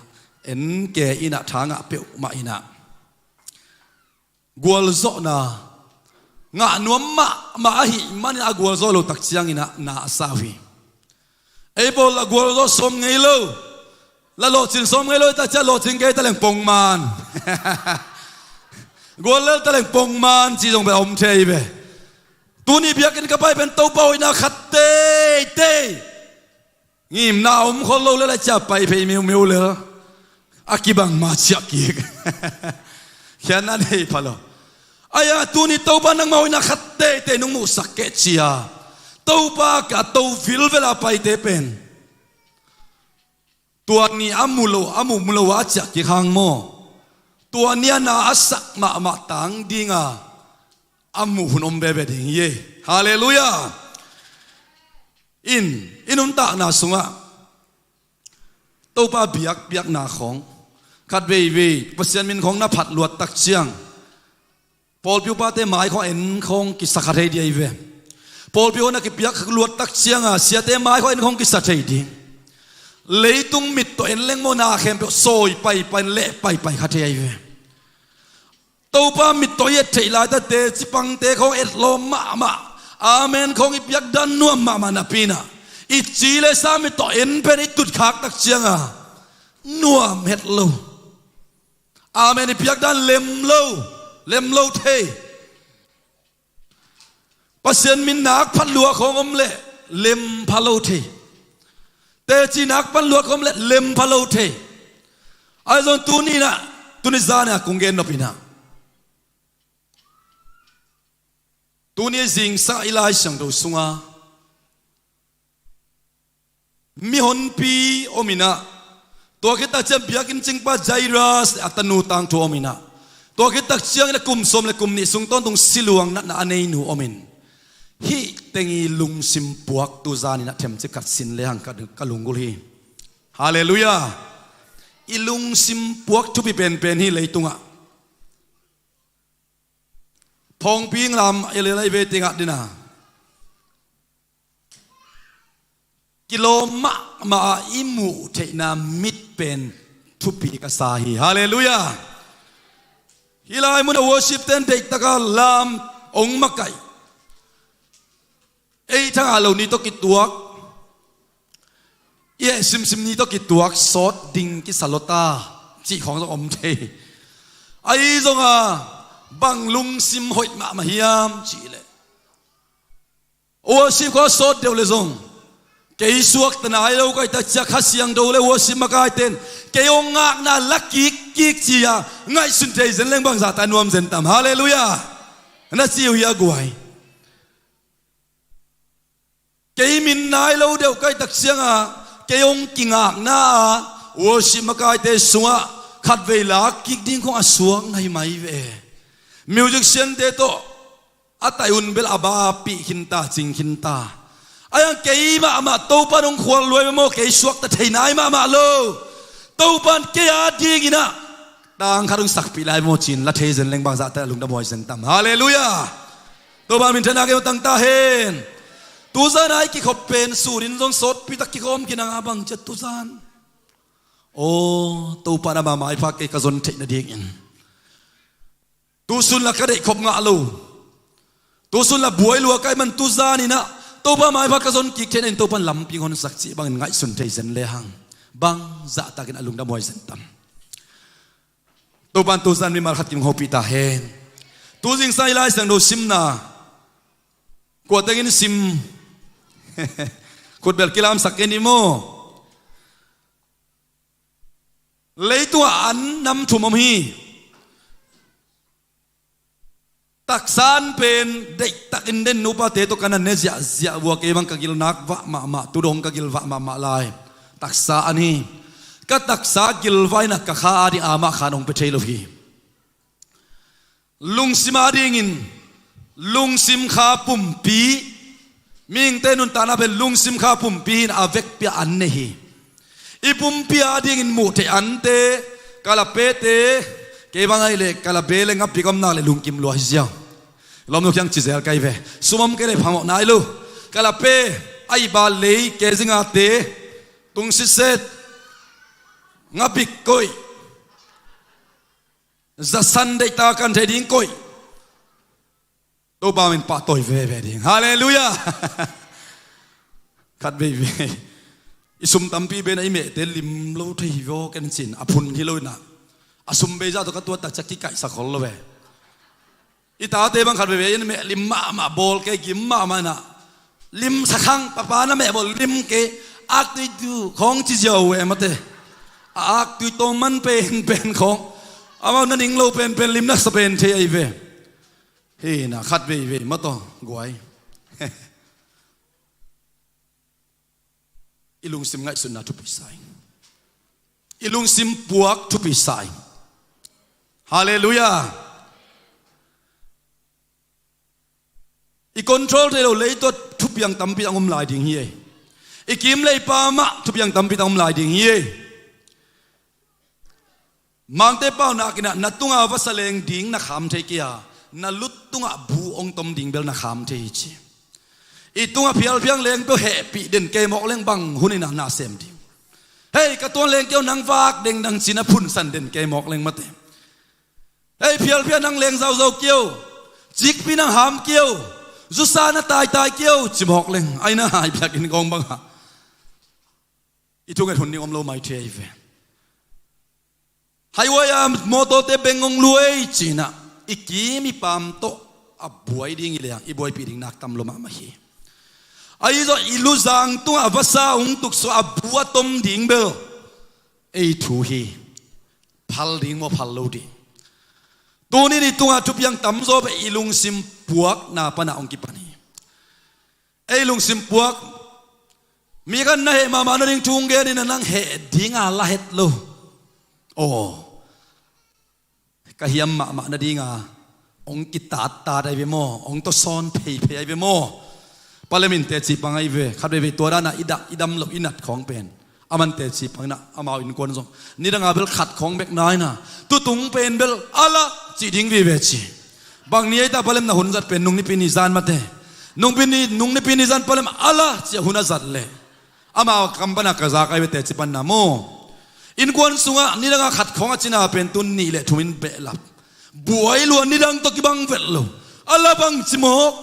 en kei in ah, tha ngah peuhmah in ah, gualzawhna ngah nuam mahmah ahih manin, a gualzawh loh tak ciangin ah na a sa uh hi. Ei pawl a gualzawh sawm ngei lo. Lah lawhcin sawm ngei lo, i tak ciang lawhcin kei ta leng pongman. Gual lel ta leng pongman cih zong bel a om thei ve. Tuni biakinn ka pai pen Topa hoihna khat teitei ngimna a om khol lo lel, a cia pai phei meumeu lel. A kibang ma ciah kik. Khiatna nei pha lo. Ai-a, tuni Topa nangmah hoihna khat teitei nong muhsak kei cia. Topa ka to vilvel a paite pen, tua ni a mu lo, a mu mu lo a ciah kik hang maw, tua ni a na a sak mahmah tang ding a, a muh hun om veve ding hi. Halleluiah. In, i nuntakna sungah Topa biakpiakna khawng, khat veivei Pasian min khawng na phat luat tak ciang, pawlpi upate mai khawng en khawng kisa kha thei ding ahi ve. Pawlpi khawng na kipiak luat tak ciang a, siate mai khawng en khawng kisa thei ding. Leitung mit tawh en leng maw, na khempeuh sawi paipai, leh paipai kha thei ahi ve. Topa mit tawh i et theih laitate, cipangte khawng etlawm mahmah, amen khawng i piak dan nuam mahmah napi-in ah, i ci le sa mit tawh en pen i tutkhak tak ciang a, nuam het lo. Amen i piak dan lem lo, lem lo thei. Pasian min nak phat lua khawng om leh lem pha lo thei. Teci nak phat lua khawng om leh lem pha lo thei. Ahi zong tuni in ah, tuni zan in ah kong gen nop in ah, tuni zingsang i Lai Siangtho sungah mihonpi om in ah, tua khit tak ciang biakinn cingpa Jairus leh a tanu tangthu om in ah, tua khit tak ciangin a kum sawm leh kum nih sung tawntung siluang natna a nei nu om in, hih teng i lungsim puak tu zan in ah themcik khat sin lehang ka, ka lunggulh hi. Halleluiah. I lungsim puak thupi penpen hi leitungah. Thawngpi lam i lei lai ve teng ah ding a, kilawm mahmah a i muh theihna mit pen thupi ka sa hi. Halleluiah. Hih lai mun a worship ten deihtak a lam hong makaih. Ei thangah lo ni tawh kituak, i heh simsim ni tawh kituak sawt ding kisa lo ta cih khawng zong om thei. Ahi zong a, bang lungsim hoih mahmah hiam cih leh, worship khawng sawt deuh leh zong, kei suakta nai lo ka hih tak ciang Kha Siangtho leh worship makaite in kei hong ngakna la kikkik ci-a ngaihsun thei zen leng bangzah ta nuam zen tam. Halleluiah. Na ci uh hi a guai. Kei min nai lo deuh ka hih tak ciang a, kei hong kingakna a, worship makaite sungah khatvei lak kik ding khawng a suak ngaimai ve. Musician-te tawh a taih un bel a bapih khin ta, cing khin ta. Ahi zong kei mahmah Topa in hong khual luai ve maw, kei suakta thei nai mahmah lo. Topa in kei a dingin ah tang khat hong sakpih lai maw ci-in la thei zen leng bangzah ta lungdam huai zen tam. Halleluiah. Topa minthanna kei tang ta hen. Tu zan a i kikhop pen sun in zong sawtpi tak kikhawm khin hang a, bang ci a tu zan, aw, Topa in ama maipha kei ka zon theih nadingin, tu sun la ka deih khop ngah lo, tu sun la buai lua ka hih man tu zan in ah Topa maipha ka zon kik theih nading Topa in lampi hong honsak cih bangin ngaihsun thei zen lehang bangzah takin a lungdam huai zen tam. Topa in tu zan mimal khat kim hong hopih ta hen. Tu zingsang i Lai Siangtho simna, kua tengin sim? Khutbel kilamsak kei ni maw. Leitungah an nam thum om hi. Taksa an pen deihtakin den nupate tawh ka na ne ziahziah uh a, kei bang ka gil nak vah mahmah, tu dong ka gil vah mahmah lai. Taksa an hi. Ka taksa gilvah in ah ka kha ading amah khan hong pia thei lo hi. Lungsim adingin Lungsim kha pumpi, mihingte nuntakna pen lungsim kha pumpi in a vekpi-a an nei hi. I pumpi adingin muh theih ante, kalapete, kei bang ahih leh kalape le ngapik om nak leh lungkim lua hi ziau. Lawmnu kiang ci zel ka hi ve. Sum om kei leh phamawh nai lo. Kalape, a i bal lei, kei zingate, tung sitset, ngapik koih, zasan deihtak kan thei ding koih. Topa min pahtawi veve ding. Halleluiah. Khat veivei i sum tampi pen a i mehte lim lo thei hi vaw ken cin a phun hi lo inah, a sum bei zah tawh ka tuat tak ciah kikaihsak khol lo ve. I tate bang khat veivei in meh lim mahmah, bawl kei gim mahmah inah, lim sakhang, papa na meh bawl lim kei, aktui tu khawng ci ziau ve mate. A aktui tawm man penpen khawng, amau na ning lo penpen lim na sa pen thei ahi ve. Hi na khat veivei mataw guai. I lungsim ngaihsutna thupi sa ing. I lungsim puak thupi sa ing. Halleluiah. I control thei lo lei tawh thupiang tampi ang om lai ding hi ei. I kim lei pa mah thupiang tampi ang om lai ding hi ei. Mangte pau nak inah, na tunga vasa leng ding na kham thei kei a, na lut tungah bu ong tom ding bel na kham thei hi ci. I tungah phialphiang leng peuh hehpih den kei mawk leng bang hun inah na sem ding. Hei, ka tuang leng kei o, nang vak dengdang ci na phunsan den kei mawk leng mate. Hei, phialphial nang leng zauzau kei o, cikpi nang ham kei o, zusa na taitai kei o ci mawk leng, ai na hai piak in gawng bangah i thunget hun ding om lo mai thei ahi ve. Highway a mawtawte beng ong luai cinah, i kim i pam tawh a buai ding i leng i buaipih ding nak tam lo mahmah hi. Ahi zong i luzang tungah vasa ung tuksuah a bu a tom ding bel ei thu hi. Phal ding maw, phal lo ding? Tunin i tungah thupiang tamzaw beh i lungsim puakna panah ong kipan hi. Ei lungsim puak, mi khat na heh mahmah nading thu ong gen inah nang heh dinga la het lo. Aw, ka hiam mahmah nadinga ong kitattat ahi ve maw, ong tawsawn pheiphei ahi ve maw? Palem in teci pang ahi ve. Khat veivei tua dana i dah i dam loh i nat khawng pen a man teci pang inah, amau innkuan zong nidanga bel khat khawng bek na inah, tutung pen bel a la cih ding vive ci. Bang ni ei ta palem na hun zat pen nung nipi ni zan mate. Nung pi ni, nung nipi ni zan palem a la ci a hun a zat leh amau kam pana ka zak ahi ve teci panna maw. Innkuan sungah nidangah khat khawng a cina pen tun nih le thum in behlap. Buai lua, nidang tawh kibang vet lo. A la bang ci mawk,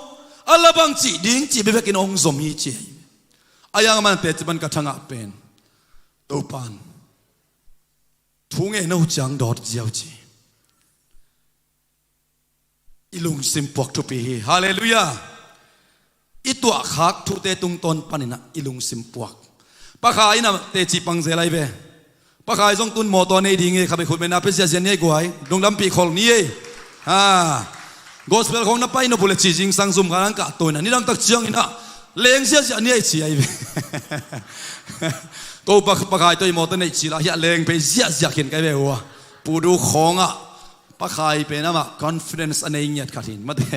a la bang cih ding cih bebekin ong zom hi ci. A yang a man teci pan ka thangah pen Topan thu nge no ciang dawt ziau ci. I lungsim puak thupi hi. Halleluiah. I tuahkhak thute tungtawn paninah i lungsim puak. Pakhai inah teci pang zel ahi ve. Pakhai zong tun mawtaw nei ding e, kha bei khut mena pe ziahziah ni ei guai. Lungdampih khol ni ei. Ha. Gospel khawng na pai nop uh le ci zingsang zum kha nang kah tawh inah nidang tak ciang inah leng ziahziah ni ei ci ahi ve. Ko pa, Pakhai tawh i mawtaw neih ci la hiah leng pei ziahziah khin kai ve ua. Pudu khawngah Pakhai pen amah confidence a nei ngiat khat hin mate.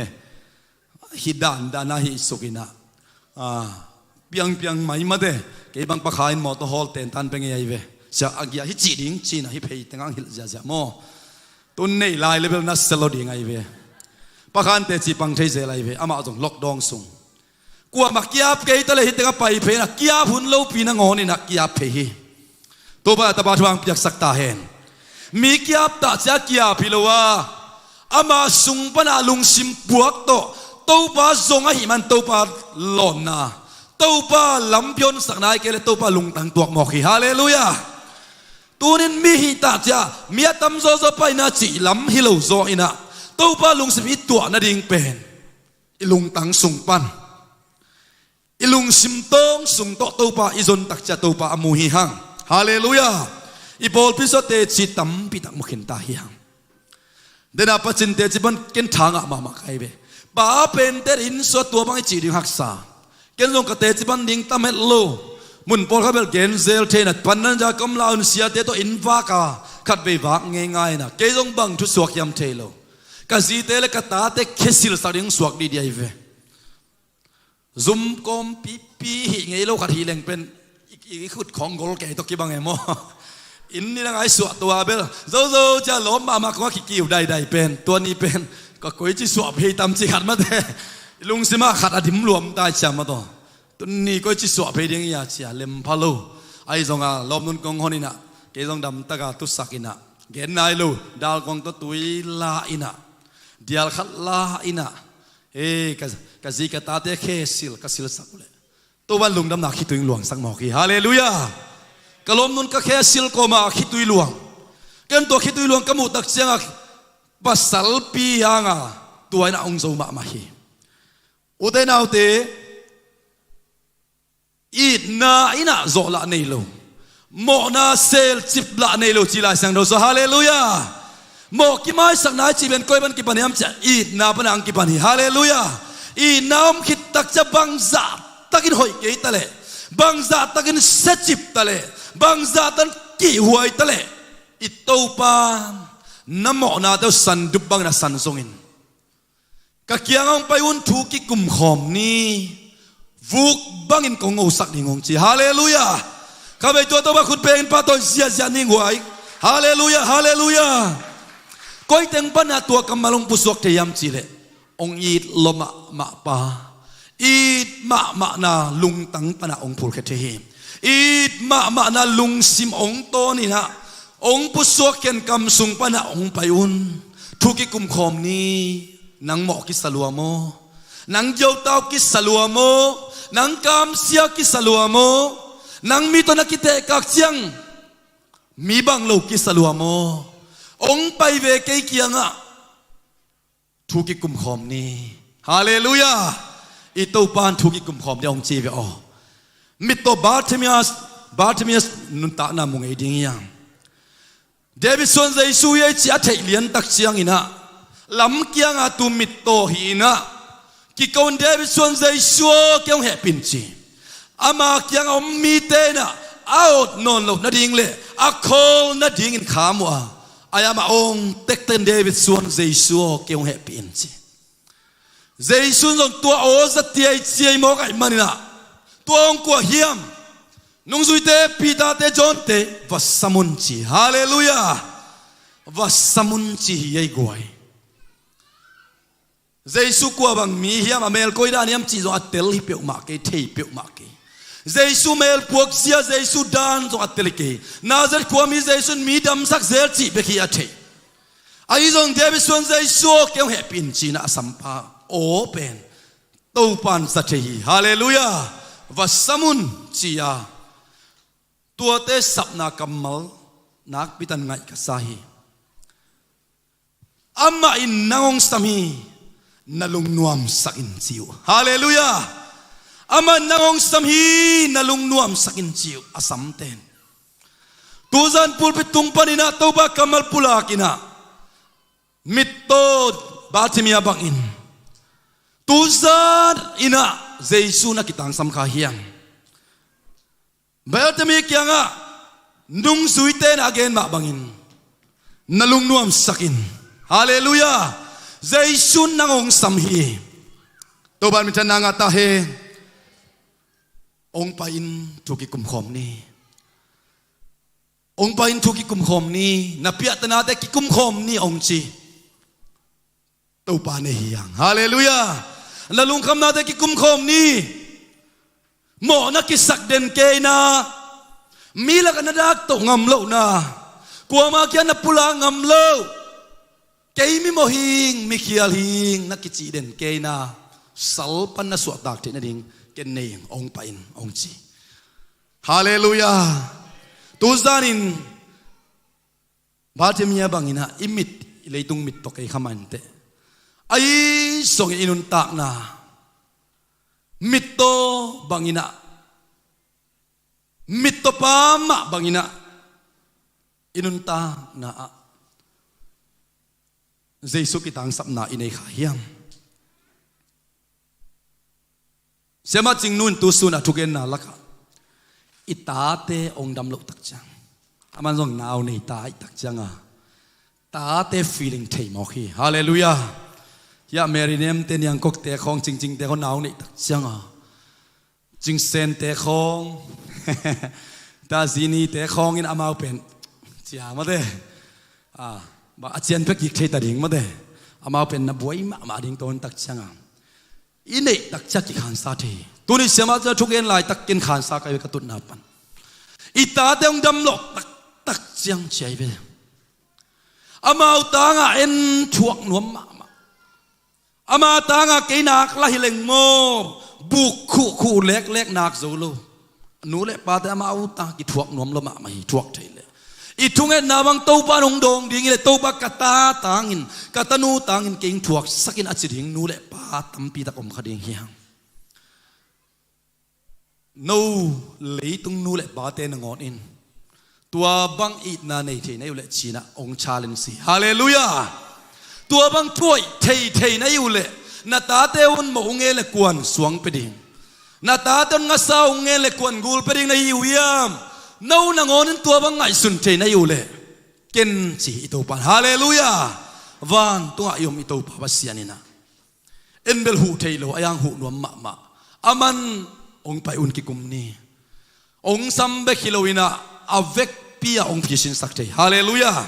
Hi dandan a hih suk inah, a, piangpiang mai mate. Kei bang Pakhai in mawtaw hawl tentan pe ngei ahi ve. Sia a gia hi cih ding cinah hi phei tengang hilh ziahziah maw? Tun neih lai le bel na sia lo ding ahi ve. Pakhan teci pang thei zel ahi ve. Amah zong lockdown sung kuamah kiap kei ta le hi tengah pai phei inah kiap hun lopi nangawn inah kiap phei hi. Topa tapa thu ang piaksak ta hen. Mi kiap tah cia kiap hi lo a, ama sung pana lungsim puak tawh Topa zong ahi man Topa lawnna, Topa lampion sakna i kei le Topa lungtang tuak mawk hi. Halleluiah. Tunin mi hih tah cia mi a tam zawzaw paina cih lam hi lo zaw inah Topa lungsim i tuah nading pen i lungtang sung pan i lungsim tawng sung tawh Topa i zon tak cia Topa a mu hi hang. Halleluiah. I pawlpi sua teci tampi tak mu khin ta hi hang. Dena pacin teci pan ken thangah mahmah kai ve. Pa pente inn sua tua bang i cih ding haksa. Ken zong ka teci pan ding tam het lo. Mun pawl kha bel gen zel thei inah pannan ja ka om la un siate tawh inn vak a khat vei vak ngeingai inah kei zong bang thu suak hiam thei lo. ka zite le ka tate khesilsak ding suak dih diai ve. Zum kawm pipi hih ngei lo khat hih leng pen i, i khut khawng gol kei tawh kibang e maw? Inn ni na ngai suah tua bel zozo cia lawm mahmah kong a kikiu daidai pen tua ni pen ka koici suah phei tam ci khat mate. Lungsima khat a dim luam tai cia mataw. Tuni koici suah phei ding ia cia lem pha lo. Ahi zonga lawmnun kong hon inah kei zong damtaka tusak inah gen nai lo dal kong tawh tui la inah dial khat la inah, e, ka, ka zi ka tate khesil ka silsak uh leh Topan lungdamna khitui in luangsak mawk hi. Halleluiah. Ka lawmnun ka khesil kawma khitui luang. Ken tua khitui luang ka muhtak cianga pasalpi hanga tua inah hong zo mahmah hi. Ute naute, itna inah zawhlah nei lo, mawhna selcip lah nei lo ci Lai Siangtho sua. Halleluiah. Mawh kimaisakna i cih pen koi pan kipan hiam ciah itna pana ang kipan hi. Halleluiah. Itna om khittak ciah bangzahtakin hoih kei taleh, bangzahtakin siacip taleh, bangzahtakin kihhuai taleh, i Topa na mawhnate uh sandup bangin a san zongin ka kiangah hong pai un thu kikumkhawm ni. Vuk bangin kong ngosak ding hong ci. Halleluiah. Kha bei tua Topa khut pengin pahtawi ziahziah ning huai. Halleluiah, halleluiah. Koi teng pana tua kammal hong pusuak thei hiam cihleh hong it lua mahmah pa, it mahmahna lungtang pana hong phulkhia thei hi. It mahmahna lungsim hong tawn inah hong pusuak khenkam sung pana hong pai un. Thu kikumkhawm ni. Nang mawh kisa lua maw? Nang giotau kisa lua maw? Nang kamsia kisa lua maw? Nang mi tawh na kitehkak ciang mi bang lo kisa lua maw? Hong pai ve kei kiangah thu kikumkhawm ni. Halleluiah. I Topan thu kikumkhawm ni hong ci ve aw. Mittaw Bartimaeus, Bartimaeus nuntakna mu ngei ding hiam? David suan Jesu hi ei ci a theih liantak cianginah lam kianga tu mittaw hi inah kiko in David suan Jesu aw kei hong hehpih in ci. Ama kianga om mite inah a awt nawn loh nading le a khawl nadingin kham uh a, ai amah awng tektek in David suan Jesu aw kei hong hehpih in ci. Jesu in zong tua aw za tiaiciai mawk ahih maninah tua hong kuah hiam? Nungzuite Peter-te John-te va sam un ci. Halleluiah. Va sam un ci hi ei guai. Jesu kua bang mi hiam a mel koi dan hiam cih zong a tel hi peuhmah kei, thei peuhmah kei. Jesu mel puakzia Jesu dan zong a tel hi kei. Nazareth khuami Jesu in mi damsak zel cih bek hi a thei. Ahi zong David suan Jesu aw kei hong hehpih in ci inah a sampa aw pen Topan za thei hi. Halleluiah. Va sam un ci a tuate sapna kammal nakpi tan ngaih ka sa hi. Amah in nang hong sam hi, na lungnuamsak in ci uh. Halleluiah. Amah in nang hong sam hi, na lungnuamsak in ci uh a samten. Tuzan pulpit tung paninah Topa kammal pulak inah mittaw Bartimea bangin tuzan inah Jesu na kitangsam kha hiam? Bartimea kiangah nungzuite na gen mah bangin na lungnuamsak in. Halleluiah. Jesu in nang hong sam hi. Topan minthanna ngah ta hen. Hong pai in thu kikumkhawm ni. Hong pai in thu kikumkhawm ni. Na piahtanate kikumkhawm ni hong ci. Topa nei hi hang. Halleluiah. Na lungkhamnate kikumkhawm ni. Mawhna kisak den keina. Mi lakah na daktoh ngam lohna. Kuama kiang na pulak ngam loh. Kei mi mawh hing, mi khial hing na kicih den keina. Sal pan na suahtak theih nading ken nei hong pai in hong ci. Halleluiah. Tuzanin Bartimea banginah i mit, i leitung mit tawh kei kha mah inteh. Ahi zongin i nuntakna mittaw banginah, mittaw pa mah banginah i nuntakna ah Jesu kitangsapna i nei kha hiam? Siamah Cingnu in tu sunah thugenna lakah i tate hong dam loh tak ciang, aman zong nau nei ta ahih tak cianga Tate feeling thei mawk hi. Halleluiah. Hiah Mary nemte, niangkokte khawng, cingcingte khawng nau neih tak cianga, cingsente khawng, ta zinite khawng in amau pen cia mate, a, a cian pek kik thei ta ding mate. Amau pen na buai mahmah ding tawn tak cianga i neih tak ciang kikhansa thei hi. Tuni siamah ciang thugen laitak ken khansa kai ve ka tutna pan. I tate hong dam lawh taktak ciang cia hi ve. Amau tangah en thuak nuam mahmah. Ama tangah kei nak la hi leng maw, buk khuhkhuh leklek nak zo lo. Nu le pate amau tangah kithuak nuam lo mahmah hi, thuak thei leh. I thungetna bang Topa in hong dawng ding hi leh, Topa ka ta tangin, ka tanu tangin kei hong thuaksak in a ci ding nu le pa tampi tak om kha ding hi hang. No leitung nu le pate nangawn in tua bang itna nei thei na hi uh leh cinah hong challenge hi. Halleluiah. Tua bang thuaih thei thei na hi uh leh na tate un mawh hong ngen le kuan suang pia ding, na tate un ngasa hong ngen le kuan gul pia ding na hi uh hiam? No nangawn in tua bang ngaihsun thei na hi uh leh ken ci hi i Topa in. Halleluiah. Vantungah i om i Topa Pasian inah en bel huh theih lo, a yang huh nuam mahmah. Aman hong pai un kikum ni. Hong sam bek hi lo inah a vekpi ah hong phisinsak thei. Halleluiah.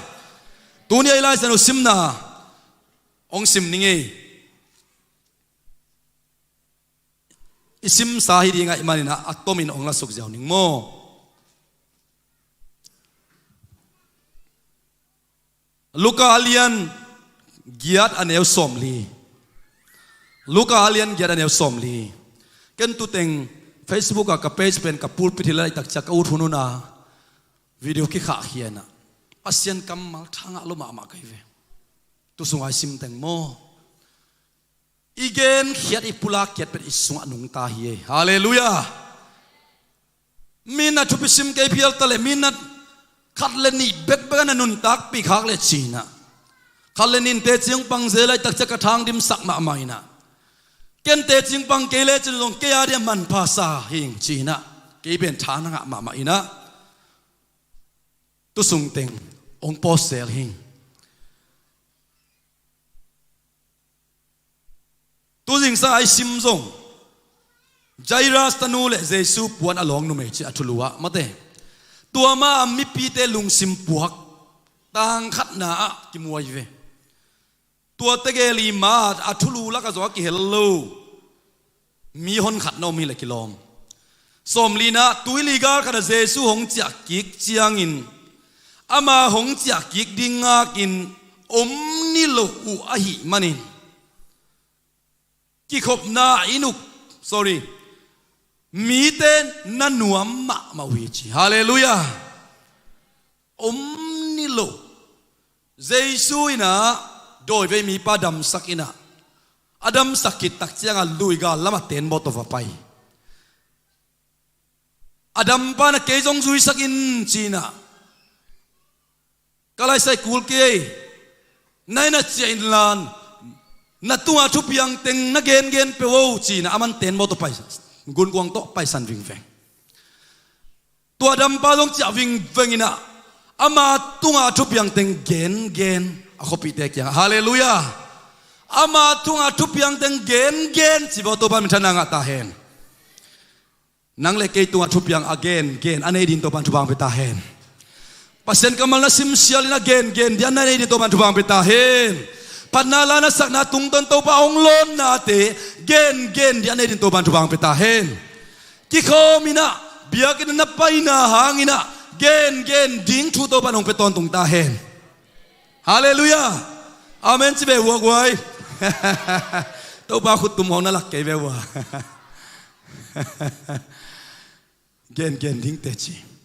Tuni a i Lai Siangtho simna hong sim ning ei. I simsa hi ding ahih maninah a tomin hong lasuk ziau ning maw. Luka a lian giat a neu sawmli. Luka a lian giat a neu sawmli. Ken tuteng Facebook ah ka page pen ka pulpit hi laitak ciang ka ut hun una video kikhah khianah Pasian kammal thangah lo mahmah ka hi ve. Tu sungah i sim teng maw, i genkhiat i pulakkhiat pen i sungah nungta hi ei. Halleluiah. Minat thupi sim kei phial ta leh minat khat le nih bekbek a na nuntakpih khak leh cinah, khat le nih in teci hong pang zel laitak ciang ka thang dimsak mahmah inah, ken teci hong pang kei lecin zong kei a dia manpha sa hing cinah, kei pen tha na ngah mahmah inah tu sung teng hong pawsel hing. Tuzingsa a i sim zong Jairus tanu le Jesu puan a lawng numei ci a thulu ah mate. Tua ma a mipite lungsim puak tangkhatna ah kimuai ve. Tua tegel i ma a thulu lakah zong a kihel lo mi honkhat na om hi le kilawm. Sawmlinah tuili gal khatah Jesu hong ciah kik ciangin ama hong ciah kik ding ngakin om ni lo uh ahih manin kikhopna in uk, sorry, mite na nuam mahmah uh hi ci. Halleluiah. Om ni lo. Jesu inah dawivei mipa damsak inah a damsak khit tak ciangah luigal lamah tenbaw tawh va pai. A dampa na kei zong zuisak in cinah ka laisai kul kei. Na inn ah ciah inlan na tunga thupiang teng na gengen peuh o cinah aman tenbaw tawh pai, gunkuang tawh paisan vingveng. Tua dampa zong ciah vingveng inah ama tunga thupiang teng gengen a khuapihte kiangah. Halleluiah. Ama tunga thupiang teng gengen ci baw Topa minthanna ngah ta hen. Nang le kei tungah thupiang a gengen a nei din Topan thupha hong pia ta hen. Pasian kammal na simsial in a gengen dia na nei din Topan thupha hong pia ta hen. Phatna la na sakna tungtawn Topa hong lawnnate gengen dia nei din Topan thupha hong pia ta hen. Kikhawm inah biakinn na paina hanginah gengen ding thu Topan hong pia tawntung ta hen. Halleluiah. Amen ci ve uak uai. Topa khuttum hong na lak kei ve ua. Gengen ding teci.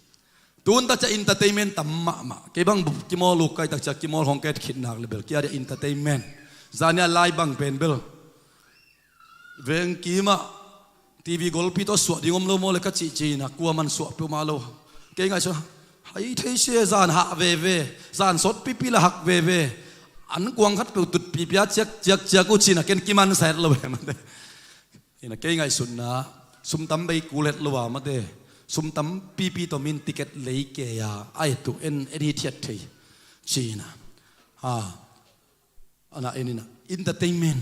Tun takcia entertainment tam mahmah. Kei bang kimawl uk kai takcia kimawl hong ket khit nak le bel kia dia entertainment. Zania lai bang pen bel vengkimah T V golpi tawh suah ding om lo maw le ka cihcih inah kuaman suah peuh mah lo. Kei ngaihsun hai thei sia zan hah veve, zan sawt pipi la hak veve. An kuang khat peuh tut pipi a ciak ciak ciak uh cinah ken kimansa het lo ve mate. Inah kei ngaihsutna sum tam bei kul het lo a mate. Sum tam pipi tawh min ticket lei kei a a et uh en en hithiat thei cinah. Ha, ana en ina entertainment.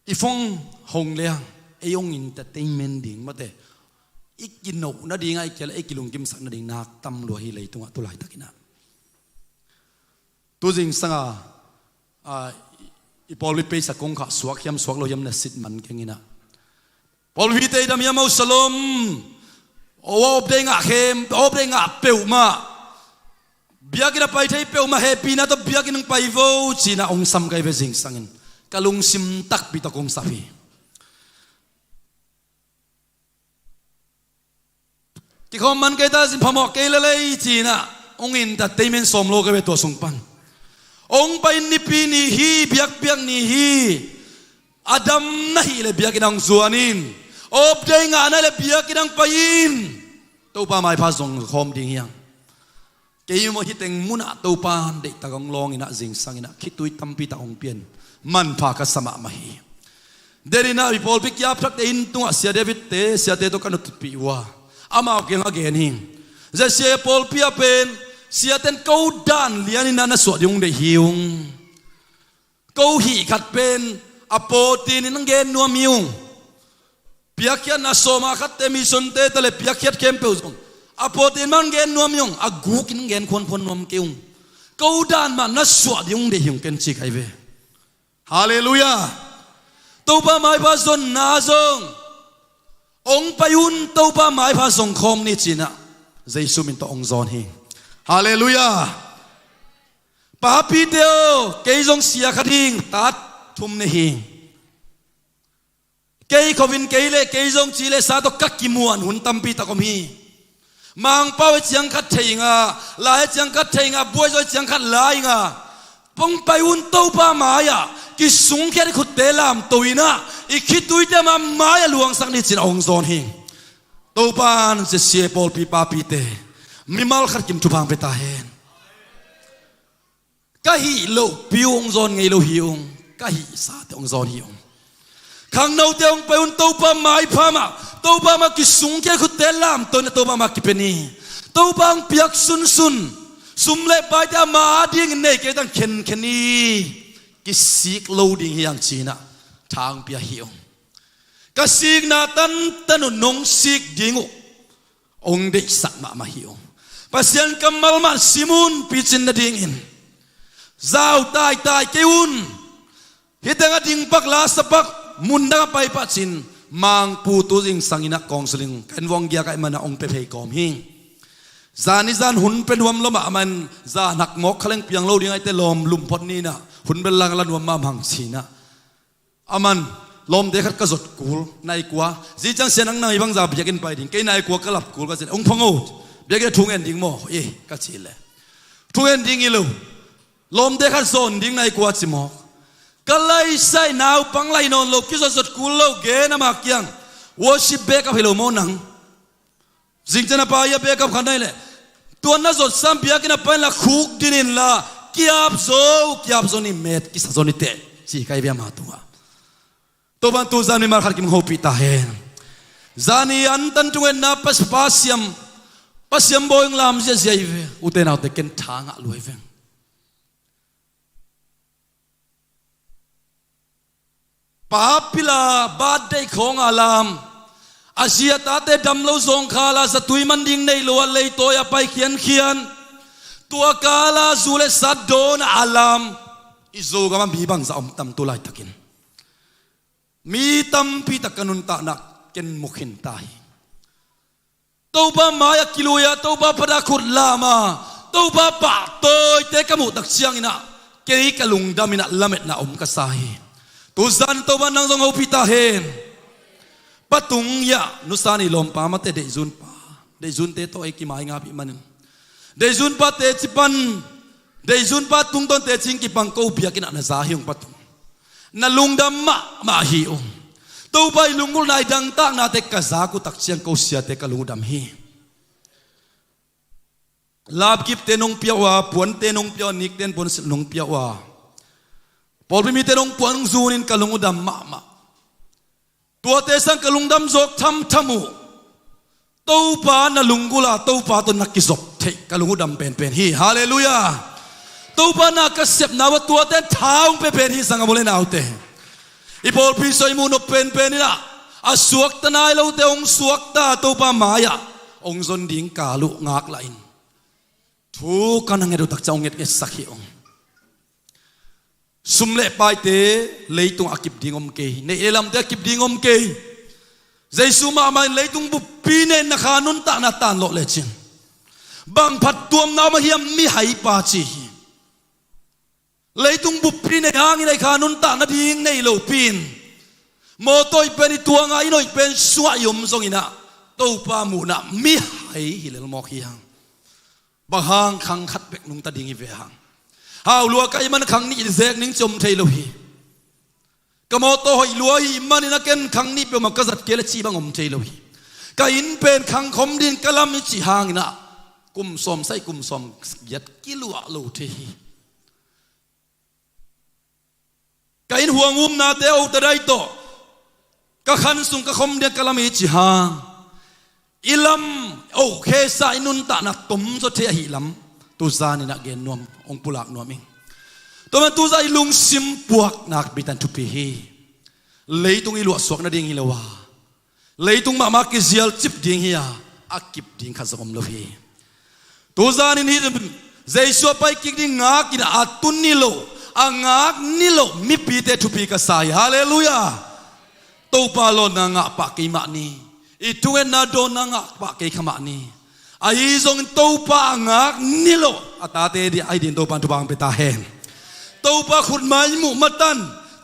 I phone hong liang, ei hong entertainment ding mate. I kinoh nading a i kial ei kilungkimsak nading nak tam lua hi leitungah tu laitakin ah. Tu zingsang a, a, i, i pawlpi peisa kong khah suak hiam suak lo hiam na sit man keng ina. Pawlpite i dam hiam, o Shalom. O, off day ngah khem, off day ngah peuhmah. Biakinn a pai thei peuhmah, hehpihna tawh biakinn hong pai vo, ci-in ah hong sam kei ve zingsangin. Ka lungsim takpi tawh kong sap hi. Kikhawm man kei ta sin, phamawh kei lel ei, ci-in ah hong entertainment sawm lo kei ve tua sung pan. Hong pai nipi ni hi, biakpiak ni hi. A dam na hih leh biakinn ah hong zuan in. Off day ngah na hih leh biakinn ah hong pai in. Topa maipha zong khawm ding hi hang. Kei maw, hih teng munah Topa deihtak hong lawng in ah zingsang in ah khitui tampi tak hong pia in. Manpha ka sa mahmah hi. Denin ah i pawlpi kiapthakte inn tungah Sia David-te, siate tawh ka nutpih uh a, amau kiangah gen hi. Zia sia pawlpi ah pen siate'n ko dan lian in ah na suah ding hong deih hi ung. Ko hih khat pen a pawtin in hong gen nuam hi ung. Piakkhiatna sawma khatte, missionte ta leh piakkhiat khempeuh zong a pawtin mah hong gen nuam hi ung. A gukin hong gen khuankhuan nuam kei ung. Ko dan mah na suah ding hong deih hi ung ken, ci kei ve. Halleluiah. Topa maipha zonna zong hong pai un, Topa maipha zong khawm ni, ci-in ah Jesu min tawh hong zawn hi. Halleluiah. Papite aw, kei zong sia khat hing, tat thum nei hing. Kei khovin kei leh, kei zong ci leh sa tawh ka kimuan hun tampi tak om hi. Mangpau a ciang khat thei nga, lai a ciang khat thei nga, buaizaw a ciang khat lai nga. Hong pai un, Topa mai-ah kisungkhiat i khutte lamto in ah i khituite mah mai-ah luangsak ni, ci-in ah hong zawn hi. Topa'n zia sia pawlpi papite mimal khat kim thupha hong pia ta hen. Ka hih lohpi uh hong zawn ngei lo hi ung. Ka hih sate hong zawn hi ung. Khangnote hong pai un, Topa maipha mah, Topa mah kisungkhia, khutte lamto in ah Topa mah kipia ni. Topa hong piak sunsun, sum leh paite ama adingin nei kei tang, khenkhen ni. Kisik lo ding hi hang, ci-in ah tha hong pia hi ung. Ka sikna tantan uh nong sik ding uh hong deihsak mahmah hi ung. Pasian kammal mah sim un, picin nadingin. Zau taitai kei un. Hih teng a dingpak, la sapak, mundang a pai pah cin, Mangpu tu zingsang in ah counselling ka en vong giak ahih man ah hong pia phei kawm hi. Zani zan hun pia nuam lo mahmah in, zan hak mawk kha leng piang lo ding ahih teh lawm lum phot ni in ah, hun bel lang la nuam mahmah hang, ci-in ah. Aman, lawmte khat ka zot kul, nai kua. Zing ciang sia nang, nang i bangza biakinn pai ding, kei nai kua ka lap kul ka cih leh, hong phang o, biakinn ah thu ngen ding maw, e, ka cih leh, thu ngen ding hi lo. Lawmte khat zawn ding nai kua ci mawk. Ka laisai, naupang lai nawn lo, kizot zot kul lo, gen ama kiang. Worship backup hi lo maw nang? Zing ciang a pa hi a, backup khat na hih leh, tua na zot sam biakinn ah pai inla, khukdin inla, kiap zo, kiap zo ni, met kisa zo ni teh, ci ka hi ve ama tungah. Topa'n tu zan mimal khat kim hong hopih ta hen. Zani antan thungetna, pa, pa siam, pa siam bawi hong lam ziahziah hi ve. Ute naute, ken tha ngah lua hi veng. Pa pila birthday khawng a lam, a zi a tate dam lo zawngkhal a, zatui man ding nei lo a, leitawi a pai khiankhian. Tua kal a zu leh sat dawn a lam. I Zogam ah mi bangzah om tam tu laitakin? Mi tampi tak ka nuntakna ken mu khin ta hi. Topa mai-ah kilui a, Topa phat ah khut lam a, Topa pahtawite ka muh tak ciangin ah, kei ka lungdam in ah lametna om ka sa hi. Tu zan Topa'n nang zong hopih ta hen. Pa Tung hi a, nusa ni lawmpa mate, Deihzun pa, Deihzunte tawh ei kimaingapih manin, Deihzun pa teci pan, Deihzun pa tungtawn teci in kipang, ko biakinn ah na za hi ung, Pa Tung. Na lungdam mahmah hi ung. Topa i lunggulhna, i dangtaknate ka zak uh tak ciang ko siate ka lungdam hi. Lapkipte nong pia uh a, puante nong pia uh a, nikten puansilh nong pia uh a, pawlpi mite nong puan nong zunin ka lungdam mahmah. Tuate sang ka lungdam zawk thamtham uh. Topa na lunggulh a, Topa tawh na kizop theih ka lungdam penpen hi. Halleluiah. Topa na ka sepna uh a tuate tha hong pia pen hi, sanggam u le naute. I pawlpi sung i muh nop penpen in ah, a suakta nai lote hong suakta Topa mai-ah hong zon ding kal uh ngaklah in. Thu ka na nget uh takciang hong ngetngetsak hi ung. Sum le paite leitungah a kip ding om kei, neih le lamte a kip ding om kei. Jesu mahmah in leitung buppi neihna kha nuntakna tanlawh lecin bang phattuamna om a hiam? Mihaipa ci hi. Leitung buppi neih hangin a kha nuntakna ding nei lopi-in, mawtaw hoih pen i tuang a, inn hoih pen sungah i om zongin ah, Topa muhna mihai hi lel mawk hi hang. Bang hang? Khang khat bek nungta ding hi ve hang. Hau lua ka hih man khang nih i zek ning ci om thei lo hi. Ka mawtaw hoih lua hih manin a ken khang nih peuhmah ka zat kei leh cih bang om thei lo hi. Ka inn pen khang khom ding ka lam i cih hangin ah, kum sawm sagih, kum sawm giat kiluah lo thei hi. Ka inn huang umnate, o, ta dai tawh ka khan sung ka khom ding ka lam i cih hang, i lam, o, khesa i nuntakna tomzaw thei ahih lam tuzanin ah gen nuam, hong pulak nuam ing. Tua man tuzan i lungsim puak nakpi takin thupi hi. Leitung i luahsuak nading hi lo a, leitung mahmah kizial cip ding hi a, a kip ding khat zong om lo hi. Tuzanin hih Jesu a pai kik ding ngak in a tun ni lo, a ngak ni lo mipite thupi ka sa hi. Halleluiah. Topa lawnna ngah pah kei mah ni. I thungetna dawnna ngah pah kei kha mah ni. Ahi zongin Topa a ngak ni lo a tate ding, ahi ding Topa in thupha hong pia ta hen. Topa khutmai muh matan,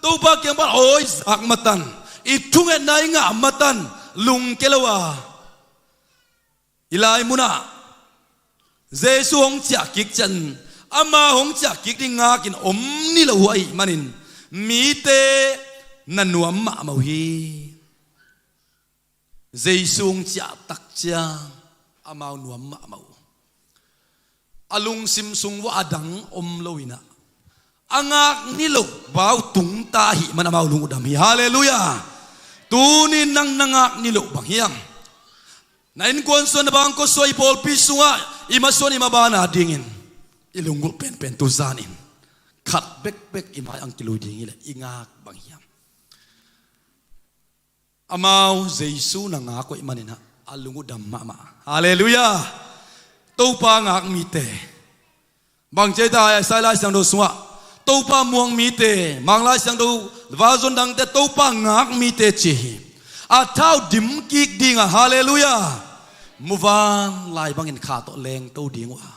Topa kiang pan awi zak matan, i thungetna i ngah matan lungkia lo a, i lai munah Jesu hong ciah kik ciangin, ama hong ciah kik ding ngakin om ni lo uh ahih manin mite na nuam mahmah uh hi. Jesu hong ciah tak ciang amau nuam mahmah uh. A lungsim sung uah a dang om lo in ah, a ngak ni lo bau tungta ahih man amau lung uh dam hi. Halleluiah. Tuni nang na ngak ni lo bang hiam? Na innkuan sung, na bangkua sung, i pawlpi sungah, i masuan i maban a dingin i lunggulh penpen tuzanin khat bekbek i mai-ah hong kilui ding hi leh i ngak bang hiam? Amau Jesu na ngak uh ahih manin ah a lung uh dam mahmah. Halleluiah. Topa ngak mite, bang ci hiam cih leh Isaiah Lai Siangtho sungah Topa muang mite, Mang Lai Siangtho, version dangte Topa ngak mite ci hi. A thau dim kik ding a, halleluiah, muvanlai bangin kha tawh lengto ding uh a,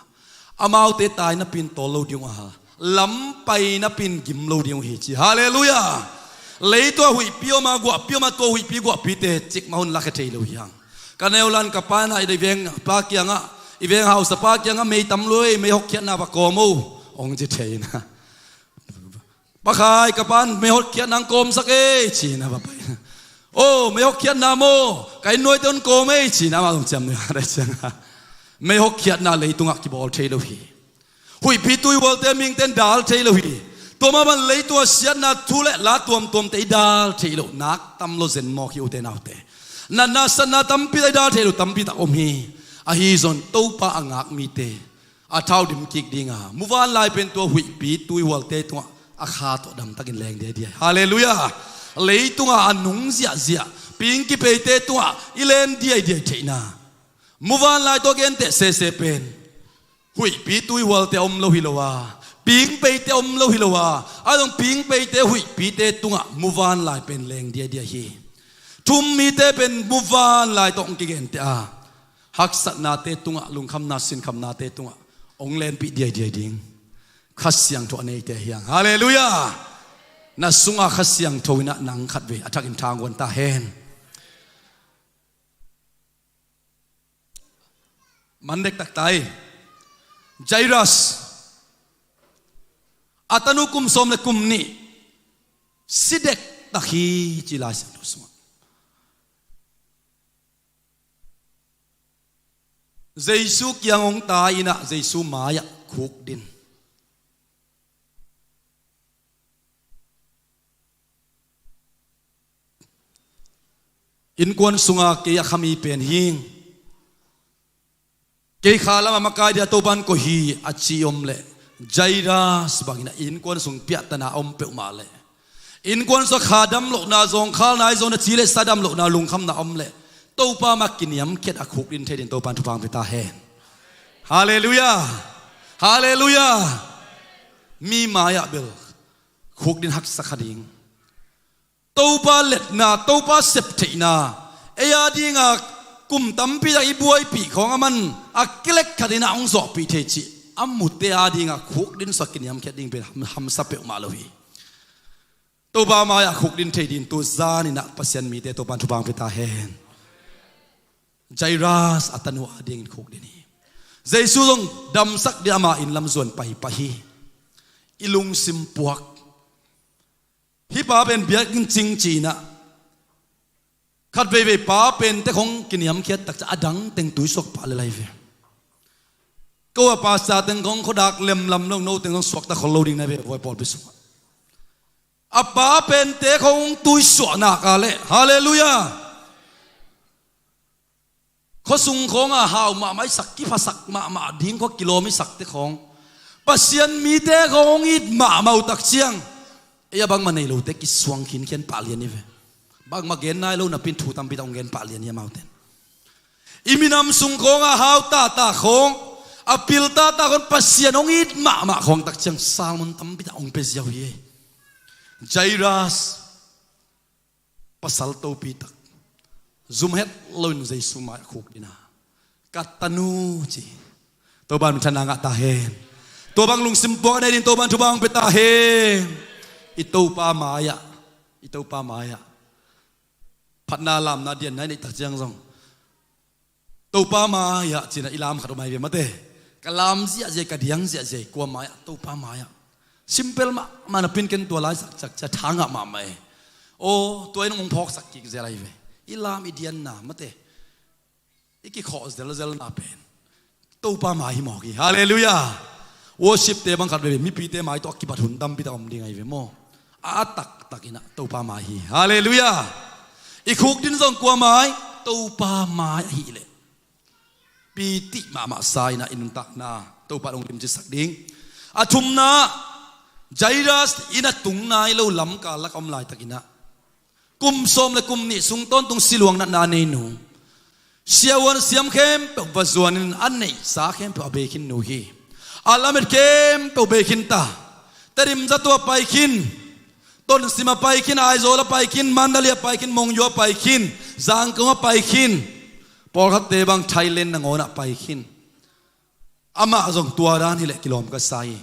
amaute tai napi-in tawl lo ding uh a, lam pai napi-in gim lo ding uh hi ci. Halleluiah. Leitungah huihpi om a, guahpi om a, tua huihpi guahpite cikmah hun lakhia thei lo hi hang. Ka neu lan ka pa in ah i veng pa kiangah, i veng hausapa kiangah, mei tam lo ei, mei hotkhiatna va kawm o, hong ci thei in ah. Pa Khai, ka pa in mei hotkhiatna hong kawmsak ei ci-in ah va pai. O, mei hotkhiatna maw, ka inn nuaite hong kawm ei ci-in ah amah zong ciamnuih a dai ciangah, mei hotkhiatna leitungah kibawl thei lo hi. Huihpi tuihualte mingte in dal thei lo hi. Tua mah bang leitungah siatna thu le la tuamtuamte i dal thei lo, nak tam lo zen mawk hi ute naute. Natna satna tampi tak i dal thei lo, tampi tak om hi. Ahi zong Topa a ngak mite a thau dim kik ding a, muvanlai pen tua huihpi tuihualte tungah a kha tawh damtakin leng diaidiai. Halleluiah. Leitungah a nung ziahziah ping kipeite tungah i len diaidiai theihna, muvanlai tawh genteh sese pen huihpi tuihualte om lo hi lo a, pingpeite om lo hi lo a, a dong pingpeite huihpite tungah muvanlai pen leng diaidiai hi. Thum mite pen muvanlai tawh hong kigenteh a, haksatnate tungah, lungkhamna sinkhamnate tungah hong lenpih diaidiai ding Kha Siangtho a neite hi hang. Halleluiah. Na sungah Kha Siangtho in ah nang khatvei a thakin tha hong guan ta hen. Man dektak ta hi. Jairus, a tanu kum sawm le kum nih, si dektak hi ci Lai Siangtho sungah. Jesu kiang hong tai in ah Jesu mai-ah khukdin. Innkuan sunga kei a khami pen hing, kei kha lamah makai dia Topa'n koih hi a ci om leh, Jairus bangin a innkuan sung piahtana a om peuhmah leh, innkuan sung a kha dam lohna, zawngkhal nai zawna, ci le sa dam lohna, lungkhamna om leh, Topa mah kiniamkhiat a khukdin thei dingin Topa in thupha hong pia ta hen. Halleluiah. Halleluiah. Mi mai-ah bel khukdin haksa kha ding. Topa letna, Topa septheihna, ei a dinga kum tampi tak i buaipih khawng a man a kilek khatin a hong zawhpih thei cih a mute a dinga khukdin sung a kiniamkhiat ding pen ham-, hamsa peuhmah lo hi. Topa mai-ah khukdin thei dingin tu zanin ah Pasian mite Topa in thupha hong pia ta hen. Jairus a tanu a dingin khukdin hi. Jesu zong damsak dingin ama inn lam zuan paipai hi. I lungsim puak. Hih pa pen biakinn cing ci-in ah, khat veivei pa pente khawng kiniamkhiat tak ciang a dang teng tuisuak pah lel hi ve. Ko a pastor teng khawng khuadak lemlam lo, no teng khawng suakta khol lo ding na hi ve, voi pawlpi sungah. A pa pente khawng tuisuak nak leh, halleluiah. Khuasung khawngah hau mahmah i sak, kiphasak mahmah ding khua kilawm i sakte khawng, Pasian mite khawng hong it mahmah uh tak ciang, ei a bangmah nei lote kisuang khinkhian pah lian hi ve. Bangmah gen nai lo napi-in thu tampi tak hong gen pah lian hi amau ten. I minam sung khawngah hau tata khawng, a pil tata khawng Pasian hong it mahmah khawng tak ciang sermon tampi tak hong pia ziau hi. Jairus, pasal topi tak, zum het loin Jesu mai-ah khukdin a, "Ka tanu," ci. Topa in minthanna ngah ta hen. Tua bang lungsim puak a nei dingin Topa in thupha hong pia ta hen. I Topa mai-ah, i Topa mai-ah phatna lamna dianna i neih tak ciang zong, Topa mai-ah ci-in ah i lam khat om ahi ve mate. Ka lam ziahziah, ka diang ziahziah, kua mai-ah? Topa mai-ah. Simple mahmah napi-in ken tua lai sak ciang tha ngah mahmah e. Aw, tua in hong phawksak kik zel ahi ve. I lam i dianna mate, i kikhawh zelzelna pen Topa mai hi mawk hi. Halleluiah. Worship-te bang khat veve mipite mai tawh a kibat hun tampi tak om ding ahi ve maw. A taktakin ah Topa mai hi. Halleluiah. I khukdin zong kua mai? Topa mai ahih leh, piti mahmah sa-in ah i nuntakna Topa in hong limcitsak ding. A thumna, Jairus inn a tung nai lo lamkal lak a om laitakin ah, kum sawm le kum nih sung tawntung siluang natna a nei nu, siavuan siam khempeuh va zuanin a neihsa khempeuh a bei khin nu hi. A lamet khempeuh bei khin ta. Tedim zato ah pai khin, Tonzang ah pai khin, Aizawl ah pai khin, Mandalay ah pai khin, Monywa ah pai khin, Zangkong ah pai khin, pawlkhatte bang Thailand nangawn ah pai khin. Amah zong tua dan hileh kilawm ka sa hi.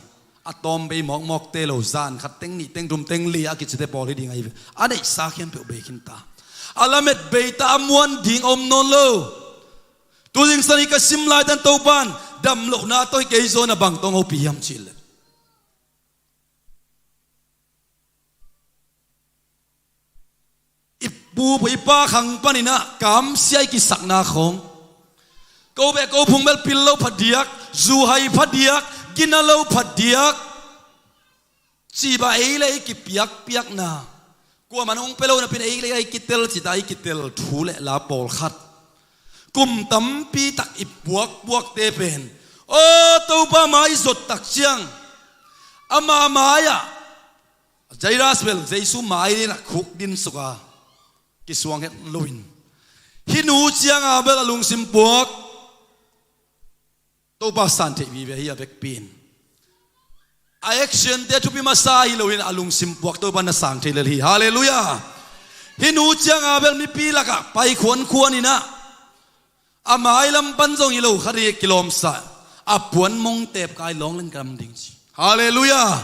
A tawm bei mawkmawkte lo, zan khat teng nih teng thum teng li a kicite pawl hi ding ahi ve. A neihsa khempeuh bei khin ta. A lamet bei ta, a muan ding om nawn lo. Tu zingsang hi ka sim laitan Topa in damlohna tawh hi kei zaw, na bang tawh hong hopih hiam cih leh, i pu i pa khang panin ah kamsia i kisakna khawng, ko beh ko phung bel pil lo phadiak, zu hai phadiak, gina lo phadiak, cih bang ei le ei kipiakpiakna, kuaman hong pia lo napi-in ei le ei kitel cih ta, ei kitel thu le la pawlkhat, kum tampi tak i puakpuakte pen, aw, Topa mai i zot tak ciang, ama mai-ah, Jairus bel Jesu mai-ah khukdin suk a, kisuang het loin, hih nu ciang a bel a lungsim puak. Topa san theih vive hi a vekpi in. A action-te thupi masa hi loin a lungsim puak Topa in na sang thei lel hi. Halleluiah. Hih nu ciang a bel mipi lakah pai khuankhuan in ah, a mai lam pan zong hi lo khat hi kilawmsa, a puan mongtep kai lawng leng ka lam ding ci. Halleluiah.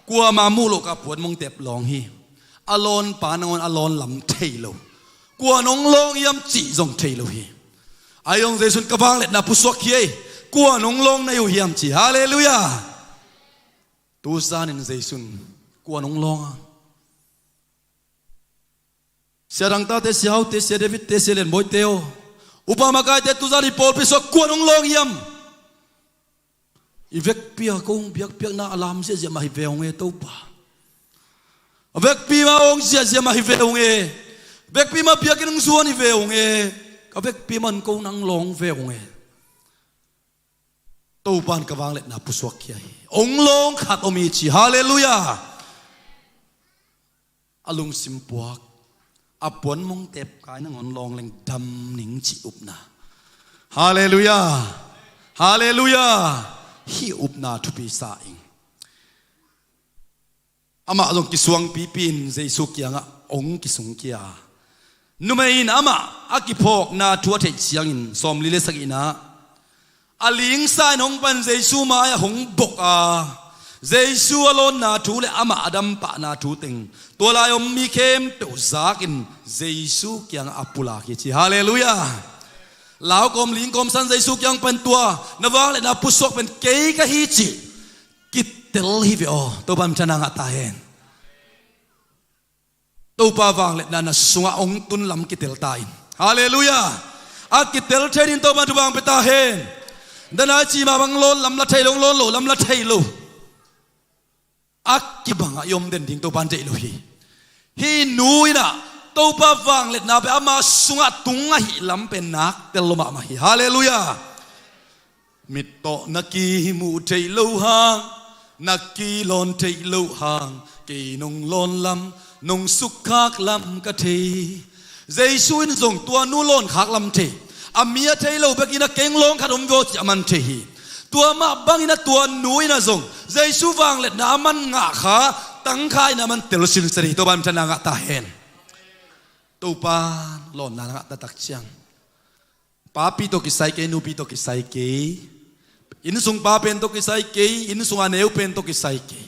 Kuamah muh loh ka puan mongtep lawng hi. A lawnpa nangawn a lawn lam thei lo. Kua nong lawng hiam cih zong thei lo hi. Ahi zong Jesu in ka vangliatna pusuak hi ei. Kua nong lawng na hi uh hiam ci. Halleluiah. Tu zanin Jesu in kua nong lawng a, Sia Dangtate, Sia Haute, Sia Davidte, Sia Lianbawite aw, upa makaite, tu zan i pawlpi sungah kua nong lawng hiam? I vekpi a ko hong biakpiakna a lam ziahziah mah hi ve hong e Topa. A vekpi mah hong ziahziah mah hi ve hong e. Vekpi mah biakinn hong zuan hi ve hong e. Ka vekpi mah ko nang lawng ve hong e. Topan ka vangliatna pusuak khia hi. Ong lawng khat om hi ci. Halleluiah. A lungsim puak, a puan mong tep kai nangawn lawng leng dam ning ci upna. Halleluiah. Halleluiah. Hih upna thupi sa ing. Amah zong kisuangpipi in Jesu kiangah ong kisungkia. Numei in amah a kiphawkna thu a theih ciangin sawmli le sagihna ah, a lingsa in hong pan Jesu mai-ah hong bok a, Jesu a lawnna thu le amah a dampahna thu teng tua lai om mi khempeuh zakin Jesu kiangah a pulak hi ci. Halleluiah. Lau kawm ling kawm san Jesu kiang pan tua na vangliatna pusuak pen kei ka hi ci. Kitel hi ve aw. Topa minthanna ngah ta hen. Topa vangliatna na sungah ong tun lam kitel ta in. Halleluiah. A kitel thei ding Topa thupha ong pia ta hen. Danai cima bang lawn lam la thei lo, lawn lo lam la thei lo. A kibangah i om den ding Topa in deih lo hi. Hih nu in ah Topa vangliatna pen ama sungah tung ahih lam pen nak tel lo mahmah hi. Halleluiah. Mit tawh na kimuh theih loh hang, na kilawn theih loh hang, kei nong lawn lam, nong sukkhak lam ka thei. Jesu in zong tua nu lawn khak lam thei. A mi a thei lo bekin a keng lawng khat om vio ci a man thei hi. Tua mah bangin a tua nu in a zong Jesu vangliatna a man ngah kha, tangkha in a man tel sinsen hi. Topa minthanna ngah ta hen. Topa lawnna ngah taktak ciang, papi tawh kisai kei, nupi tawh kisai kei, innsung pa pen tawh kisai kei, innsung a neu pen tawh kisai kei,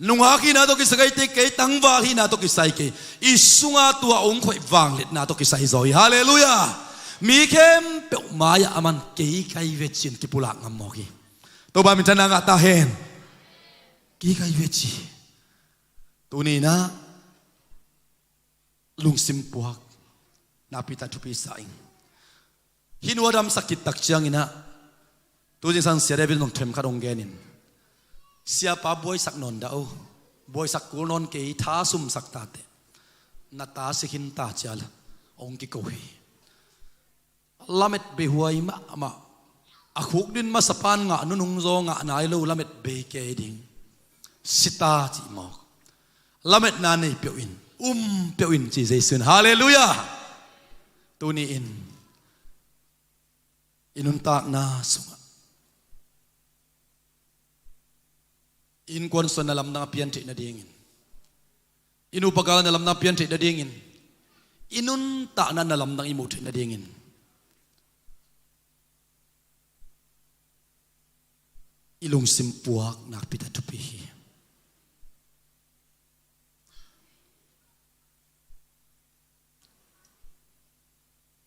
nungak hihna tawh kisai kei, kei tangval hihna tawh kisai kei, i sunga tua ong khoih vangliatna tawh kisai zaw hi. Halleluiah. Mi khempeuh mai-ah a man kei kai ve ci-in kipulak ngam mawk hi. Topa minthanna ngah ta hen. Kei kai ve ci. Tuni in ah lungsim puak nakpi tak thupi sa ing. Hih nu a damsak khit tak ciangin ah, tu zingsang Sia David in zong themkhat hong genin, siapa buaisak nawn dah o, buaisak kul nawn kei, tha sumsak ta teh, na ta si khin ta ci-a hong kiko hi. Lamet bei huai mahmah. A khukdin masa pan ngah nunung zaw ngah nai lo, lamet bei kei ding. Si ta cih mawk. Lametna nei peuh in, um peuh in ci Jesu in. Halleluiah. Tuni in i nuntakna sungah innkuan sung na lamdang a pian theih nadingin, i nupa gal na lamdang a pian theih nadingin, i nuntakna na lamdang i muh theih nadingin, i lungsim puak nakpi tak thupi hi.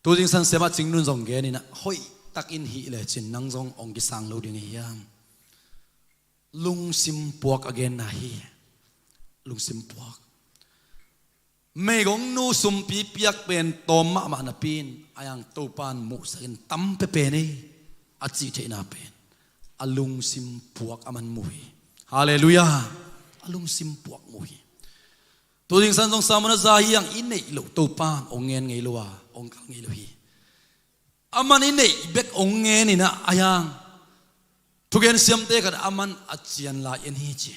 Tu zingsang Sia Mah Cing Nun zong genin ah, hoih takin hih lecin nang zong ong kisang lo ding hi hiam? Lungsim puak a genna hi. Lungsim puak. Meigong nu sumpi piak pen tawm mahmah napi in, a yang Topa in muhsakin tam pepen ei, a cih theihna pen a lungsim puak a man mu hi. Halleluiah. A lungsim puak mu hi. Tu zingsang zong sermon a za hi hang, i neih loh Topa in ong ngen ngei lo a, ong kal ngei lo hi. A man i neih bek ong ngen in ah, a yang thugen siamte khat a man a cian lai en hi ci.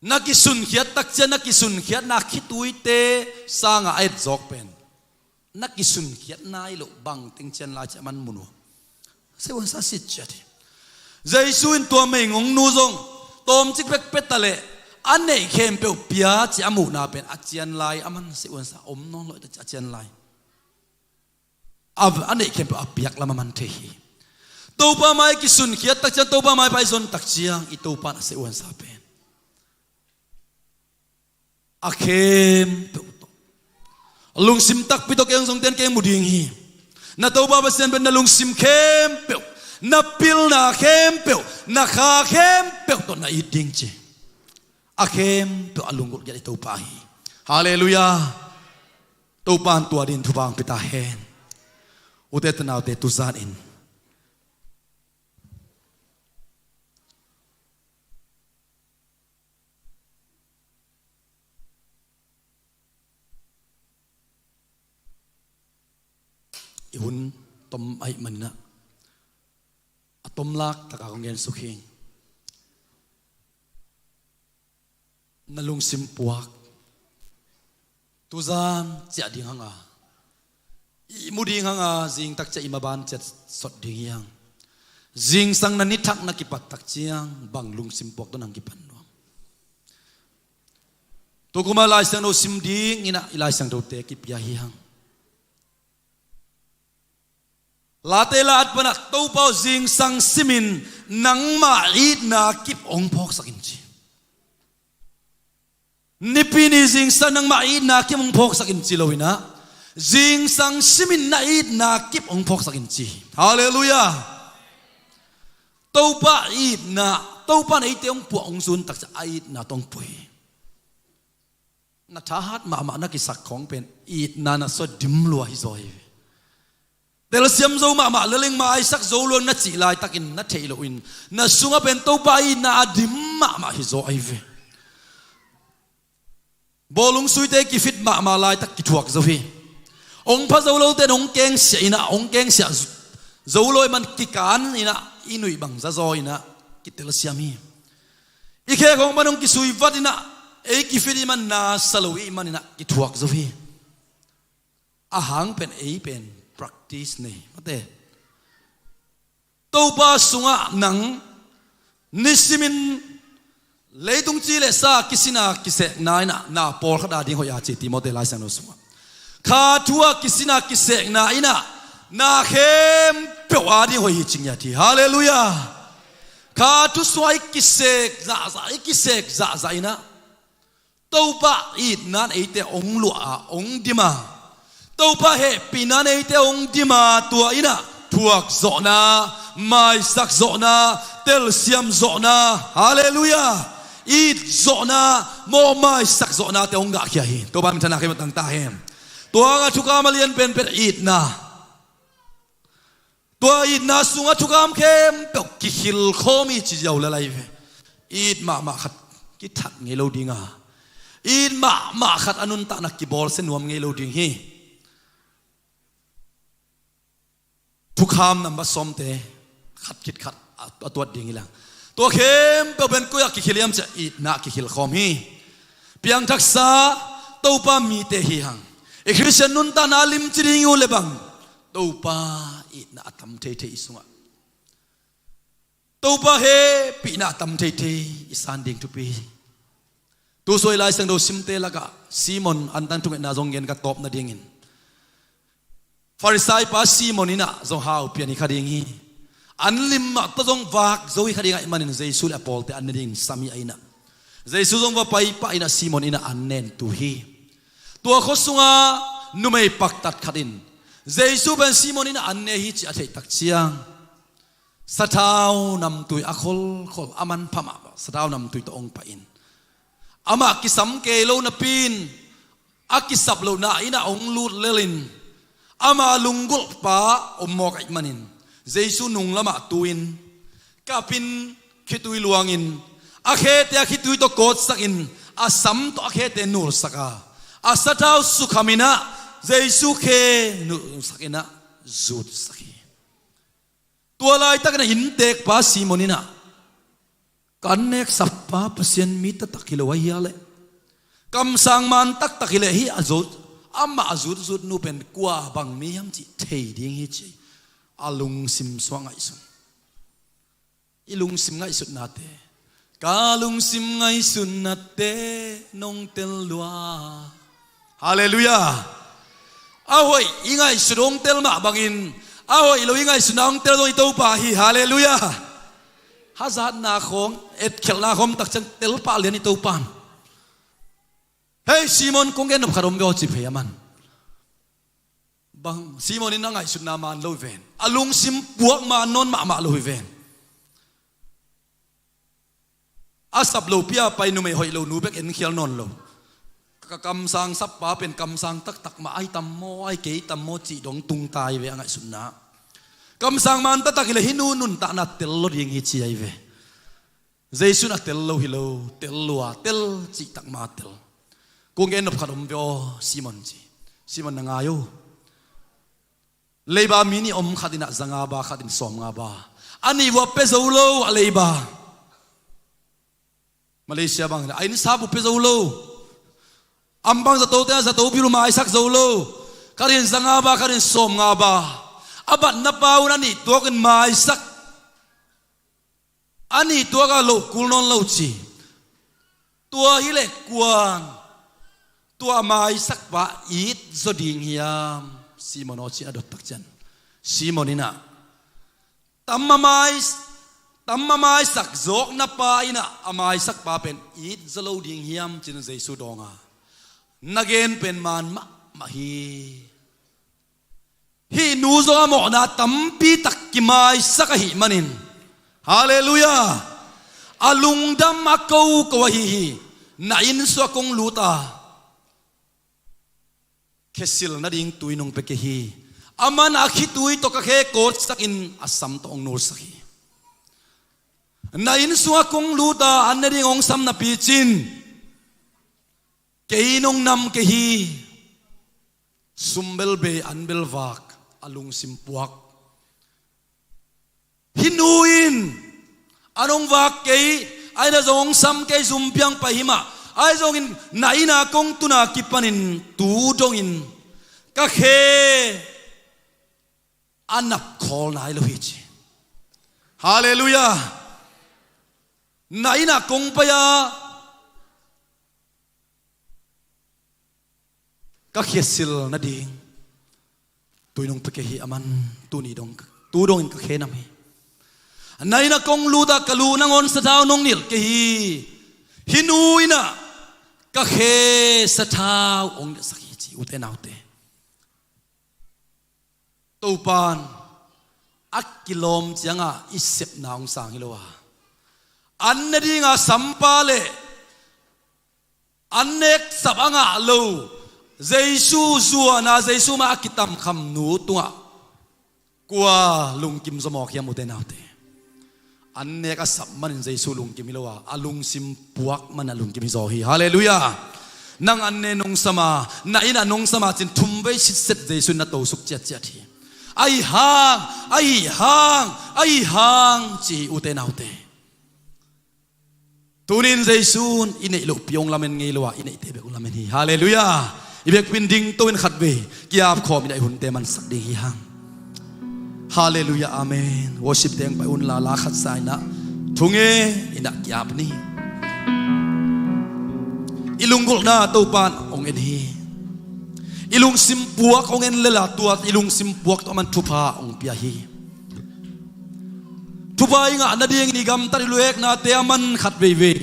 Na kisunkhiat tak ciang, na kisunkhiatna khituite sangah a et zawk pen, na kisunkhiat nai loh bang teng cian lai ci a man mu nuam. Sehuan sa sit ciat hi. Jesu in tua meigong nu zong tawmcik bek pia ta leh, a neih khempeuh pia ci a muhna pen a cian lai a man sehuan sa, om nawn lo ta ci a cian lai. A, a neih khempeuh a piak lam a man thei hi. Topa mai kisunkhiat tak ciang, Topa mai pai zon tak ciang, i Topa in a sehuan sa pen a khempeuh tawh, lungsim takpi tawh kei hong zongte in kei mu ding hi. Na Topa Pasian pen na lungsim khempeuh, na pilna khempeuh, na kha khempeuh tawh na it ding ci. A khempeuh a lunggulh giat i Topa hi. Halleluiah. Topa in tua ding thupha hong pia ta hen. Ute tanaute, tuzan in i hun tom ahih manin ah, Tomlak taka kong gen suk hi. Na lungsim puak. Tuzan ciah ding hanga, ihmu ding hanga, zingtak ciah ihmu ban ciah sot ding hi hang. Zingsang na nithak na kipat tak ciang bang lungsim puak tawh nang kipan nuam? Tua kuma Lai Siangtho sim ding inah i Lai Siangthote kipia hi hang. Late la at panah Topa aw, zingsang simin nangmah itna kip hong phawksak in ci. Nipi ni zingsang nangmah itna kip hong phawksak in ci lo inah, zingsang simin na itna kip hong phawksak in ci. Halleluiah. Topa itna, Topa in eite hong puah hong zun takciang a itna tawh hong pui. Na thahat mahmah na kisak khawng pen itna na sua dim lua hi zaw hi ve. Telsiam zo mahmah, leleng maisak zo lua na cih laitakin na theih lohin na sungah pen Topa itna a dim mahmah hi zaw ahi ve. Bawlung suite kifit mahmah laitak kithuak zo hi. Hong pha zo lote in hong kengsiah inah, hong kengsiah zo lo ahih man kikan inah i nuih bang zazaw inah kitelsiam hi. I khe khawng pan hong kisui vat inah ei kifit ahih man na sa lo ahih man inah kithuak zo hi. A hang pen ei pen practice nei mate. Topa sungah nang nisimin leitung ci le sa kisina kisekna inah na pawlkhat a ding hoih a ci Timoti Lai Siangtho sungah. Kha thu a kisina kisekna inah na khempeuh a ding hoih hi ci ngiat hi. Halleluiah. Kha thu sungah i kisek zahzah, i kisek zahzah inah Topa itna in eite hong luah a, hong dim a, Topa hehpihna in eite hong dim a, tua inah thuak zawhna, maisak zawhna, telsiam zawhna, halleluiah, it zawhna, mawh maisak zawhnate hong gahkhia hi. Topa minthanna kei matang ta hen. Tua hanga thukham a lian penpen itna. Tua itna sungah thukham khempeuh kikhilkhawm hi ci ziau le lai ve. It mahmah khat kithat ngei lo dinga, it mahmah khat a nuntakna kibawlsia nuam ngei lo ding hi. Thukham nambat sawmte khat khit khat a, a tuat ding hi lang. Tua khempeuh pen koi ah kikhil hiam ciah itna kikhilkhawm hi. Piangthaksa Topa mite hi hang. I Khristian nuntakna a limci ding uh le bang Topa itna a tam theithei i sungah, Topa hehpihna a tam theithei i san ding thupi hi. Tusua i Lai Siangtho simte lakah Simon antang thungetna zong gen ka tawp nadingin, Farisai pa Simon inah zong hau pian hi kha ding hi. An lim mah tawh zong vak zo hi kha ding ahih manin Jesu le a pawlte an ne dingin sam hi a inah, Jesu zong va pai pah inah Simon inah an nen tu hi. Tua khua sungah numei paktat khat in Jesu pen Simon inah an ne hi ci a theih tak ciang sathau namtui a kholkhol, a manpha mahmah sathau namtui tawh hong pai in, amah kisam kei lo napi in a kisap lohna innah hong lut lelin, ama lunggulhpa om mawk ahih manin Jesu nung lamah tu-in kapin khitui luangin a khete a khitui tawh kawtsakin a sam tawh a khete nulsak a, a sathau sukham inah Jesu khe nulsak inah zutsak hi. Tua laitakin a inntekpa Simon inah, "Ka anneksapa Pasian mi taktak hi lo ahi a leh, kamsang man taktak hi leh hih a zut, amah a zutzut nu pen kua bang mi hiam cih thei ding hi," ci. A lungsim sungah ngaihsun. I lungsim ngaihsutnate, ka lungsim ngaihsutnate nong tel lua. Halleluiah. A hoih i ngaihsut hong tel mah bangin a hoih lo i ngaihsutna hong tel zong i Topa hi. Halleluiah. Hazatna khawng, etkhelhna khawng takciang tel pah lian i Topa in. "Hei Simon, kong gen nop khat om ve aw," ci phei a man. Bang, Simon in a ngaihsutna man lo hi ven. A lungsim puak man nawn mahmah lo hi ven. A sap lopi a pai numei hoih lo nu bek enkhial nawn lo. Ka kamsang sapa pen kamsang taktak mah ahi tam maw, ahi kei tam maw cih dong tung ta hi ve a ngaihsutna. Kamsang man taktak hi leh hih nu nuntakna tel lo ding hi ci ahi ve. Jesu in a tel lo hi lo, tel lua, tel cihtak mah a tel. "Kong gen nop khat om ve aw Simon," ci. "Simon, na ngai uh. Leiba mi nih om, khat inah za nga ba, khat in sawm nga ba. A nih uh a pia zo lo a leiba. Malaysia bang a inn sap uh pia zo lo. Ampang zato te a zato bil uh maisak zo lo. Khat in za nga ba, khat in sawm nga ba. A batna pa un a nih tuak in maisak. A nih tuak a loh kul nawn lo ci. Tua hi leh kuan tua maisak pa it zaw ding hiam? Simon aw ci-in a dot tak ciang Simon in ah tam a mai, tam a maisak zawkna pa in ah a maisak pa pen it zaw lo ding hiam ci-in Jesu dawng a, na gen pen man mahmah hi. Hih nu zong a mawhna tampi tak kimaisak ahih manin, halleluiah, a lungdam a ko ko ahi hi. Na inn sungah kong lut a, khesil nading tui nong pia kei hi. Aman a khitui tawh ka khe kawtsakin a sam tawh hong nulsak hi. Na inn sungah kong lut a an ne ding hong sam napi cin kei nong nam kei hi. Sum bel bei, an bel vak, a lungsim puak. Hih nu in an hong vak kei, a inn ah zong hong sam kei, zum piang pai hi mah. Ahi zongin na inn ah kong tun a kipanin tu dongin ka khe a nap khawl nai lo hi ci. Halleluiah. Na inn ah kong pai a ka khesil nading tui nong pia kei hi. Aman tuni dong, tu dongin ka khe nam hi. Na inn ah kong lut a ka luh nangawn sathau nong nilh kei hi. Hih nu in ah ka khe sathau hong nilhsak hi ci, ute naute. Topa'n a kilawm ciangah i sepna hong sang hi lo a, an ne dinga sampa le an nek sap a ngah lo, Jesu zuana Jesu mah a kitamkham nu tungah kua lungkim zaw mawk hiam, ute naute? An nek a sap manin Jesu lungkim hi lo a, a lungsim puak manin a lungkim hi zaw hi. Halleluiah. Nang an ne nong sam a, na inn ah nong sam a cin thumvei sitset Jesu in na tosuk ciatciat hi. Ahi hang, ahi hang, ahi hang ci hi, ute naute. Tunin Jesu in i neih lohpi hong lamen ngei lo a, i neihte bek hong lamen hi. Halleluiah. I biakpi'n dingto in khatvei ki-ap khawm in ah i hunte mansak ding hi hang. Halleluiah, amen. Worship te'n pai unla, la khat sa in ah thu ngen in ah ki-ap ni. I lunggulhna Topa'n hong en hi. I lungsim puak hong en lel a, tua i lungsim puak tawh aman thupha hong pia hi. Thupha i ngah nadingin i gamtat, i luheknate aman khat veivei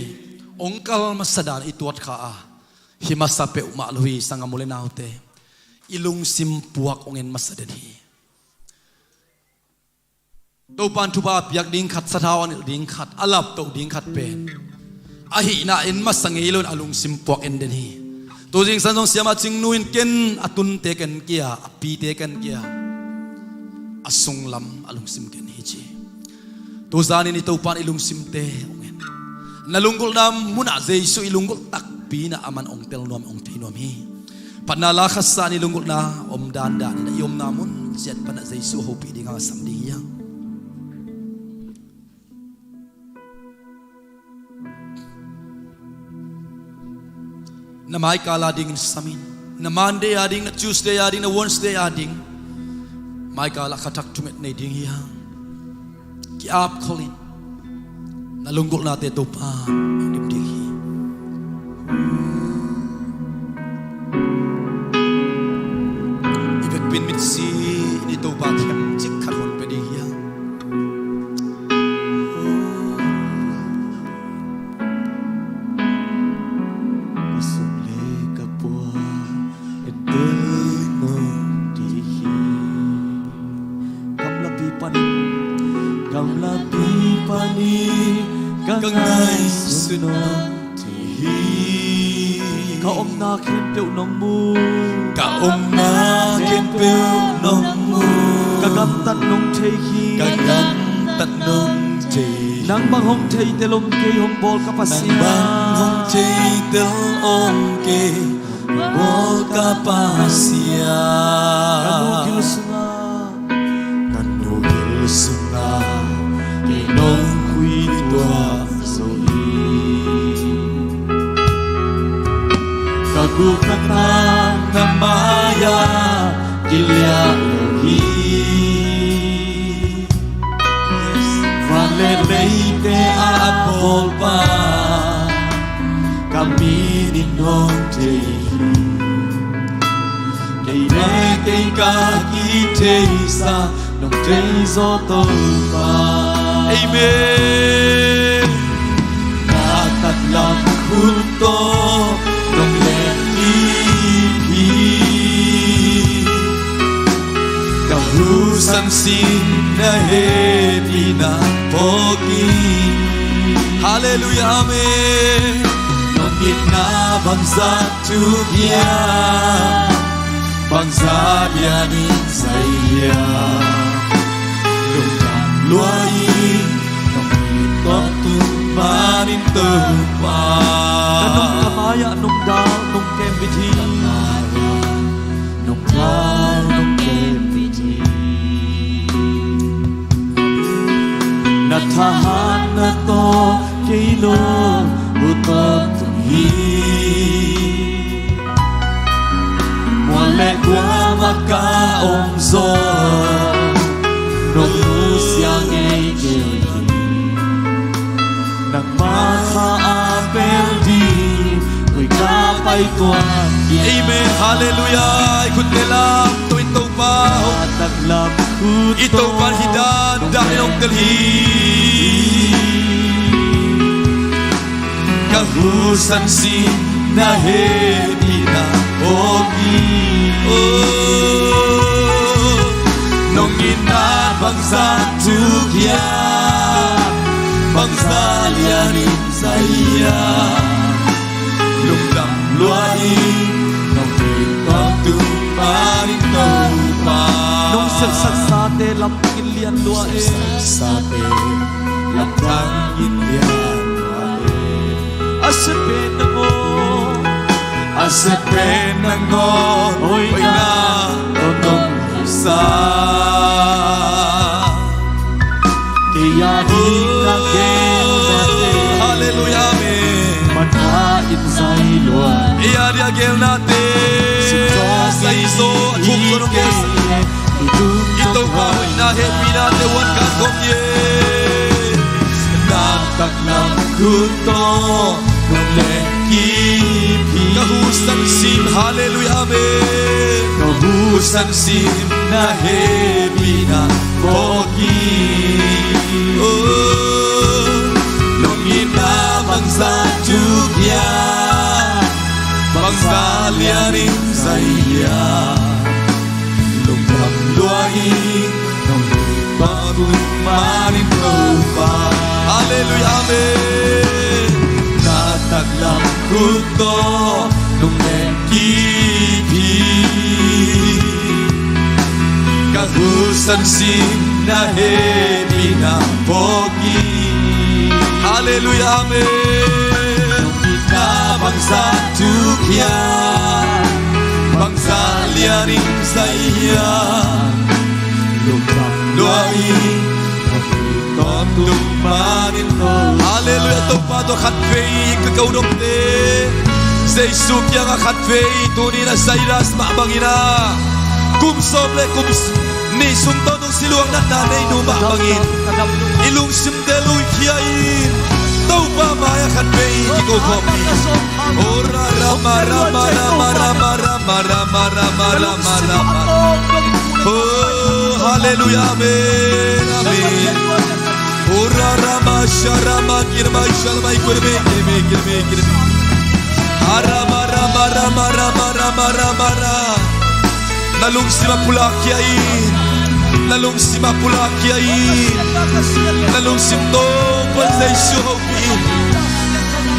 hong kal masa dan i tuat kha a, hi masa peuhmah lo hi, sanggam u le naute. I lungsim puak hong en masa den hi. Topa'n thupha a piak ding khat, sathau a nilh ding khat, a laptoh ding khat pen a hihna en masa ngei loin a lungsim puak en den hi. Tu zingsang zong Siamah Cingnu in, ken a tunte ka en kei a, a pite ka en kei a, a sunglam a lungsim ka en hi ci. Tu zanin i Topa'n i lungsimte hong en. Na lunggulhna munah Jesu i lunggulh takpi in ah aman hong tel nuam, hong thei nuam hi. Phatna la khat sa ni, lunggulhna om dandan in ah i omna mun ciat panah Jesu hopih ding hang a sam ding hi hang. Na maikal a dingin sam in. Na Monday a ding, na Tuesday a ding, na Wednesday a ding, maikal ah khathak thunget nei ding hi hang. Ki-ap khol in. Na lunggulhnate Topa'n hong dim ding hi. I biakpi'n mitsi in i Topa themcik khat hong pia ding hi hang. Ka sum le ka pua en tel nong ding hi. Gamlapi panin, gamlapi panin ka ngaihsun nong ding hi. Ka omna khempeuh nong mu, ka omna khempeuh nong mu. Ka gamtat nong thei hi, ka gamtat nong thei hi. Nang bang hong thei tel om kei, hong bawl ka Pasian. Nang bang hong thei tel om kei, hong bawl ka Pasian. Ka nu gil sungah, ka nu gil sungah Tang na mai-ah kiliah lo hi. Van le leite a bawlpa ka mit in hong thei hi. Kei le kei ka kitheisa nong thei zaw Topa. Amen. Na taklam khut tawh nong lehkip hi. Ka husan sin na hehpihna phawk hi. Halleluiah, amen. Nong itna bangzah thuk hiam, bangzah lianin zai hiam. Lungdam lua ing, nong it tawh tung manin Topa. Ka nong lamai-ah nong dal nong kembit hi. Nong dal nong kembit hi. Na thahatna tawh kei lungput tawh tung hi. Mual le kuamah ka om zong nong nusia ngei kei hi. Nangma tha a pel ding koi ka pai tuan hi. Amen. Halleluiah. I khut tel a, tua in Topa hong, i Topa hi dan dan in hong tel hi. Ka husan sin na hehpihna phawk hi. Oh, nong itna bangzah thuk hiam, bangzah lianin zai hiam. Lungdam lua ing, nong it tawh tung manin Topa. Nong sepsaksate lamdang in lian lua e. Sepsaksate lamdang in lian lua e. A siapen nangawn, a siapen nangawn hoihna tawh nong husa. Kei a ding na gen nate, halleluiah, amen. Manpha in zai lua. Kei a ding a gen nate, zai zaw a thuk zaw nong gen. I Topa hoihna hehpihna te uan ka kong ye. Na taklam khut tawh nong lehkip hi. Ka husan sin, halleluiah, amen. Ka husan sin na hehpihna phawk hi. Oh, nong itna bangzah thuk hiam, bangzah lianin zai hiam. Lungdam lua ing, nong it tawh tung manin Topa. Halleluiah, amen. Na taklam khut tawh nong lehkip hi. Ka husan sin na hehpihna phawk hi. Halleluiah, amen. Nong itna bangzah thuk hiam, bangzah lianin zai hiam. Lungdam lua ing, nong it tawh tung manin Topa. Halleluiah. Topa tawh khatvei ka ko nopte, Jesu kiangah khatvei, tuni-in a Jairus mah bangin a kum sawm le kum nih sung tawh nong siluang natna nei nu mah bangin i lungsimte luikhia in Topa mai-ah khatvei kiko khawm ni. Oh, ra, ra, ma, ra, ma, ra, ma, ra, ma, ra, ma, ra, ma, ra, ma, ra, ma, ra, ma, ra. Oh, halleluiah, amen, amen. Oh, ra, ra, ma, sha, ra, ma, ki, ra, ma, sha, ra, ma, ki, ra, ma, ki, ra, ma, ki, ra, ma, ki, ra, ma. A, ra, ma, ra, ma, ra, ma, ra, ma, ra, ma, ra, ma, ra. Na lungsim ah pulak khia in. Na lungsim ah pulak khia in. Na lungsim Topa Jesu hopih in.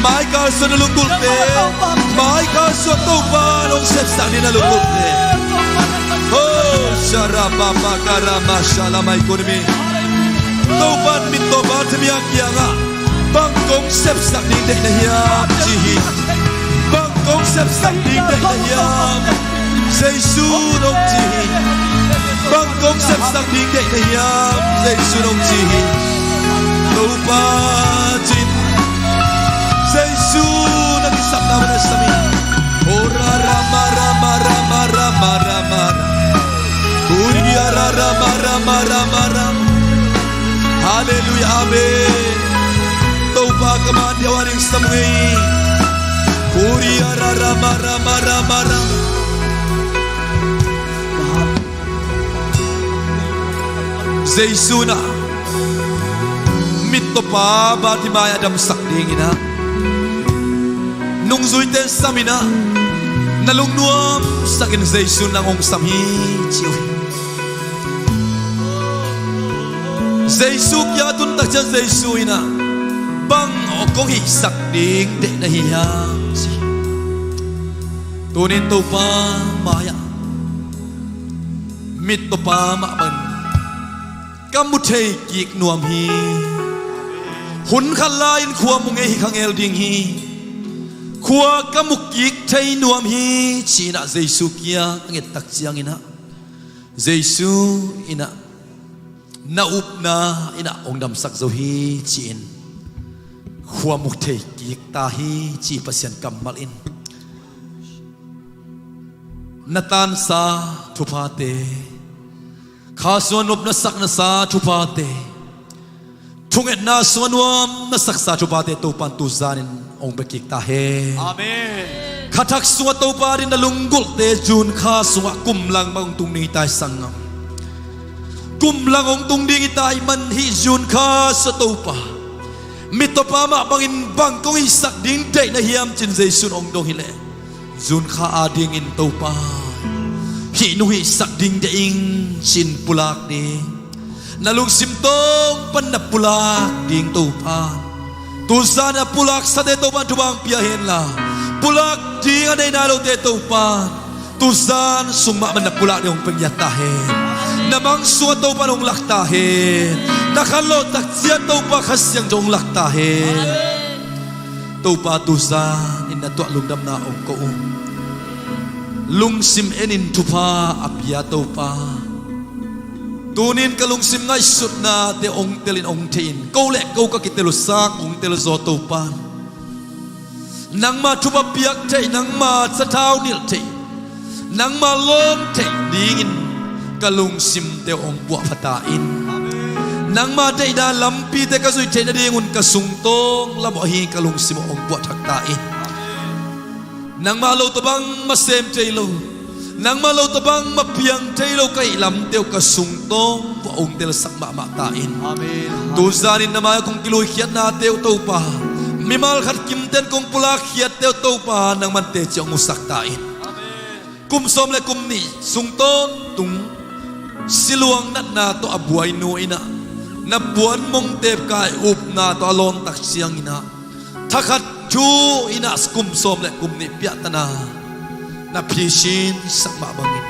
Mai kalsuan na lunggulhte, mai kalsuan Topa in hong sepsak ni na lunggulhte. Oh, sha, ra, pa, pa, ka, ra, ma, sha, la, mai, kun, mi. Topa in min tawh Bartimai kiangah, bang kong sepsak ding deih na hiam, ci hi. Bang kong sepsak ding deih na hiam, Jesu in hong ci hi. Bang kong sepsak ding deih na hiam, Jesu in hong ci hi. Topa cin, Jesu na kisapna mah na sam hi. Oh, ra, ra, Mara, mara. Halleluiah, amen. Topa ka man dia ua ding sam ngei. Kuria rara mara mara mara. Jesu in ah mittawpa Bartimai a damsak dingin ah nungzuite sam in ah, na lungnuamsakin Jesu in nang hong sam hi, ci uh hi. Jesu kiang a tun tak ciang Jesu in ah, bang kong hihsak ding deih na hiam, ci. Tunin Topa mai-ah mittawpa mah bangin ka mu thei kik nuam hi. Hun khat lai-in khua mu ngei hi kha ngel ding hi. Khua ka mu kik thei nuam hi, ci-in ah Jesu kiang a nget tak ciangin ah, Jesu in ah, na upna in ah hong damsak zo hi, ci-in khua mu thei kik ta hi, ci Pasian kammal in. Na tansa thuphate, kha sungah nop na sak na sa thuphate, thungetna sungah nuam na saksa thuphate Topa in tu zanin hong bia kik ta hen. Amen. Kha thak sungah Topa adingin na lunggulhte June kha sungah kum lang bang hong tung ding hi ta hi sanggam. Kum lang hong tung ding hi ta ahih man hih June kha sungah Topa, mittawpa mah bangin bang kong hihsak ding deih na hiam, ci-in Jesu in hong dong hileh, June kha adingin Topa, hih nung hihsak ding deih ing, ci-in pulak ding, na lungsim tawng pan na pulak ding Topa, tu zan a pulaksate Topa in thupha hong pia hen la, pulak ding a nei nai lote Topa in tu zan sung mahmah na pulak ding hong pia ngiat ta hen. Na mang sungah Topa in hong lak ta hen. Na khanlawh tak ciang Topa Kha Siangtho hong lak ta hen. Topa tu zanin na tuah lungdamna hong ko uh. Lungsim enin thupha a pia Topa, tunin ka lungsim ngaihsutnate hong telin hong theihin, ko le ko ka kitel uh sang hong tel zaw Topa, nangma thupha piak theih, nangma sathau nilh theih, nangma lawm theih dingin ka lungsimte uh hong buahpha ta in. Nangma deihna lampite ka zuih theih nadingun ka sungtawng lam uh ahi ka lungsim uh hong buahthak ta in. Nangma lo tawh bangmah sem thei lo, nangma lo tawh bangmah piang thei lo ka hih lamte uh ka sungtawng uh hong telsak mahmah ta in. Amen. Tu zanin na mai-ah kong kiluikhiatnate uh Topa, mimal khat kimten kong pulakkhiatte uh Topa, nangman teci hong musak ta in. Amen. Kum sawm le kum nih sung tawntung siluang natna tawh a buainu in ah, na puan mongtep kai upna tawh a lawn tak ciangin ah, thakhat thu in ah kum sawm le kum nih piahtana na phisinsak mah bangin,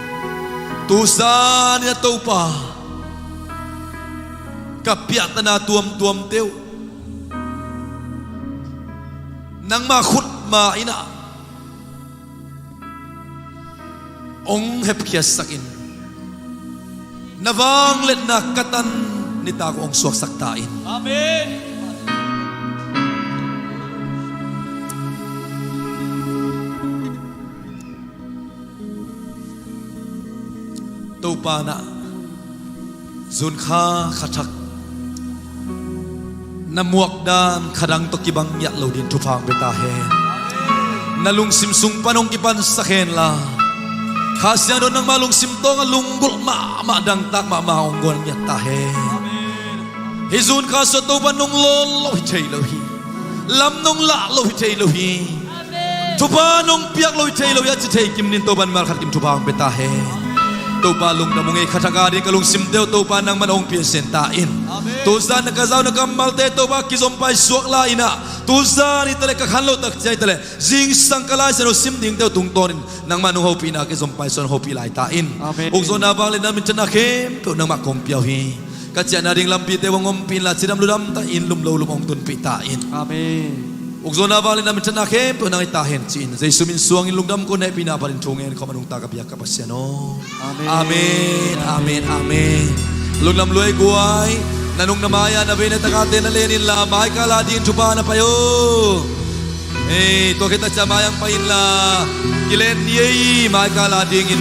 tu zanin ah Topa, ka piahtana tuamtuamte uh nangma khutma in ah hong hepkhiatsakin, na vangliatna ka tan nitak uh hong suaksak ta in. Amen. Topa in ah June kha, kha thak na muak dan kha dang tawh kibang ngiat lo dingin thupha hong pia ta hen. Na lungsim sung pan hong kipansak hen la, Kha Siangtho in nangma lungsim tawngah lunggulh mahmah, dangtak mahmah hong guan ngiat ta hen. Hih June kha sungah Topa nong lawn lo hi thei lo hi. Lam nong lah lo hi thei lo hi. Thupha nong piak lo hi thei lo hi a ci thei kim dingin Topa in mimal khat kim thupha hong pia ta hen. Topa lungdam ung ei, kha thak ading ka lungsimte uh Topa nangman hong piansen ta in. Tu zan na ka zau na kammalte Topa kizom paisuak lai in ah, tu zan hi taleh ka khan loh tak ciang hi taleh zingsang ka Lai Siangtho sim dingte uh tungtawnin nangman hong hopihna kizom paisuak hong hopih lai ta in. Ukzawhna, vangliatna, minthanna khempeuh nangmah kong pia uh hi. Ka ciahna ding lampite hong ompih inla, cidam ludam ta in, lum lo lum hong tunpih ta in. Ukzawhna, vangliatna, minthanna khempeuh nang hi ta hen ci-in Jesu min suangin lungdam kong hehpihna panin thu ngen khawm a nungta ka biak ka Pasian aw. Amen, amen, amen. Lungdam lua ei guai. Na nung na mai-ah na vei na takate na len inla, mai kal adingin thupha na pai aw. Ei, tua khit tak ciang mai-ah hong pai inla, kilen ni ei, mai kal adingin